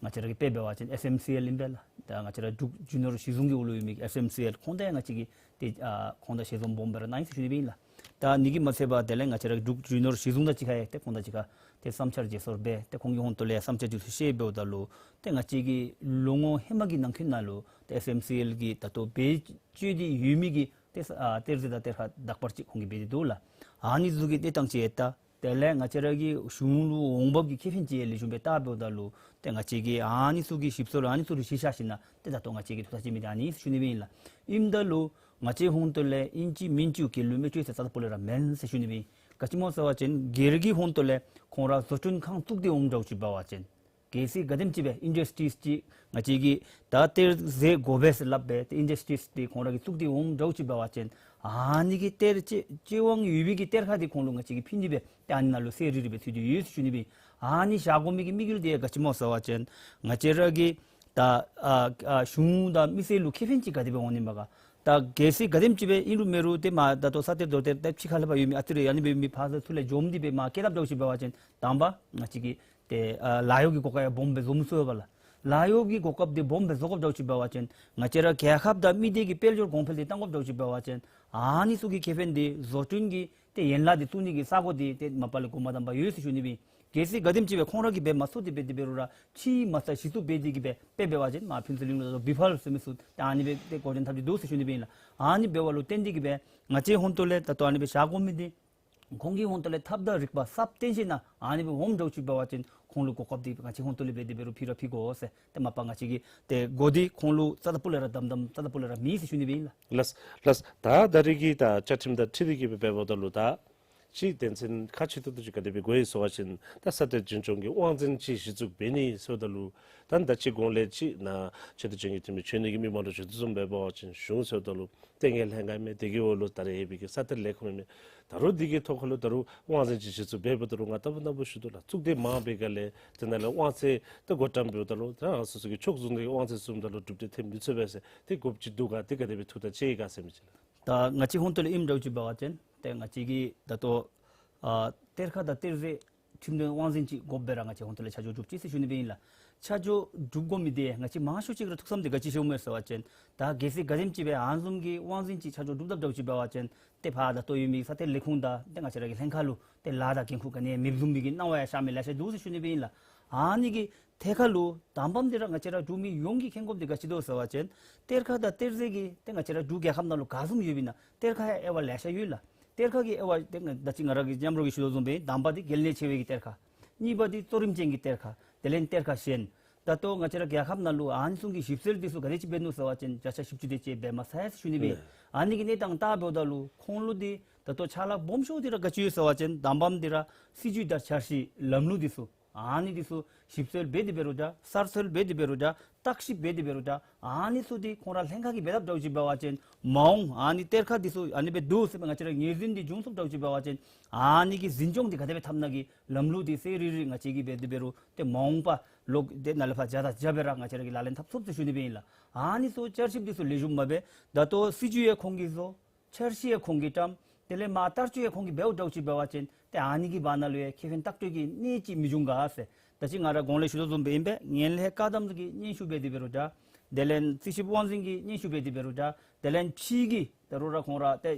ང་བཅས་ར་གི་དཔེ་འབད་བ་ཅིན་ཨེཕ་ཨེམ་སི་ཨེལ་ཨིན་པས་ལགས། ད་ང་བཅས་ར་འབྲུག་རྒྱུ་ནོར་གཞི་བཟུང་གི་འོག་ལུ་ཡོད་མི་ཨེཕ་ཨེམ་སི་ཨེལ་ཁོང་དང་ཡང་ང་བཅས་ཀྱིས་ཏེ་ཨ་ཁོང་དང་ཞལ་འཛོམས་སྦོམ་སྦེ་ར་གནང་ཡི་ཟེར་ཞུ་ནི་སྦེ་ཨིན་ལགས། ད་ ད་ཨ་ནི་གིས་མ་ཚད་པར་དེ་ལས་ང་བཅས་ར་འབྲུག་རྒྱུ་ནོར་གཞི་བཟུང་དང་གཅིག་ཁར་ཡང་ཏེ་ཁོང་དང་གཅིག་ཁར་ཏེ་བསམ་འཆར་བརྗེ་སོར་འབད་ཏེ་ཁོང་གི་ཧོང་ཏོ་ལས་བསམ་འཆར་འདི་ཚུ་བཤད་འབདཝ་ད་ལུ་ཏེ་ང་བཅས་ཀྱིས་ལོ་ངོ་ཧེ་མ་གི་ནང་འཁོད་ནང་ལུ་ཏེ་ཨེཕ་ཨེམ་སི་ཨེལ་གྱིས་ད་ལྟོ་འབད་བཅུག་སྟེ་ཡོད་མི་གི་ཏེ་ས་ཨ་གཏེར་རྫས་དང་གཏེར་ཁ་དག་པ་ཅིག་ཁོང་གིས་འབད་དེ་འདུག་ལགས། ཨ་ནི་ཚུ་གི་གནས་སྟངས་ཅིག་ཡང་ད་དེ་ལས་ང་བཅས་ར་གི་གཞུང་ལུ་འོང་འབབ་ཀྱི་ཁེ་ཕན་ཅིག་ལེགས་ཤོམ་སྦེ་བལྟ་འབདཝ་ད་ལུ་ཏེ་ང་བཅས་ཀྱིས་ཨ་ནི་ཚུ་གི་ཞིབ་འཚོལ་ཨ་ནི་ཚུ་ལུ་གཞི་བཞག་ཞིནམ་ལས་ཏེ་ད་ལྟོ་ང་བཅས་ཀྱིས་ཐུགས་ཐག་བཅད་མི་འདི་ཨ་ནི་ཞུ་ནི་སྦེ་ཨིན་ལགས། ཨིནམ་ད་ལུ་ང་བཅས་ཧོང་ཏོ་ལས་ཨིན་ཅི་མིན་ཅི་གི་ལུ་མི་ཅོ་ཟེར་རྩ་དང་སྤུ་ལས་ར་མེན་ཟེར་ཞུ་ནི་སྦེ་ཨིན། ག་ཅི་སྨོ་ཟེར་བ་ཅིན་སྒེར་གྱི་ཧོང་ཏོ་ལས་ཁོང་ར་བཟོ་སྐྲུན་ཁང་བཙུགས་ཏེ་འོངམ་འདྲཝ་ཅིག་འབད་བ་ཅིན་གལ་སྲིད་ག་དེམ་ཅིག་སྦེ་ཨིན་ཌསི་ཊིསི་ཅིག་ང་བཅས་ཀྱིས་ད་གཏེར་རྫས་དགོ་པས་ཟེར་སླབ་སྦེ་ཏེ་ཨིན་ཌསི་ཊིསི་འདི་ཁོང་ར་གིས་བཙུགས་ཏེ་འོངམ་འདྲཝ་ཅིག་འབད་བ་ཅིན་ཨ་ནི་གི་གཏེར་ཅིག་ཅིག་དབང་ཡོད་པའི་གི་གཏེར་ཁ་འདི་ཁོང་ལུ་ང་བཅས་ཀྱིས་ཕུལ་ནི་སྦེ་ཏེ་ཨ་ནི་ནང་ལུ་གསལ་རི་རི་སྦེ་ཚུད་དེ་ཡོད་ཟེར་ཞུ་ནི་སྦེ་ཨིན། ཨ་ནི་བཞག་དགོ་མི་གི་དམིགས་ཡུལ་འདི་ཡང་ག་ཅི་སྨོ་ཟེར་བ་ཅིན་ང་བཅས་ར་གི་ད་ཨ་ཨ་གཞུང་དང་མི་སེར་ལུ་ཁེ་ཕན་ཅིག་ག་དེ་སྦེ་འོང་ནི་མས་ག། ད་གལ་སྲིད་ག་དེམ་ཅིག་སྦེ་ཨིན་རུང་མེན་རུང་ཏེ་མ་ད་ལྟོ་ས་གཏེར་རྡོ་གཏེར་ཏེ་ཕྱི་ཁ་ལས་ཕར་ཡོད་མི་ཨ་ཙི་རེ་ཨ་ནི་སྦེ་མི་ཕར་ཚུར་ལས་འཛོམས་ཏེ་སྦེ་མ་བསྐྱལ་དཔ་འདྲཝ་ཅིག་འབད་བ་ཅིན་དང་པ་ང་བཅས་ཀྱི་ཏེ་ཨ་ལཱ་གཡོག་གི་གོ་སྐབས་ཡང་སྦོམ་སྦེ་བཟོ་མི་ཚུགས་པས་ལགས། ལཱ་གཡོག་གི་གོ་སྐབས་འདི་སྦོམ་སྦེ་བཟོ་དགོཔ་འདྲཝ་ཅིག་འབད་བ་ཅིན་ང་བཅས་ར་རྒྱལ་ཁབ་དང་མི་སྡེ་གི་དཔལ་འབྱོར་གོང་འཕེལ་འདི་གཏང་དགོཔ་འདྲཝ་ཅིག་འབད་བ་ཅིན་ཨ་ནི་ཚུ་གི་ཁེ་ཕན་འདི་བཟོ་སྐྲུན་གྱི་ཏེ་ཡན་ལག་འདི་བཙུགས་ནི་གི་ས་གོ་འདི་ཏེ་མ་པ་ལས་འགོ་མ་དང་པ་ཡོད་ཟེར་ཞུ་ནི་སྦེ་ཨིན། གལ་སྲིད་ག་དེམ་ཅིག་སྦེ་ཁོང་ར་གིས་འབད་མ་ཚུགས་ཏེ་འབད་དེ་འབད་རུང་ར་ཕྱིའི་མ་རྩ་གཞི་བཙུགས་འབད་དེ་གིས་སྦེ་དཔེ་འབད་བ་ཅིན་མར་ཕུན་ཚོགས་གླིང་ལུ་ད་ལྟོ་བི་ཕལ་ཟེར་མི་ཚུ་ཏེ་ཨ་ནི་སྦེ་ཏེ་འགོ་འདྲེན་འཐབ་སྟེ་འདུག་ཟེར་ཞུ་ནི་སྦེ་ཨིན་ལགས། ཨ་ནི་འབདཝ་ལུ་བརྟེན་ཏེ་གིས་སྦེ་ང་བཅས་ཧོང་ཏོ་ལས་ད་ལྟོ་ཨ་ནི་སྦེ་བཞག་དགོ་མི་འདི་ཁོང་གི་ཧོང་ཏོ་ལས་ཐབས་དང་རིག་པ་གསརཔ་བཏོན་ཞིནམ་ལས་ཨ་ནི་སྦེ་འོངམ་འདྲཝ་ཅིག་འབད་བ་ཅིན་ཁོང་ལུ་གོ་སྐབས་འདི་ང་བཅས་ཧོང་ཏོ་ལས་འབད་དེ་འབད་རུང་ཕུལ་ར་ཕུལ་དགོ་ཟེར་ཏེ་མ་པ་ང་བཅས་ཀྱིས་ཏེ་འགོ་འདི་ཁོང་ལུ་རྩ་དང་སྤུ་ལས་ར་དམ་དམ་རྩ་དང་སྤུ་ལས་ར་མེད་ཟེར་ཞུ་ནི་སྦེ་ཨིན་ལགས། ལགས་ལགས། ད་ད་རེས་ཀྱི་ད་བཅའ་ཁྲིམས་དང་འཁྲིལ་ཏེ་གིས་སྦེ་འབདཝ་ད་ལུ་ད་ཅིག་དོན་ཚན་ཁག་ཆེ་ཏོག་ཏོ་ཅིག་ག་དེ་སྦེ་དགོ་ཡི་ཟེར་བ་ཅིན་ད་ས་གཏེར་འཛིན་སྐྱོང་གི་དབང་འཛིན་ཅིག་གཞི་བཙུགས་འབད་ནི་ཟེརཝ་ད་ལུ་ད་ད་ཅི་གོང་ལས་ཅིག་ནཱ་ཆེ་མཐོ་ཅན་གྱི་འཐུས་མི་ཆོས་གནས་ཀྱིས་མི་མང་ལུ་ཞུ་དོ་བཟུམ་སྦེ་འབད་བ་ཅིན་གཞུང་ཟེརཝ་ད་ལུ་ལྟས་ངན་ལྷན་ཁག་མས། དེ་གི་འོག་ལུ་ད་རེས་ཡོད་པའི་གི་ས་གཏེར་ལས་ཁུངས་མས། ད་རུང་དེ་གི་ཐོག་ཁ་ལུ་ད་རུང་དབང་འཛིན་ཅིག་གཞི་བཙུགས་འབདཝ་ད་རུང་ང་ལྟ་བུ་ནཱ་བུ་ཞུ་དོ་ལགས། བཙུགས་ཏེ་མང་པའི་སྒང་ལས་དེ་ནང་ལས་དབང་ཚད་ད་བགོ་བཀྲམ་འབདཝ་ད་ལུ་ད་རང་སོ་སོ་གི་ཕྱོགས་བཟུང་སྟེ་དབང་ཚད་བཟུངམ་ད་ལུ་གྲུབ་འབྲས་ཐོན་མི་ཚུགས་པས་ཟེར་དེ་དགོཔ་ཅིག་འདུག་ག། དེ་ག་དེ་སྦེ་ཐུགས་ཐག་བཅད་ཡི་ག་ཟེར་མི་ཅིག་ལགས། ད་ང་བཅས་ཧོང་ཏོ་ལས་ཨིནམ་འདྲཝ་ཅིག་འབད་བ་ཅིན་ཏེ་ང་བཅས་ཀྱིས་ད་ལྟོ་ཨ་གཏེར་ཁ་དང་གཏེར་རྫས་ཁྲིམས་དོན་དབང་འཛིན་ཅིག་དགོཔ་སྦེ་ར་ང་བཅས་ཧོང་ཏོ་ལས་ཆ་འཇོག་གྲུབ་ཅི་ཟེར་ཞུ་ནི་སྦེ་ཨིན་ལགས། ཆ་འཇོག་གྲུབ་དགོ་མི་འདི་ང་བཅས་མང་ཤོས་ཅིག་ར་ཐུགས་བསམ་འདི་ག་ཅི་བཞེསཔ་སྨོ་ཟེར་བ་ཅིན་ད་གལ་སྲིད་ག་དེམ་ཅིག་སྦེ་ཨ་ནི་བཟུམ་གྱི་དབང་འཛིན་ཅིག་ཆ་འཇོག་གྲུབ་དཔ་འདྲཝ་ཅིག་འབད་བ་ཅིན་ཏེ་ཕར་ད་ལྟོ་ཡོད་མི་ས་གཏེར་ལས་ཁུངས་དང་ཏེ་ང་བཅས་ར་གི་ལྷན་ཁག་ལུ་ཏེ་ལཱ་དང་འགན་ཁུར་ག་ནི་ཡང་མེདཔ་བཟུམ་མའི་གི་སྣང་བ་ཡང་ཤར་མི་ལེ་ཤ་འདུག་ཟེར་ཞུ་ནི་སྦེ་ཨིན་ལགས། ཨ་ནི་གི་ཐད་ཁ་ལུ་དང་པམ་འདི་ར་ང་བཅས་ར་འབྲུག་མི་ཡོངས་ཀྱིས་མཁྱེན་དགོཔ་འདི་ག་ཅི་འདུག་ཟེར་བ་ཅིན་གཏེར་ཁ་དང་གཏེར་རྫས་ཀྱི་ཏེ་ང་བཅས་ར་འབྲུག་རྒྱལ་ཁབ་ནང་ལུ་ག་བཟུམ་ཡོདཔ་ཨིན་ན་གཏེར་ཁ་ཡང་དབྱེ་བ་ལེ་ཤ་ཡོད་ལགས། གཏེར་ཁ་གི་དབྱེ་བ་ཏེ་ང་ད་ཅི་ང་ར་གིས་མཉམ་རོགས་ཀྱིས་ཞུ་དོ་བཟུམ་སྦེ་དང་པ་འདི་གལ་གནད་ཆེ་བའི་གི་གཏེར་ཁ། གཉིས་པ་འདི་གཙོ་རིམ་ཅན་གྱི་གཏེར་ཁ། དེ་ལས་གཏེར་ཁ་གཞན། ད་ལྟོ་ང་བཅས་ར་རྒྱལ་ཁབ་ནང་ལུ་ཨ་ནི་བཟུམ་གྱི་ཞིབ་འཚོལ་འདི་ཚུ་ག་དེ་ཅིག་འབད་ནུག་ཟེར་བ་ཅིན་བརྒྱ་ཆ་བཞི་བཅུ་དེ་ཅིག་འབད་མ་ཚར་ཟེར་ཞུ་ནི་སྦེ། ཨ་ནི་གི་གནས་སྟངས་བལྟ་འབདཝ་ད་ལུ་ཁོང་ལུ་འདི་ད་ལྟོ་ཕྱག་ལཱ་སྦོམ་ཤོས་འདི་ར་ག་ཅི་ཡོད་ཟེར་བ་ཅིན་དང་པམ་འདི་ར་སྲིད་བྱུས་དང་འཆར་གཞི་ལམ་ལུགས་འདི་ཚུ་ཨ་ནི་འདི་ཚུ་ཞིབ་འཚོལ་འབད་དེ་འབད་རུང་འདྲ་གསར་འཚོལ་འབད་དེ་འབད་རུང་འདྲ་བརྟག་ཞིབ་འབད་དེ་འབད་རུང་འདྲ་ཨ་ནི་ཚུ་འདི་ཁོང་ར་ལྷན་ཁག་གིས་འབད་དཔ་འདྲཝ་ཅིག་འབད་བ་ཅིན་མ་འོངས་ཨ་ནི་གཏེར་ཁ་འདི་ཚུ་ཨ་ནི་སྦེ་འདུག་ཟེར་སྦེ་ང་བཅས་ར་ངོས་འཛིན་འདི་བྱུང་སོངམ་འདྲཝ་ཅིག་འབད་བ་ཅིན་ཨ་ནི་གི་འཛིན་སྐྱོང་འདི་ག་དེ་སྦེ་འཐབ་ནི་གི་ལམ་ལུགས་འདི་གསལ་རི་རི་ང་བཅས་ཀྱིས་འབད་དེ་འབད་རུང་ཏེ་མ་འོངས་པ་ལོག་སྟེ་ནཱ་ལས་ཕར་བརྒྱ་དང་བརྒྱ་སྦེ་ར་ང་བཅས་ར་གིས་ལག་ལེན་འཐབ་ཚུགསཔ་ཟེར་ཞུ་ནི་སྦེ་ཨིན་ལགས། ཨ་ནི་ཚུ་བསྐྱར་ཞིབ་འདི་ཚུ་ལེགས་ཤོམ་སྦེ་ད་ལྟོ་སྲིད་བྱུས་ཡང་ཁོང་གིས་བཟོ། འཆར་གཞི་ཡང་ཁོང་གིས་བཀྲམ། དེ་ལས་མར་བསྟར་སྤྱོད་ཡང་ཁོང་གིས་འབདཝ་འདྲཝ་ཅིག་འབད་བ་ཅིན་ཏེ་ཨ་ནི་གི་བར་ན་ལུ་ཡང་ཁེ་ཕན་ལྟག་སྤྲོད་ཀྱི་གནས་ཅིག་མི་འབྱུང་ག་ཟེར། ད་ཅི་ང་ར་གོང་ལས་ཞུ་དོ་བཟུམ་སྦེ་ཨིན་པས། ངན་ལྷད་བཀག་སྡོམ་གྱི་སྙན་ཞུ་འབད་དེ་འབད་རུང་འདྲ། དེ་ལས་རྩིས་ཞིབ་དབང་འཛིན་གྱི་སྙན་ཞུ་འབད་དེ་འབད་རུང་འདྲ། དེ་ལས་ཕྱི་གི་ད་རུང་ར་ཁོང་ར་ཏེ་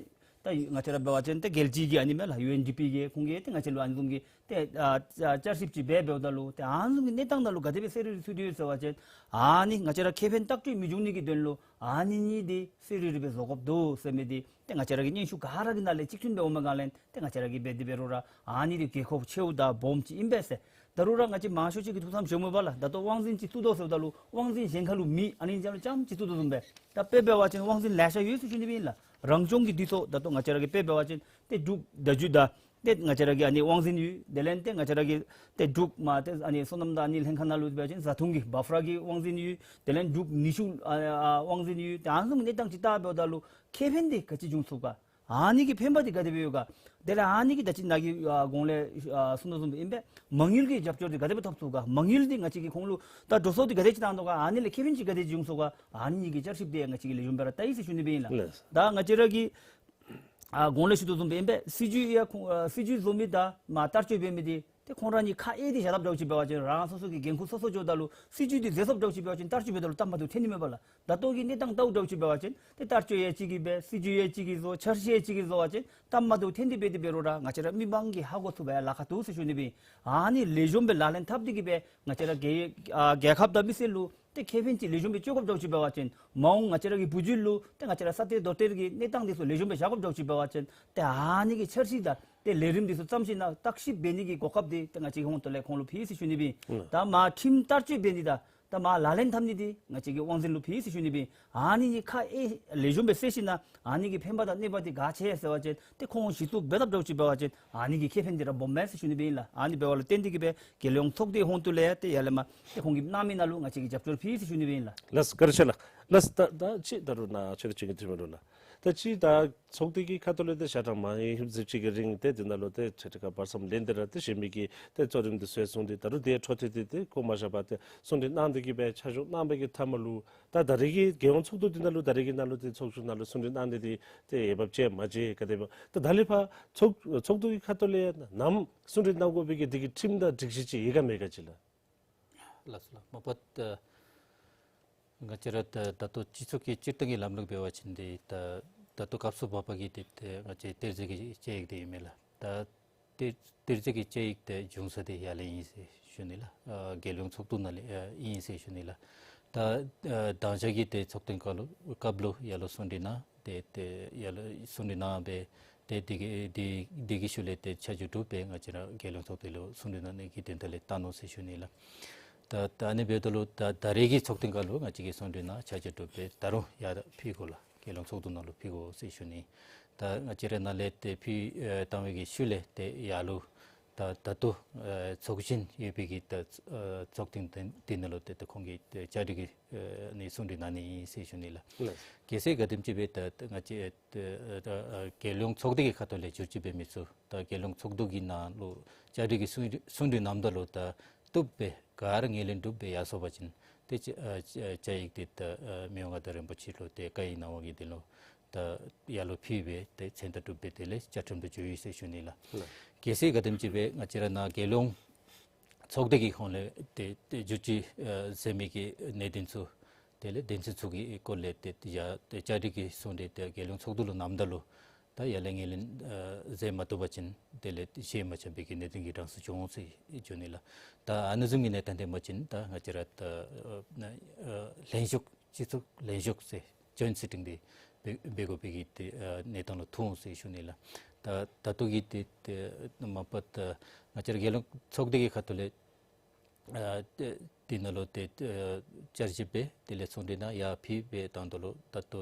ད་ང་བཅས་ར་འབད་བ་ཅིན་ཏེ་རྒྱལ་སྤྱི་གི་ཨ་ནི་མས་ལགས་ཡུ་ཨེན་ཌི་པི་གིས་ཁོང་གིས་ཏེ་ང་བཅས་ལུ་ཨ་ནི་བཟུམ་གྱི་ཏེ་ཨ་བསྐྱར་ཞིབ་ཅིག་འབད་འབདཝ་ད་ལུ་ཏེ་ཨ་ནི་བཟུམ་གྱི་གནས་སྟངས་ནང་ལུ་ག་དེ་སྦེ་གསལ་རི་རི་ཚུད་དེ་ཡོད་ཟེར་བ་ཅིན་ཨ་ནི་ང་བཅས་ར་ཁེ་ཕན་ལྟག་སྤྲོད་མི་འབྱུང་ནི་གི་དོན་ལུ་ཨ་ནི་གཉིས་འདི་གསལ་རི་རི་སྦེ་བཟོ་དགོཔ་འདུག་ཟེར་མི་འདི་ཏེ་ང་བཅས་ར་གི་སྙན་ཞུ་ག་ར་གི་ནང་ལས་གཅིག་མཐུན་སྦེ་འོངམ་ག་ལས་ཏེ་ང་བཅས་ར་གིས་འབད་དེ་འབད་རུང་ར་ཨ་ནི་འདི་དགོས་མཁོ་ཆེཝ་དང་སྦོམ་ཅིག་ཨིན་པས་ཟེར། ད་རུང་ར་ང་བཅས་མང་ཤོས་ཅིག་གིས་ཐུགས་བསམ་བཞེསཔ་སྨོ་ལགས། ད་ལྟོ་དབང་འཛིན་ཅིག་བཙུགས་དོ་ཟེརཝ་ད་ལུ་དབང་འཛིན་གཞན་ཁར་ལུ་མེད། ཨ་ནི་ཅ་ལུ་རྐྱངམ་ཅིག་བཙུགས་དོ་བཟུམ་སྦེ་ད་དཔེ་འབད་བ་ཅིན་དབང་འཛིན་ལེ་ཤ་ཡོད་ཟེར་ཞུ་ནི་སྦེ་ཨིན་ལགས། རང་སྐྱོང་གི་འདི་ཚུ་ད་ལྟོ་ང་བཅས་ར་གིས་དཔེ་འབད་བ་ཅིན་ཏེ་འབྲུག་བརྡ་བརྒྱུད་དང་ཏེ་ང་བཅས་ར་གི་ཨ་ནི་དབང་འཛིན་ཡོད། དེ་ལས་ཏེ་ང་བཅས་ར་གི་ཏེ་འབྲུག་མ་ཏེ་ཨ་ནི་སོ་ནམ་དང་ཨ་ནི་ལྷན་ཁག་ནང་ལུ་འབད་བ་ཅིན་བཟའ་འཐུང་གི་བཱཕ་ར་གི་དབང་འཛིན་ཡོད། དེ་ལས་འབྲུག་ནུས་ཤུགས་ཨ་ཨ་དབང་འཛིན་ཡོད། ཏེ་ཨ་ནི་བཟུམ་གནས་སྟངས་ཅིག་བལྟ་འབདཝ་ད་ལུ་ཁེ་ཕན་འདི་ག་ཅི་འབྱུང་ཚུགས་ག། ཨ་ནི་གི་ཕན་པ་འདི་ག་དེ་སྦེ་ཡོད་ག། དེ་ལས་ཨ་ནི་གི་ད་ཅི་ནཱ་གི་ཨ་གོང་ལས་ཨ་གསུངས་དོ་བཟུམ་སྦེ་ཨིན་པས། མ་དངུལ་གྱི་རྒྱབ་སྐྱོར་འདི་ག་དེ་སྦེ་ཐོབ་ཚུགས་ག། མ་དངུལ་འདི་ང་བཅས་ཀྱིས་ཁོང་ལུ་ད་འགྲོ་སོང་འདི་ག་དེ་ཅིག་བཏང་དོ་ག། ཨ་ནི་ལས་ཁེ་ཕན་ཅིག་ག་དེ་འབྱུང་ཚུགས་ག། ཨ་ནི་གཉིས་ཀྱི་བསྐྱར་ཞིབ་འདི་ང་བཅས་ཀྱིས་ལེགས་ཤོམ་སྦེ་ར་བལྟ་ཡི་ཟེར་ཞུ་ནི་སྦེ་ཨིན་ལགས། ལགས། ད་ང་བཅས་ར་གི་ ཨ་གོང་ལས་ཞུ་དོ་བཟུམ་སྦེ་ཨིན་པས། སྲིད་བྱུས་ཡང་ཁོང་ཨ་སྲིད་བྱུས་བཟོ་མི་དང་མར་བསྟར་སྤྱོད་འབད་མི་འདི་ཏེ་ཁོང་ར་གཉིས་ཁ་གཡེང་སྟེ་བཞག་སླབ་འདྲཝ་ཅིག་འབད་བ་ཅིན་རང་སོ་སོ་གི་འགན་ཁུར་སོ་སོ་འགྱོཝ་ད་ལུ་སྲིད་བྱུས་འདི་མཛད་སོངམ་འདྲཝ་ཅིག་འབད་བ་ཅིན་བསྟར་སྤྱོད་འབདཝ་ད་ལུ་སྟབས་མ་བདེཝ་ཐོན་ནི་མས་པ་ལགས། ད་ལྟོ་གི་གནས་སྟངས་བལྟཝ་འདྲཝ་ཅིག་འབད་བ་ཅིན་ཏེ་བསྟར་སྤྱོད་ཡང་གཅིག་གིས་འབད། སྲིད་བྱུས་ཡང་གཅིག་གིས་བཟོ། འཆར་གཞི་ཡང་གཅིག་གིས་བཟོ་བ་ཅིན་སྟབས་མ་བདེཝ་ཐོན་ཏེ་འབད་དེ་འབད་རུང་ར་ང་བཅས་ར་མི་མང་གིས་ཧ་གོ་ཚུགས་པར་ཡང་ལཱ་ཁག་འདུག་ཟེར་ཞུ་ནི་སྦེ་ཨིན། ཨ་ནི་ལེགས་ཤོམ་སྦེ་ལག་ལེན་འཐབ་སྟེ་གི་སྦེ་ང་བཅས་ར་རྒྱལ་ཨ་རྒྱལ་ཁབ་དང་མི་སེར་ལུ་ཏེ་ཁེ་ཕན་ཅིག་ལེགས་ཤོམ་སྦེ་སྤྱོད་དགོཔ་འདྲཝ་ཅིག་འབད་བ་ཅིན་མ་འོངས་ང་བཅས་ར་གི་བུ་བརྒྱུད་ལུ་ཏེ་ང་བཅས་ར་ས་གཏེར་རྡོ་གཏེར་གྱི་གནས་སྟངས་འདི་ཚུ་ལེགས་ཤོམ་སྦེ་བཞག་དགོཔ་འདྲཝ་ཅིག་འབད་བ་ཅིན་ཏེ་ཨ་ནི་གི་འཆར་གཞི་དང་ཏེ་ལས་རིམ་འདི་ཚུ་བརྩམས་ཞིནམ་ལས་བརྟག་ཞིབ་འབད་ནི་གི་གོ་སྐབས་འདི་ཏེ་ང་བཅས་ཀྱི་ཧོངས་ཏོ་ལས་ཁོང་ལུ་ཕུལ་ཡི་ཟེར་ཞུ་ནི་སྦེ་ཨིན། ད་མར་ཁྲིམས་བསྟར་སྤྱོད་འབད་ནི་དང་ད་མར་ལག་ལེན་འཐབ་ནི་འདི་ང་བཅས་ཀྱི་དབང་འཛིན་ལུ་ཕུལ་ཡི་ཟེར་ཞུ་ནི་སྦེ་ཨིན། ཨ་ནི་གི་ཁ་གཡེང་ལེགས་ཤོམ་སྦེ་སེལ་ཞིནམ་ལས་ཨ་ནི་གི་ཕན་པ་དང་གནོད་པ་འདི་ག་ཅི་ཡོད་ཟེར་བ་ཅིན་ཏེ་ཁོང་གཞི་བཙུགས་འབད་དཔ་འདྲཝ་ཅིག་འབད་བ་ཅིན་ཨ་ནི་གི་ཁེ་ཕན་འདི་ར་སྦོམ་མས་ཟེར་ཞུ་ནི་སྦེ་ཨིན་ལགས། ཨ་ནི་འབདཝ་ལུ་བརྟེན་ཏེ་གི་སྦེ་རྒྱལ་ཡོངས་ཚོགས་སྡེ་ཧོངས་ཏོ་ལས་ཏེ་ཡར་ལས་མར་ཏེ་ཁོང་གིས་གནང་མི་ནང་ལུ་ང་བཅས་ཀྱིས་རྒྱབ་སྐྱོར་ཕུལ་ཡི་ཟེར་ཞུ་ནི་སྦེ་ཨིན་ལགས། ལགས་བཀའ་དྲིན་ཆེ་ལགས། ལགས་ད་ད་ཅི་ད་རུང་ནཱ་ཆེད་དུ་བཅར་གྱི་དྲི་བ་ལུ་ལགས། ད་ཅི་ད་ཚོགས་སྡེ་གི་ཁ་ཐུག་ལས་ཏེ་ཞག་གྲངས་མང་ཧེང་ཧེང་ཅིག་གི་རིང་ཏེ་འདི་ནང་ལུ་ཏེ་ཆེད་དུ་བར་མཚམས་ལེན་ཏེ་ར་ཏེ་གཞན་མི་གིས་ཏེ་གཙོ་རིམ་འདི་ཚུ་ཡང་གསུང་སྟེ་ད་རུང་དེ་འཕྲོ་མཐུད་དེ་ཏེ་བཀོད་མ་བཞག་པར་ཏེ་གསུང་གྲོས་གནང་སྟེ་གི་སྦེ་ཆ་འཇོག་གནང་བའི་གི་མཐའ་མ་ལུ་ད་ད་རེས་ཀྱི་རྒྱལ་ཡོངས་ཚོགས་འདུ་འདི་ནང་ལུ་ད་རེས་ཀྱི་ནང་ལུ་ཏེ་ཚོགས་བཞུགས་ནང་ལུ་གསུང་གྲོས་གནང་སྟེ་ཏེ་ཏེ་འོས་འབབ་ཅིག་མ་མཇལ། ག་དེ་སྦེ་ད་ད་ལས་ཕར་ཚོགས་ཚོགས་འདུ་གི་ཁ་ཐུག་ལས་ནམ་གསུང་གྲོས་གནང་དགོ་པའི་གི་དེ་གི་ཁྲིམས་དང་སྒྲིག་གཞི་ཅིག་ཡོད་ག་མེད་ག་ཅིག་ལགས། ལགས་སོ་ལགས། མ་པ་ད་ང་བཅས་ར་ད་ད་ལྟོ་སྤྱི་ཚོགས་ཀྱི་སྤྱིར་བཏང་གི་ལམ་ལུགས་འབད་བ་ཅིན་ཏེ་ད་ད་ལྟོ་སྐབས་སུ་བབ་པ་གི་ཏེ་ཏེ་ང་བཅས་གཏེར་མཛོད་ཀྱི་དཔྱད་ཡིག་འདི་ཨིན་མས་ལགས། ད་གཏེར་གཏེར་མཛོད་ཀྱི་དཔྱད་ཡིག་འདི་འབྱུང་ས་འདི་ཡར་ལས་ཨིན་ཟེར་ཞུ་ནི་ལགས། ཨ་རྒྱལ་ཡོངས་ཚོགས་འདུ་ནང་ལས་ཨ་ཨིན་ཟེར་ཞུ་ནི་ལགས། ད་ཨ་དང་ཞག་གི་ཏེ་ཚོགས་ཐུན་སྐབས་ལུ་སྐབས་ལུ་ཡར་ལུ་གསུང་གྲོས་གནང་ཏེ་ཏེ་ཡར་ལུ་གསུང་གྲོས་གནང་སྦེ་ཏེ་དེ་གི་དེ་དེ་གི་ཤུལ་ལས་ཏེ་ཆ་འཇོག་གྲུབ་སྦེ་ང་བཅས་ར་རྒྱལ་ཡོངས་ཚོགས་སྡེ་ལུ་གསུང་གྲོས་གནང་ནི་གི་དོན་དག་ལས་བཏང་ནུག་ཟེར་ཞུ་ནི་ལགས། ད་ད་ཨ་ནི་འབདཝ་ད་ལུ་ད་ད་རེས་ཀྱི་ཚོགས་ཐུན་སྐབས་ལུ་ང་བཅས་ཀྱིས་གསུང་གྲོས་གནང་ཆ་འཇོག་གྲུབ་སྦེ་ད་རུང་ཡར་ཕུལ་དགོ་ལགས། རྒྱལ་ཡོངས་ཚོགས་འདུ་ནང་ལུ་ཕུལ་དགོ་ཟེར་ཞུ་ནི། ད་ང་བཅས་ར་ནཱ་ལས་ཏེ་ཕུལ་ཨེ་བཏང་བའི་གི་ཤུལ་ལས་ཏེ་ཡར་ལུ་ད་ད་ལྟོ་ཨེ་ཚོགས་བཞིན་ཡོད་པའི་གི་ད་ཨེ་ཚོགས་ཐུན་དེ་དེ་ནང་ལུ་ཏེ་ད་ཁོང་གིས་ཏེ་བཅའ་སྒྲིག་གི་ཨེ་ནི་གསུང་གྲོས་གནང་ནི་ཨིན་ཟེར་ཞུ་ནི་ལགས། ལགས། གལ་སྲིད་ག་དེམ་ཅིག་སྦེ་ད་ད་ང་བཅས་ཨེ་ད་ཨེ་ད་ཨེ་རྒྱལ་ཡོངས་ཚོགས་སྡེ་གི་ཁ་ཐུག་ལས་བསྒྱུར་བཅོས་འབད་མི་ཚུ་ད་རྒྱལ་ཡོངས་ཚོགས་འདུ་གི་ནང་ལུ་བཅའ་སྒྲིག་གི་གསུང་གསུང་གྲོས་གནངམ་ད་ལུ་ད་བཏུབ་སྦེ་ག་ར་ངོས་ལེན་གྲུབ་སྦེ་ཡར་སོང་པ་ཅིན་ཏེ་བཅའ་ཨེ་བཅའ་བཅའ་ཡིག་འདི་ད་ཨེ་མི་དབང་མངའ་བདག་རིན་པོ་ཆེ་ལུ་ཏེ་བཀའ་ཡིག་གནང་བ་གི་དོན་ལུ་ད་ཡར་ལུ་ཕུལ་སྦེ་ཏེ་མཚན་རྟགས་གྲུབ་སྦེ་དེ་ལས་བཅའ་ཁྲིམས་ལུ་བསྒྱུར་ཡི་ཟེར་ཞུ་ནི་ལགས། ལགས། གལ་སྲིད་ག་དེམ་ཅིག་སྦེ་ང་བཅས་ར་ནཱ་རྒྱལ་ཡོངས་ཚོགས་སྡེ་གི་ཁོངས་ལས་ཏེ་ཏེ་བསྒྱུར་བཅོས་ཨེ་མཛད་མི་གི་གནད་དོན་ཚུ་དེ་ལས་དོན་ཚན་ཚུ་གི་སྐོར་ལས་ཏེ་ཡར་ཏེ་བཅའ་སྒྲིག་གི་གསུང་གྲོས་ཏེ་རྒྱལ་ཡོངས་ཚོགས་འདུ་ལུ་གནངམ་ད་ལུ་ད་ཡར་ལས་ངོས་ལེན་ཨེ་མཛད་མ་བཏུབ་པ་ཅིན་དེ་ལས་ཞལ་མ་འཆམ་པའི་གི་གནད་དོན་གྱི་གྲངས་སུ་འགྱོ་འོང་ཟེར་ཞུ་ནི་ལགས། ད་ཨ་ནི་བཟུམ་གྱི་གནས་སྟངས་འདི་མ་ཅིན་ད་ང་བཅས་ར་ད་ཨེ་ཨེ་ལྷན་བཞུགས་སྤྱི་ཚོགས་ལྷན་བཞུགས་ཟེར་ཇོའིནཊ་སི་ཊིང་འདི་འབད་འབད་དགོ་པའི་གི་ཏེ་ཨེ་གནས་སྟངས་ལུ་ཐུག་འོང་ཟེར་ཞུ་ནི་ལགས། ད་ད་ལྟོ་གི་ཏེ་ཏེ་མ་པ་ད་ང་བཅས་ར་རྒྱལ་ཡོངས་ཚོགས་སྡེ་གི་ཁ་ཐུག་ལས་ཨ་ཏེ་དེ་ནང་ལུ་ཏེ་ཨ་བཅར་ཞིབ་འབད་དེ་ལས་གསུང་གྲོས་གནང་ཡར་ཕུལ་སྦེ་བཏངམ་ད་ལུ་ད་ལྟོ་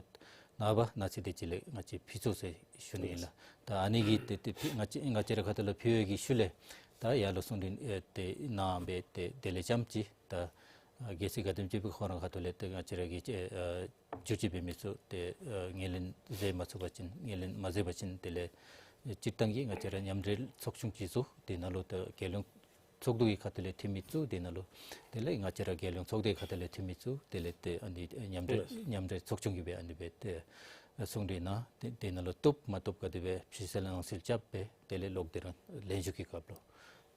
ནངས་པ་གནངས་ཚེ་དེ་ཅིག་ལས་ང་བཅས་ཕུལ་ཚུགས་ཟེར་ཞུ་ནི་ཨིན་ལགས། ད་ཨ་ནི་གི་ཏེ་ཏེ་ཕུལ་ང་བཅས་ང་བཅས་ར་ཁ་ཐུག་ལས་ཕུལ་བའི་གི་ཤུལ་ལས་ད་ཡར་ལུ་གསུང་གྲོས་ཨེ་ཏེ་གནང་སྦེ་ཏེ་དེ་ལས་རྐྱངམ་ཅིག་ད་ཨ་གལ་སྲིད་ག་དེམ་ཅིག་སྦེ་ཁོང་ར་ཁ་ཐུག་ལས་ཏེ་ང་བཅས་ར་གི་ཨེ་ཨ་བསྒྱུར་བཅོས་འབད་མི་ཚུ་ཏེ་ཨ་ངོས་ལེན་མཛད་མ་ཚུགས་པ་ཅིན་ངོས་ལེན་མ་མཛད་པ་ཅིན་དེ་ལས་སྤྱིར་བཏང་གི་ང་བཅས་ར་མཉམ་འབྲེལ་ཚོགས་ཆུང་ཅིག་བཙུགས་དེ་ནང་ལུ་ད་རྒྱལ་ཡོངས་ཚོགས་འདུ་གི་ཁ་ཐུག་ལས་འཐུས་མི་བཙུགས་དེ་ནང་ལུ་དེ་ལས་ང་བཅས་ར་རྒྱལ་ཡོངས་ཚོགས་སྡེ་ཁ་ཐུག་ལས་འཐུས་མི་བཙུགས་དེ་ལས་ཏེ་ཨ་ནི་མཉམ་འབྲེལ་ལགས། མཉམ་འབྲེལ་ཚོགས་ཆུང་གིས་སྦེ་ཨ་ནི་སྦེ་ཏེ་གསུང་གྲོས་གནང་དེ་དེ་ནང་ལུ་བཏུབ་མ་བཏུབ་ག་དེ་སྦེ་ཕྱིར་གསལ་ནང་གསལ་རྐྱབ་སྦེ་དེ་ལས་ལོག་སྟེ་ར་ལྷན་བཞུགས་ཀྱི་སྐབས་ལུ་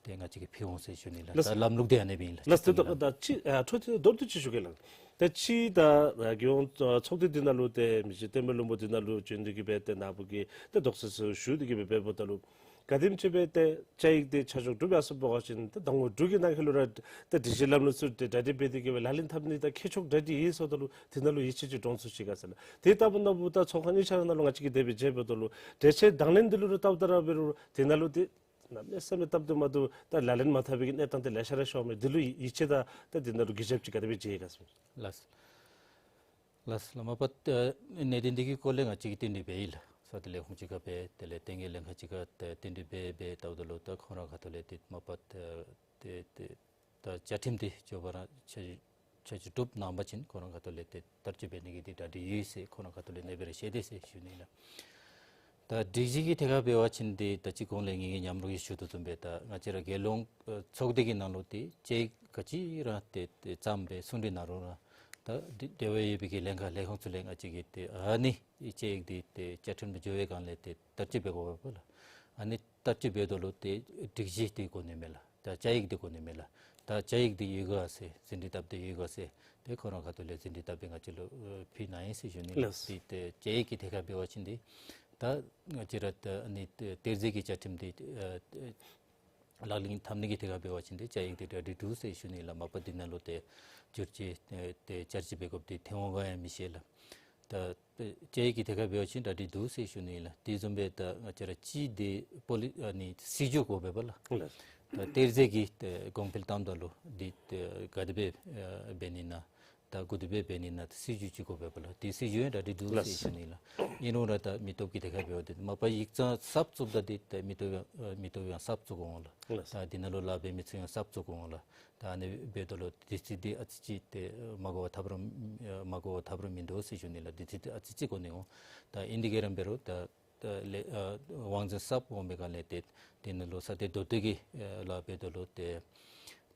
ཏེ་ང་བཅས་ཀྱིས་ཕུལ་འོང་ཟེར་ཞུ་ནི་ལགས། ལགས། ད་ལམ་ལུགས་འདི་ཨ་ནི་སྦེ་ཨིན་ལགས། ལགས། ཏེ་ད་ད་ཅི་ཨ་འཕྲོ་མཐུད་མདོར་བསྡུས་ཅིག་ཞུ་གེ་ལགས། ད་ཅི་ད་ཨ་རྒྱལ་ཡོངས་ཚོགས་སྡེ་འདི་ནང་ལུ་ཏེ་མི་རྗེ་བསྟན་པའི་བློན་པོ་འདི་ནང་ལུ་བྱོན་ཏེ་གི་སྦེ་ཏེ་ནཱ་བུ་གི་ཏེ་དོགས་སེལ་ཚུ་ཞུ་སྟེ་གི་སྦེ་འབདཝ་ད་ལུ་ག་དེམ་ཅིག་སྦེ་ཏེ་བཅའ་ཡིག་འདི་ཆ་འཇོག་གྲུབ་ཡར་སོང་པ་ཅིན་ཏེ་ཟླ་ངོ་དྲུག་གི་ནང་འཁོད་ལུ་ར་ཏེ་སྒྲིག་གཞི་ལམ་ལུགས་ཚུ་ཏེ་གྲ་སྒྲིག་འབད་དེ་གི་སྦེ་ལག་ལེན་འཐབ་ནི་ད་ཁྱད་ཆོས་ག་དེ་ཡོད་ཟེརཝ་ད་ལུ་དེ་ནང་ལུ་ཡིད་ཆེས་ཅིག་འདྲོངས་ཚུགས་ཅི་ག་ཟེར་ན། དེ་ལྟ་བུ་ནང་བུ་ད་ཚོགས་ཁང་གཉིས་ཆ་ར་ནང་ལུ་ང་བཅས་ཀྱིས་དེ་སྦེ་མཇལཝ་ད་ལུ་གྲོས་ཆོད་དང་ལེན་འདི་ལུ་ར་བལྟཝ་ད་ར་འབད་རུང་དེ་ནང་ལུ་ཏེ་གནམ་མེད་ས་མེད་སྟབས་བདེ་མ་བདེཝ་ད་ལག་ལེན་མ་འཐབ་པའི་གི་གནས་སྟངས་འདི་ལེ་ཤ་ར་ཤོརཝ་མས། འདི་ལུ་ཡིད་ཆེས་དང་ཏེ་འདི་ནང་ལུ་གུས་ཞབས་ཅིག་ག་དེ་སྦེ་མཇལ་ག་ཟེར། ལགས། ལགས་ལགས། མ་པ་ཨ་གནད་དོན་འདི་གི་སྐོར་ལས་ང་བཅས་ཀྱིས་བསྟུན་གྲོས་འབད་ཡི་ལགས། ས་སྡེ་ལས་ཁུངས་ཅིག་ཁར་འབད་དེ་ལས་བསྟན་རྒྱས་ལྷན་ཁག་ཅིག་ཁར་ཏེ་བསྟུན་གྲོས་འབད་འབད་ལྟཝ་ད་ལུ་ད་ཁོང་ར་ཁ་ཐུག་ལས་ཏེ་མ་པ་ཏེ་ཏེ་ཏེ་ད་བཅའ་ཁྲིམས་འདི་མགྱོགས་པ་ར་ཆ་ཆ་འཇོག་གྲུབ་གནང་པ་ཅིན་ཁོང་ར་ཁ་ཐུག་ལས་ཏེ་བསྟར་སྤྱོད་འབད་ནི་གི་འདི་གྲ་སྒྲིག་ཡོད་ཟེར་ཁོང་ར་ཁ་ཐུག་ལས་ཨ་ནེ་སྦེ་ར་བཤད་དེས་ཟེར་ཞུ་ནི་ལགས། ད་སྒྲིག་གཞི་གི་ཐད་ཁར་འབད་བ་ཅིན་འདི་ད་ཅི་གོང་ལས་ངེ་གི་མཉམ་རོགས་ཀྱིས་ཞུ་དོ་བཟུམ་སྦེ་ད་ང་བཅས་ར་རྒྱལ་ཡོངས་ཨ་ཚོགས་སྡེ་གི་ནང་ལུ་ཏེ་བཅའ་ཡིག་ག་ཅི་ར་ཏེ་ཏེ་བརྩམས་སྦེ་གསུང་གྲོས་གནང་རུང་ར་ ད་འདི་འབྲེལ་བ་ཡོད་པའི་གི་ལྷན་ཁག་ལས་ཁུངས་ཚུ་ལས་ང་བཅས་ཀྱིས་ཏེ་ཨ་ནི་དཔྱད་ཡིག་འདི་ཏེ་བཅའ་ཁྲིམས་འགྱུར་བའི་སྒང་ལས་ཏེ་བསྟར་སྤྱོད་འབད་དགོ་པས་ལགས། ཨ་ནི་བསྟར་སྤྱོད་འབདཝ་ད་ལུ་ཏེ་སྒྲིག་གཞི་འདི་དགོ་ནི་མས་ལགས། ད་བཅའ་ཡིག་འདི་དགོ་ནི་མས་ལགས། ད་བཅའ་ཡིག་འདི་ཡོད་ག་ཟེར་ཟིན་བྲིས་བཏབ་སྟེ་ཡོད་ག་ཟེར་ཏེ་ཁོང་ར་ཁ་ཐུག་ལས་ཟིན་བྲིས་བཏབ་སྦེ་ང་བཅས་ལུ་ཨེ་ཕུལ་གནང་ཡི་ཟེར་ཞུ་ནི་ལགས། ལགས། འདི་ཏེ་བཅའ་ཡིག་གི་ཐད་ཁར་འབད་བ་ཅིན་འདི་ད་ང་བཅས་ར་ད་ཨ་ནི་གཏེར་མཛོད་ཀྱི་བཅའ་ཁྲིམས་འདི་ཨེ་ལག་ལེན་འཐབ་ནི་གི་ཐད་ཁར་འབད་བ་ཅིན་ཏེ་བཅའ་ཡིག་འདི་གྲ་སྒྲིག་འདུག་ཟེར་ཞུ་ནི་ལགས། མ་པ་འདི་ནང་ལུ་ཏེ་བསྒྱུར་བཅོས་ཨེ་ཏེ་བསྐྱར་བཅོས་འབད་དགོཔ་འདི་ཐོན་འོང་ག་ཡང་མི་ཤེས་ལགས། ད་བཅའ་ཡིག་གི་ཐད་ཁར་འབད་བ་ཅིན་གྲ་སྒྲིག་འདུག་ཟེར་ཞུ་ནི་ལགས། དེ་བཟུམ་སྦེ་ད་ང་བཅས་ར་གཅིག་འདི་པོ་ལི་ཨ་ནི་སྲིད་བྱུས་དགོ་པས་པ་ལགས། ལགས། ད་གཏེར་མཛོད་ཀྱི་ཏེ་གོང་འཕེལ་བཏངམ་ད་ལུ་འདི་ཏེ་ག་དེ་སྦེ་ཨེ་འབད་ནི་ན་ད་ག་དེ་སྦེ་འབད་ནི་ན་ད་སྲིད་བྱུས་ཅིག་དགོ་པས་པ་ལགས། དེ་སྲིད་བྱུས་ཡང་གྲ་སྒྲིག་འདུག་ལགས། ཟེར་ཞུ་ནི་ལགས། ཨིན་རུང་ར་ད་མི་སྟོབས་ཀྱི་ཐད་ཁར་འབད་བ་ཅིན་མ་པ་ཡིག་ཚང་གསརཔ་བཙུགསཔ་ད་འདི་ཏེ་མི་སྟོབས་ཡང་ཨེ་མི་སྟོབས་ཡང་གསརཔ་བཙུགས་དགོ་འོང་ལགས། ལགས། ད་འདི་ནང་ལུ་ལཱ་འབད་མི་ཚུ་ཡང་གསརཔ་བཙུགས་དགོ་འོང་ལགས། ད་ཨ་ནི་འབདཝ་ད་ལུ་དུས་ཚོད་འདི་ཨ་ཙི་ཅིག་ཏེ་མ་འགོར་བར་ཐབས་ར་མ་འགོར་བར་ཐབས་ར་མིན་འདུག་ཟེར་ཞུ་ནི་ལགས། དུས་ཚོད་འདི་ཨ་ཙི་ཅིག་འགོར་ནི་འོང་། ད་ཨིན་དེ་གིས་ར་འབད་རུང་ད་ད་ལས་ཨ་དབང་འཛིན་གསརཔ་འོང་པའི་སྒང་ལས་ཏེ་འདི་ནང་ལུ་ས་གཏེར་མདོ་སྟོད་ཀྱི་ཨེ་ལཱ་འབདཝ་ད་ལུ་ཏེ་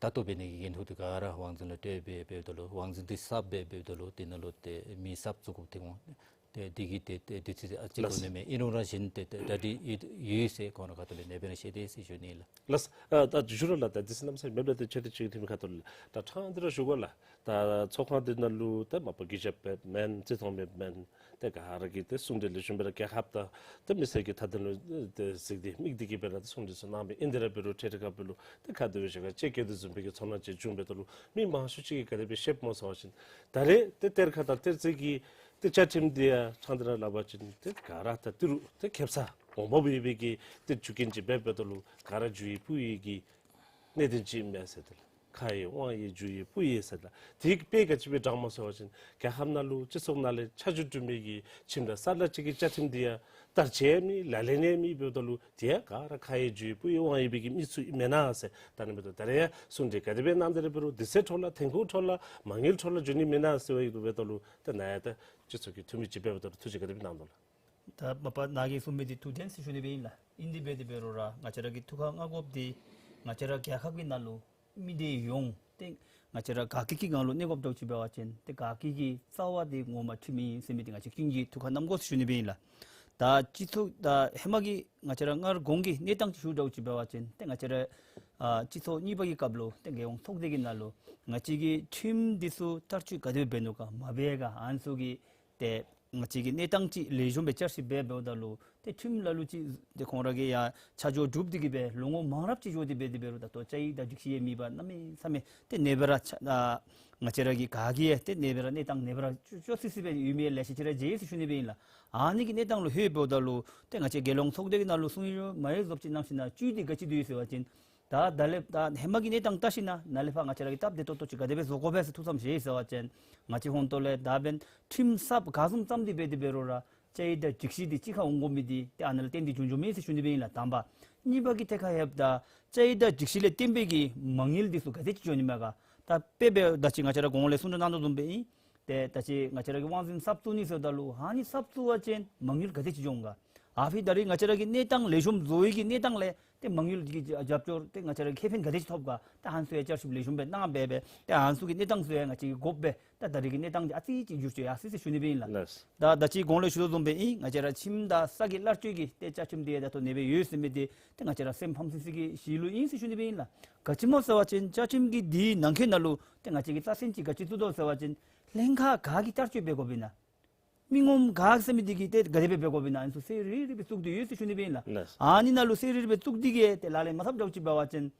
ལྟ་རྟོག་འབད་ནི་གི་འགན་ཁུར་འདི་ག་ར་དབང་འཛིན་ལུ་སྤྲོད་སྦེ་འབདཝ་ད་ལུ་དབང་འཛིན་འདི་གསརཔ་སྦེ་འབདཝ་ད་ལུ་འདི་ནང་ལུ་ཏེ་མི་གསརཔ་བཙུགས་དགོཔ་ཐོན་འོང་། ཏེ་འདི་གིས་ཏེ་ཏེ་དུས་ཚོད་ཨ་ཙི་ཅིག་འགོར་ནི་མས། ཨིན་རུང་ར་གཞན་ཏེ་ཏེ་གྲ་སྒྲིག་ཡོད་ཡོད་ཟེར་ཁོང་ར་ཁ་ཐུག་ལས་ནེ་སྦེ་ར་བཤད་དེ་ཟེར་ཞུ་ནི་ལགས། ལགས། ཨ་ད་ཞུ་རོགས་ལགས། ད་དུས་ཚོད་གནམ་མེད་ས་མེད་མེདཔ་ལས་ཏེ་ཆེ་ཏེ་ཆེ་ཐིམ་ཁ་ཐུག་ལགས། ད་ཕྲང་སྟེ་ར་ཞུ་དགོ་ལགས། ད་ཚོགས་ཁང་འདི་ནང་ལུ་ད་མ་པ་གུས་ཞབས་འབདཝ་མེན། བརྩི་མཐོང་འབདཝ་མེན། ཏེ་ག་ར་གིས་ཏེ་གསུང་གྲོས་ལེགས་ཤོམ་སྦེ་ར་རྒྱལ་ཁབ་དང་ཏེ་མི་སེར་གྱི་མཐའ་དོན་ལུ་ཏེ་གཟིགས་ཏེ་དམིགས་ཏེ་གིས་སྦེ་ར་ཏེ་གསུང་གྲོས་ཚུ་གནང་སྦེ་ཨིན། དེ་ར་འབད་རུང་ཁྲིམས་ཁང་འབད་རུང་ཏེ་ག་དེ་སྦེ་ཞིག་ག་ཅིག་གི་དེ་བཟུམ་སྦེ་གི་ཚོར་སྣང་ཅིག་བྱུང་སྦེ་ད་ལུ་མི་མང་ཤོས་ཅིག་གིས་ག་དེ་སྦེ་ཤེསཔ་སྨོ་ཟེར་བ་ཅིན་ད་རེས་ཏེ་གཏེར་ཁ་དང་གཏེར་མཛོད་ཀྱི་ཏེ་བཅའ་ཁྲིམས་འདི་ཡང་ཕྲང་སྟེ་ར་སླབ་པ་ཅིན་ཏེ་ག་ར་ད་ཏི་རུ་ཏེ་ཁེབ་ས་འོང་འབབ་ཡོད་པའི་གི་ཏེ་རྒྱུ་རྐྱེན་ཅིག་འབད་འབདཝ་ད་ལུ་ག་ར་རྒྱུ་ཡི་བུ་ཡི་གི་གནད་དོན་ཅིག་མས་ཟེར་ཏེ་ལགས། ཁ་ཡི་དབང་ཡི་རྒྱུ་ཡི་བུ་ཡི་ཟེར་ལགས། དེ་གི་དཔེ་ག་ཅི་སྦེ་དྲངམ་སྨོ་ཟེར་བ་ཅིན་རྒྱལ་ཁབ་ནང་ལུ་སྤྱི་ཚོགས་ནང་ལས་ཆ་འཇོག་གྲུབ་མི་གི་ཁྱིམ་བདག་ས་ལ་ཅིག་གི་བཅའ་ཁྲིམས་འདི་ཡང་བསྟར་ཆེ་མི་ལག་ལེན་ཡང་མི་འབདཝ་ད་ལུ་དེ་ཡང་ག་ར་ཁ་ཡི་རྒྱུ་ཡི་བུ་ཡི་དབང་ཡོད་པའི་གི་མི་ཚུ་མེན་ན་ཟེར། ད་ནི་འབདཝ་ད་ད་རེས་ཡང་གསུང་གྲོས་ག་དེ་སྦེ་གནང་སྟེ་ར་འབད་རུང་དུས་ཚོད་འཕྲོ་བརླག་ཐོན་ཁུངས་འཕྲོ་བརླག་མ་དངུལ་འཕྲོ་བརླག་འགྱོ་ནི་མེན་ན་ཟེར་བའི་གི་འབདཝ་ད་ལུ་ད་ནཱ་ཡང་ད་སྤྱི་ཚོགས་ཀྱི་འཐུས་མི་ཅིག་འབདཝ་ད་ལུ་ཐུགས་རྗེ་ག་དེ་སྦེ་གནང་དོ་ལགས། ད་མ་པ་ནཱ་གིས་གསུངས་མི་འདི་ཐུགས་བདེན་ཟེར་ཞུ་ནི་སྦེ་ཨིན་ལགས། ཨིན་དེ་འབད་དེ་འབད་རུང་ར་ང་བཅས་ར་གིས་ཐུགས་ཁར་མངའ་དགོཔ་འདི་ང་བཅས་ར་རྒྱལ་ཁབ་ཀྱི་ནང་ལུ་མི་སྡེ་ཡོངས་ཏེ་ང་བཅས་ར་དགའ་སྐྱིད་ཀྱི་ངང་ལུ་གནས་དགོཔ་འདྲཝ་ཅིག་འབད་བ་ཅིན་ཏེ་དགའ་སྐྱིད་ཀྱི་རྩ་བ་འདི་ངོ་མ་ཁྲིམས་ཨིན་ཟེར་མི་འདི་ང་བཅས་ཀུན་གྱིས་ཐུགས་ཁར་བསྣམ་དགོ་ཟེར་ཞུ་ནི་སྦེ་ཨིན་ལགས། ད་སྤྱི་ཚོགས་ད་ཧེ་མ་གི་ང་བཅས་ར་སྔར་གོང་གི་གནས་སྟངས་ཅིག་ཞུ་འདྲཝ་ཅིག་འབད་བ་ཅིན་ཏེ་ང་བཅས་ར་ཨ་སྤྱི་ཚོགས་གཉིས་པ་གི་སྐབས་ལུ་ཏེ་རྒྱལ་ཡོངས་ཚོགས་སྡེ་གི་ནང་ལུ་ང་བཅས་ཀྱི་ཁྲིམས་འདི་ཚུ་བསྟར་སྤྱོད་ག་དེ་སྦེ་འབད་ནུག་ག་མ་འབད་ག་ཨ་ནི་ཚུ་གི་ཏེ་ང་བཅས་ཀྱིས་གནས་སྟངས་ཅིག་ལེགས་ཤོམ་སྦེ་བསྐྱར་ཞིབ་འབད་འབདཝ་ད་ལུ་ཏེ་ཁྲིམས་ལ་ལུ་ཅིག་ཏེ་ཁོང་ར་གིས་ཡང་ཆ་འཇོག་གྲུབ་སྟེ་གིས་སྦེ་ལོ་ངོ་མང་རབས་ཅིག་འགྱོ་སྟེ་འབད་དེ་འབད་རུང་ད་ལྟོ་བཅའ་ཡིག་དང་སྒྲིག་གཞི་ཡང་མེད་པར་གནམ་མེད་ས་མེད་ཏེ་ནེ་སྦེ་ར་ཆ་ཨ་ང་བཅས་ར་གི་ག་གིས་ཡང་ཏེ་ནེ་སྦེ་ར་གནས་སྟངས་ནེ་སྦེ་ར་སྐྱོ་སྐྱོ་སི་སི་སྦེ་ཡོད་མི་ལེ་ཤ་ཅིག་ར་མཇལ་ཡི་ཟེར་ཞུ་ནི་སྦེ་ཨིན་ལགས། ཨ་ནི་གི་གནས་སྟངས་ལུ་ལྷོད་འབདཝ་ད་ལུ་ཏེ་ང་བཅས་རྒྱལ་ཡོངས་ཚོགས་སྡེ་གི་ནང་ལུ་གསུང་ཡོད་མ་ཡོད་བཟུམ་ཅིག་གནང་ཞིན་ན་བཅུད་འདི་ག་ཅི་འདུག་ཟེར་བ་ཅིན་ད་ད་ལས་ད་ཧེ་མ་གི་གནས་སྟངས་བལྟ་ཞིན་ན་ནཱ་ལས་ཕར་ང་བཅས་ར་གིས་སྟབས་བདེ་ཏོག་ཏོ་ཅིག་ག་དེ་སྦེ་བཟོ་དགོ་པས་ཟེར་ཐུགས་བསམ་བཞེས་ཡི་ཟེར་བ་ཅིན་ང་བཅས་ཧོང་ཏོ་ལས་ད་འབདན་ཁྲིམས་གསརཔ་ག་བཟུམ་བརྩམས་ཏེ་འབད་དེ་འབད་རུང་ར་བཅའ་ཡིག་དང་སྒྲིག་གཞི་འདི་གཅིག་ཁར་འོང་དགོ་མི་འདི་ཏེ་ཨ་ནཱ་ལས་བརྟེན་ཏེ་བྱུང་བྱུངམ་ཨིན་ཟེར་ཞུ་ནི་སྦེ་ཨིན་ལགས། དང་པ། གཉིས་པ་གི་ཐད་ཁར་ལྷོདཔ་ད་བཅའ་ཡིག་དང་སྒྲིག་གཞི་ལས་བརྟེན་པའི་གི་མ་དངུལ་འདི་ཚུ་ག་དེ་ཅིག་འགྱོ་ནི་མས་ག། ད་དཔེ་འབད་ད་ཅི་ང་བཅས་ར་གོང་ལས་གསུང་གྲོས་གནང་དོ་བཟུམ་སྦེ་ཨིན། ཏེ་ད་ཅི་ང་བཅས་ར་གིས་དབང་འཛིན་གསརཔ་བཙུགས་ནི་ཟེརཝ་ད་ལུ་ཨ་ནི་གསརཔ་བཙུགས་པ་ཅིན་མ་དངུལ་ག་དེ་ཅིག་འགྱོ་འོང་ག། ཨ་ཕི་ད་རེས་ང་བཅས་ར་གི་གནས་སྟངས་ལེགས་ཤོམ་བཟོ་བའི་གི་གནས་སྟངས་ལས་ཏེ་མ་དངུལ་གྱི་རྒྱབ་སྐྱོར་ཏེ་ང་བཅས་ར་གིས་ཁེ་ཕན་ག་དེ་ཅིག་ཐོབ་ག། ད་ཨ་ནི་ཚུ་ཡང་བསྐྱར་ཞིབ་ལེགས་ཤོམ་སྦེ་གནང་སྦེ་སྦེ་ཏེ་ཨ་ནི་ཚུ་གི་གནས་སྟངས་ཚུ་ཡང་ང་བཅས་ཀྱིས་དགོཔ་སྦེ་ད་ད་རེས་ཀྱི་གནས་སྟངས་འདི་ཨ་ཙི་ཅིག་འགྱུར་བཅོས་ཡར་སོ་ཡི་ཟེར་ཞུ་ནི་སྦེ་ཨིན་ལགས། ལགས། ད་ད་ཅི་གོང་ལས་ཞུ་དོ་བཟུམ་སྦེ་ཨིན། ང་བཅས་ར་ཁྱིམ་བདག་ས་གི་གླར་སྤྱོད་ཀྱི་ཏེ་བཅའ་ཁྲིམས་འདི་ཡང་ད་ལྟོ་ནེ་སྦེ་ཡོད་ཟེར་མི་འདི་ཏེ་ང་བཅས་ར་སེམས་ཕམ་སི་སི་གི་གཞི་ལུ་ཨིན་ཟེར་ཞུ་ནི་སྦེ་ཨིན་ལགས། ག་ཅི་སྨོ་ཟེར་བ་ཅིན་བཅའ་ཁྲིམས་ཀྱི་འདིའི་ནང་འཁོད་ནང་ལུ་ཏེ་ང་བཅས་ཀྱིས་རྩ་ཚན་ཅིག་ག་ཅི་བཙུགས་དོ་ཟེར་བ་ཅིན་ལྷན་ཁག་ག་གིས་བསྟར་སྤྱོད་འབད་དགོཔ་ཨིན་ན། མི་ངོམ་ག་ཟེར་མི་འདི་གིས་ཏེ་ག་དེ་སྦེ་འབད་དགོཔ་ཨིན་ན་ཨ་ནི་ཚུ་གསལ་རི་རི་སྦེ་བཙུགས་ཏེ་ཡོད་ཟེར་ཞུ་ནི་སྦེ་ཨིན་ལགས། ལགས། ཨ་ནི་ནང་ལུ་གསལ་རི་རི་སྦེ་བཙུགས་ཏེ་གིས་ཏེ་ལག་ལེན་མ་འཐབ་འདྲཝ་ཅིག་འབད་བ་ཅིན་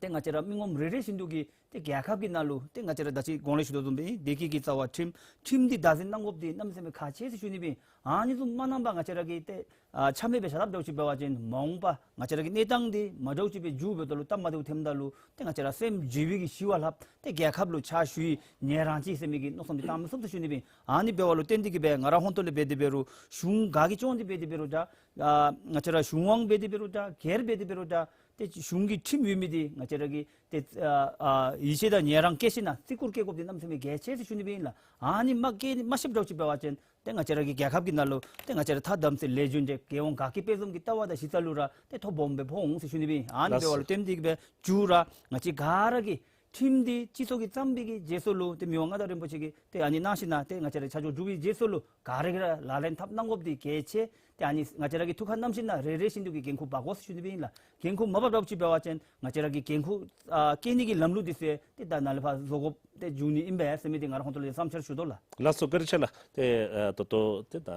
ཏེ་ང་བཅས་ར་མི་ངོམ་རེ་རེ་བཞིན་དུ་གིས་ཏེ་རྒྱལ་ཁབ་ཀྱི་ནང་ལུ་ཏེ་ང་བཅས་ར་ད་ཅི་གོང་ལས་ཞུ་དོ་བཟུམ་སྦེ་བདེ་སྐྱིད་ཀྱི་རྩ་བ་ཁྲིམས་ཁྲིམས་འདི་བདག་འཛིན་གནང་དགོཔ་འདི་གནམ་མེད་ས་མེད་ཁག་ཆེ་ཟེར་ཞུ་ནི་སྦེ་ཨིན། ཨ་ནི་ཚུ་མ་གནང་པར་ང་བཅས་ར་གིས་ཏེ་ཨ་ཆ་མེད་སྦེ་བཞག་དཔ་འདྲཝ་ཅིག་འབད་བ་ཅིན་མ་འོངས་པ་ང་བཅས་ར་གི་གནས་སྟངས་འདི་མ་འདྲཝ་ཅིག་སྦེ་འགྱུར་འབདཝ་ད་ལུ་སྟབས་མ་བདེཝ་ཐོནམ་ད་ལུ་ཏེ་ང་བཅས་ར་སེམས་འགྱོད་པའི་གི་ཤི་བ་ལྷག་ཏེ་རྒྱལ་ཁབ་ལུ་ཕྱག་ཞུ་ཡི་ཉན་རང་ཅིག་ཟེར་མི་གི་མནོ་བསམ་འདི་བཏང་མི་ཚུགས་ཟེར་ཞུ་ནི་སྦེ་ཨིན། ཨ་ནི་འབདཝ་ལུ་བརྟེན་ཏེ་གིས་སྦེ་ང་ར་ཧོང་ཏོ་ལས་འབད་དེ་འབད་རུང་གཞུང་ག་གིས་སྐྱོང་སྟེ་འབད་དེ་འབད་རུང་ད་ཨ་ང་བཅས་ར་གཞུང་དབང་འབད་དེ་འབད་རུང་ད་སྒེར་འབད་དེ་འབད་རུང་ད་ཏེ་གཞུང་གི་ཁྲིམས་ཡོད་མི་འདི་ང་བཅས་ར་གིས་ཏེ་ཨ་ཨ་ཡིད་ཆེས་དང་ཉན་རང་བསྐྱེད་ཞིན་ན་བརྩི་བཀུར་བསྐྱེད་དགོཔ་འདི་གནམ་མེད་ས་མེད་གལ་ཆེ་ཟེར་ཞུ་ནི་སྦེ་ཨིན་ལགས། ཨ་ནི་མ་བསྐྱེད་མ་ཤེསཔ་འདྲཝ་ཅིག་འབད་བ་ཅིན་ཏེ་ང་བཅས་ར་གི་རྒྱལ་ཁབ་ཀྱི་ནང་ལུ་ཏེ་ང་བཅས་ར་ཐ་དམ་ཚིག་ལེགས་བྱུང་ཅིག་རྒྱལ་ཡོངས་དགའ་སྐྱིད་དཔལ་འཛོམས་ཀྱི་ལྟ་བ་དང་གཞི་རྩ་ལུ་ར་ཏེ་ཐོ་སྦོམ་སྦེ་ཕོག་འོང་ཟེར་ཞུ་ནི་སྦེ་ཨིན། ཨ་ནི་ལགས་འབདཝ་ལུ་སོ། བརྟེན་ཏེ་གིས་སྦེ་མཇུག་ར་ང་བཅས་ག་ར་གིས་ ཁྲིམས་འདི་སྤྱི་ཚོགས་ཀྱིས་བརྩམས་པའི་གི་རྗེས་སུ་ལུ་ཏེ་མི་དབང་མངའ་བདག་རིན་པོ་ཆེ་གིས་ཏེ་ཨ་ནི་གནང་ཞིནམ་ལས་ཏེ་ང་བཅས་ར་ཆ་འཇོག་གྲུབ་པའི་རྗེས་སུ་ལུ་ག་ར་གིས་ར་ལག་ལེན་འཐབ་གནང་དགོཔ་འདི་གལ་ཆེ། ཏེ་ཨ་ནི་ང་བཅས་ར་གི་ཐུགས་ཁར་བསྣམས་ཞིནམ་ལས་རེ་རེ་བཞིན་དུ་གི་འགན་ཁུར་འབག་དགོ་ཟེར་ཞུ་ནི་སྦེ་ཨིན་ལགས། འགན་ཁུར་མ་འབགཔ་འདྲཝ་ཅིག་འབད་བ་ཅིན་ང་བཅས་ར་གི་འགན་ཁུར་ཨ་བཀལ་ནི་གི་ལམ་ལུགས་འདི་ཚུ་ཏེ་ད་ནཱ་ལས་ཕར་བཟོ་དགོཔ་ཏེ་འབྱུང་ནི་ཨིན་པས་ཟེར་མི་འདི་ང་རའི་ཁ་ཐུག་ལས་བསམ་འཆར་ཞུ་དོ་ལགས། ལགས་སོ་བཀའ་དྲིན་ཆེ་ལགས། ཏེ་ཨ་ད་ལྟོ་ཏེ་ད་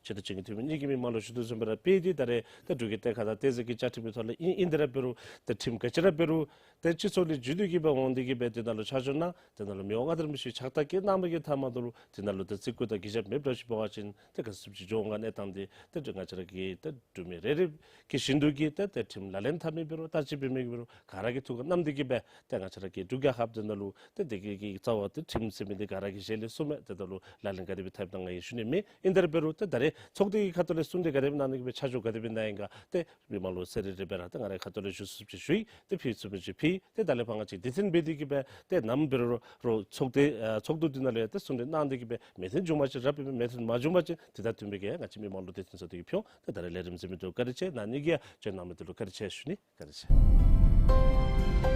ཆེ་མཐོ་ཆིངས་ཀྱི་འཐུས་མི་གཉིས་ཀྱིས་མི་མང་ལུ་ཞུ་དོ་བཟུམ་སྦེ་ར་དཔེ་འདི་ད་རེས་ཏེ་འབྲུག་གི་གཏེར་ཁ་དང་གཏེར་ཟས་ཀྱི་བཅའ་ཁྲིམས་ཀྱི་ཐོག་ལས་ཨིན་ཨིན་ཏེ་ར་འབད་རུང་ཏེ་ཁྲིམས་ག་ཅི་ར་འབད་རུང་ཏེ་སྤྱི་ཚོགས་ལས་བརྒྱུད་དེ་གི་སྦེ་འོང་སྟེ་གི་སྦེ་དེ་ནང་ལུ་ཆ་འཇོག་གནང་། དེ་ནང་ལུ་མི་དབང་མངའ་བདག་རིན་པོ་ཆེ་ཕྱག་རྟགས་བཀལ་གནང་བའི་གི་མཐའ་མ་དེ་ལུ་དེ་ནང་ལུ་ཏེ་བརྩི་བཀུར་དང་གུས་ཞབས་མེདཔ་འདྲཝ་ཅིག་འབད་བ་ཅིན་ཏེ་ག་དེ་བཟུམ་ཅིག་འགྱོ་འོང་ག་གནས་སྟངས་འདི་ཏེ་ང་བཅས་ར་གི་ཏེ་འབྲུག་མི་རེ་རེ་གིས་བཞིན་དུ་གི་ཏེ་ཏེ་ཁྲིམས་ལག་ལེན་འཐབ་མི་འབད་རུང་བརྟག་དཔྱད་འབད་མི་འབད་རུང་ག་ར་གིས་ཐུགས་ཁར་བསྣམས་ཏེ་གི་སྦེ་ཏེ་ང་བཅས་ར་གི་འབྲུག་རྒྱལ་ཁབ་དེ་ནང་ལུ་ཏེ་དེ་གི་གི་རྩ་བ་ཏེ་ཁྲིམས་ཟེར་མི་འདི་ག་ར་གིས་ཞལ་ལས་གསུངས་མི་དེ་ད་ལུ་ལག་ལེན་ག་དེ་སྦེ་འཐབ་ད་ག་ཡང་ཞུ་ནི་མེད། ཨིན་ཏེ་ར་འབད་རུང་ཏེ་ད་རེས་ཚོགས་སྡེ་གི་ཁ་ཐུག་ལས་གསུང་སྟེ་ག་དེ་སྦེ་གནང་ནི་གི་སྦེ་ཆ་འཇོག་ག་དེ་སྦེ་གནང་ཡི་ག་ཏེ་མི་མང་ལུ་གསལ་རི་རི་སྦེ་ར་ཏེ་ང་རའི་ཁ་ཐུག་ལས་ཞུ་ཚུགསཔ་ཅིག་ཞུ་ཡི། ཏེ་ཕུལ་ཚུགསཔ་ཅིག་ཕུལ། ཏེ་ད་ལས་ཕར་ང་བཅས་སྡེ་ཚན་འབད་དེ་གི་སྦེ་ཏེ་ནམ་འབད་རུང་རུང་ཚོགས་སྡེ་ཨ་ཚོགས་འདུ་འདི་ནང་ལུ་ཡང་ཏེ་གསུང་གྲོས་གནང་སྟེ་གི་སྦེ་མོས་མཐུན་བྱུང་པ་ཅིན་རབ་ཨིན་པས། མོས་མཐུན་མ་བྱུང་པ་ཅིན་དེ་དང་བསྟུན་པའི་གི་ང་བཅས་མི་མང་ལུ་སྡེ་ཚན་ཚོགས་སྡེ་གིས་ཕུལ་འོང་། ཏེ་ད་རེས་ལས་རིམ་གཟིགས་མི་འདི་བཀའ་དྲིན་ཆེ། ནཱ་ནི་གིས་ཡང་བྱོན་གནང་མི་འདི་ལུ་བཀའ་དྲིན་ཆེ་ཞུ་ནི། བཀའ་དྲིན་ཆེ།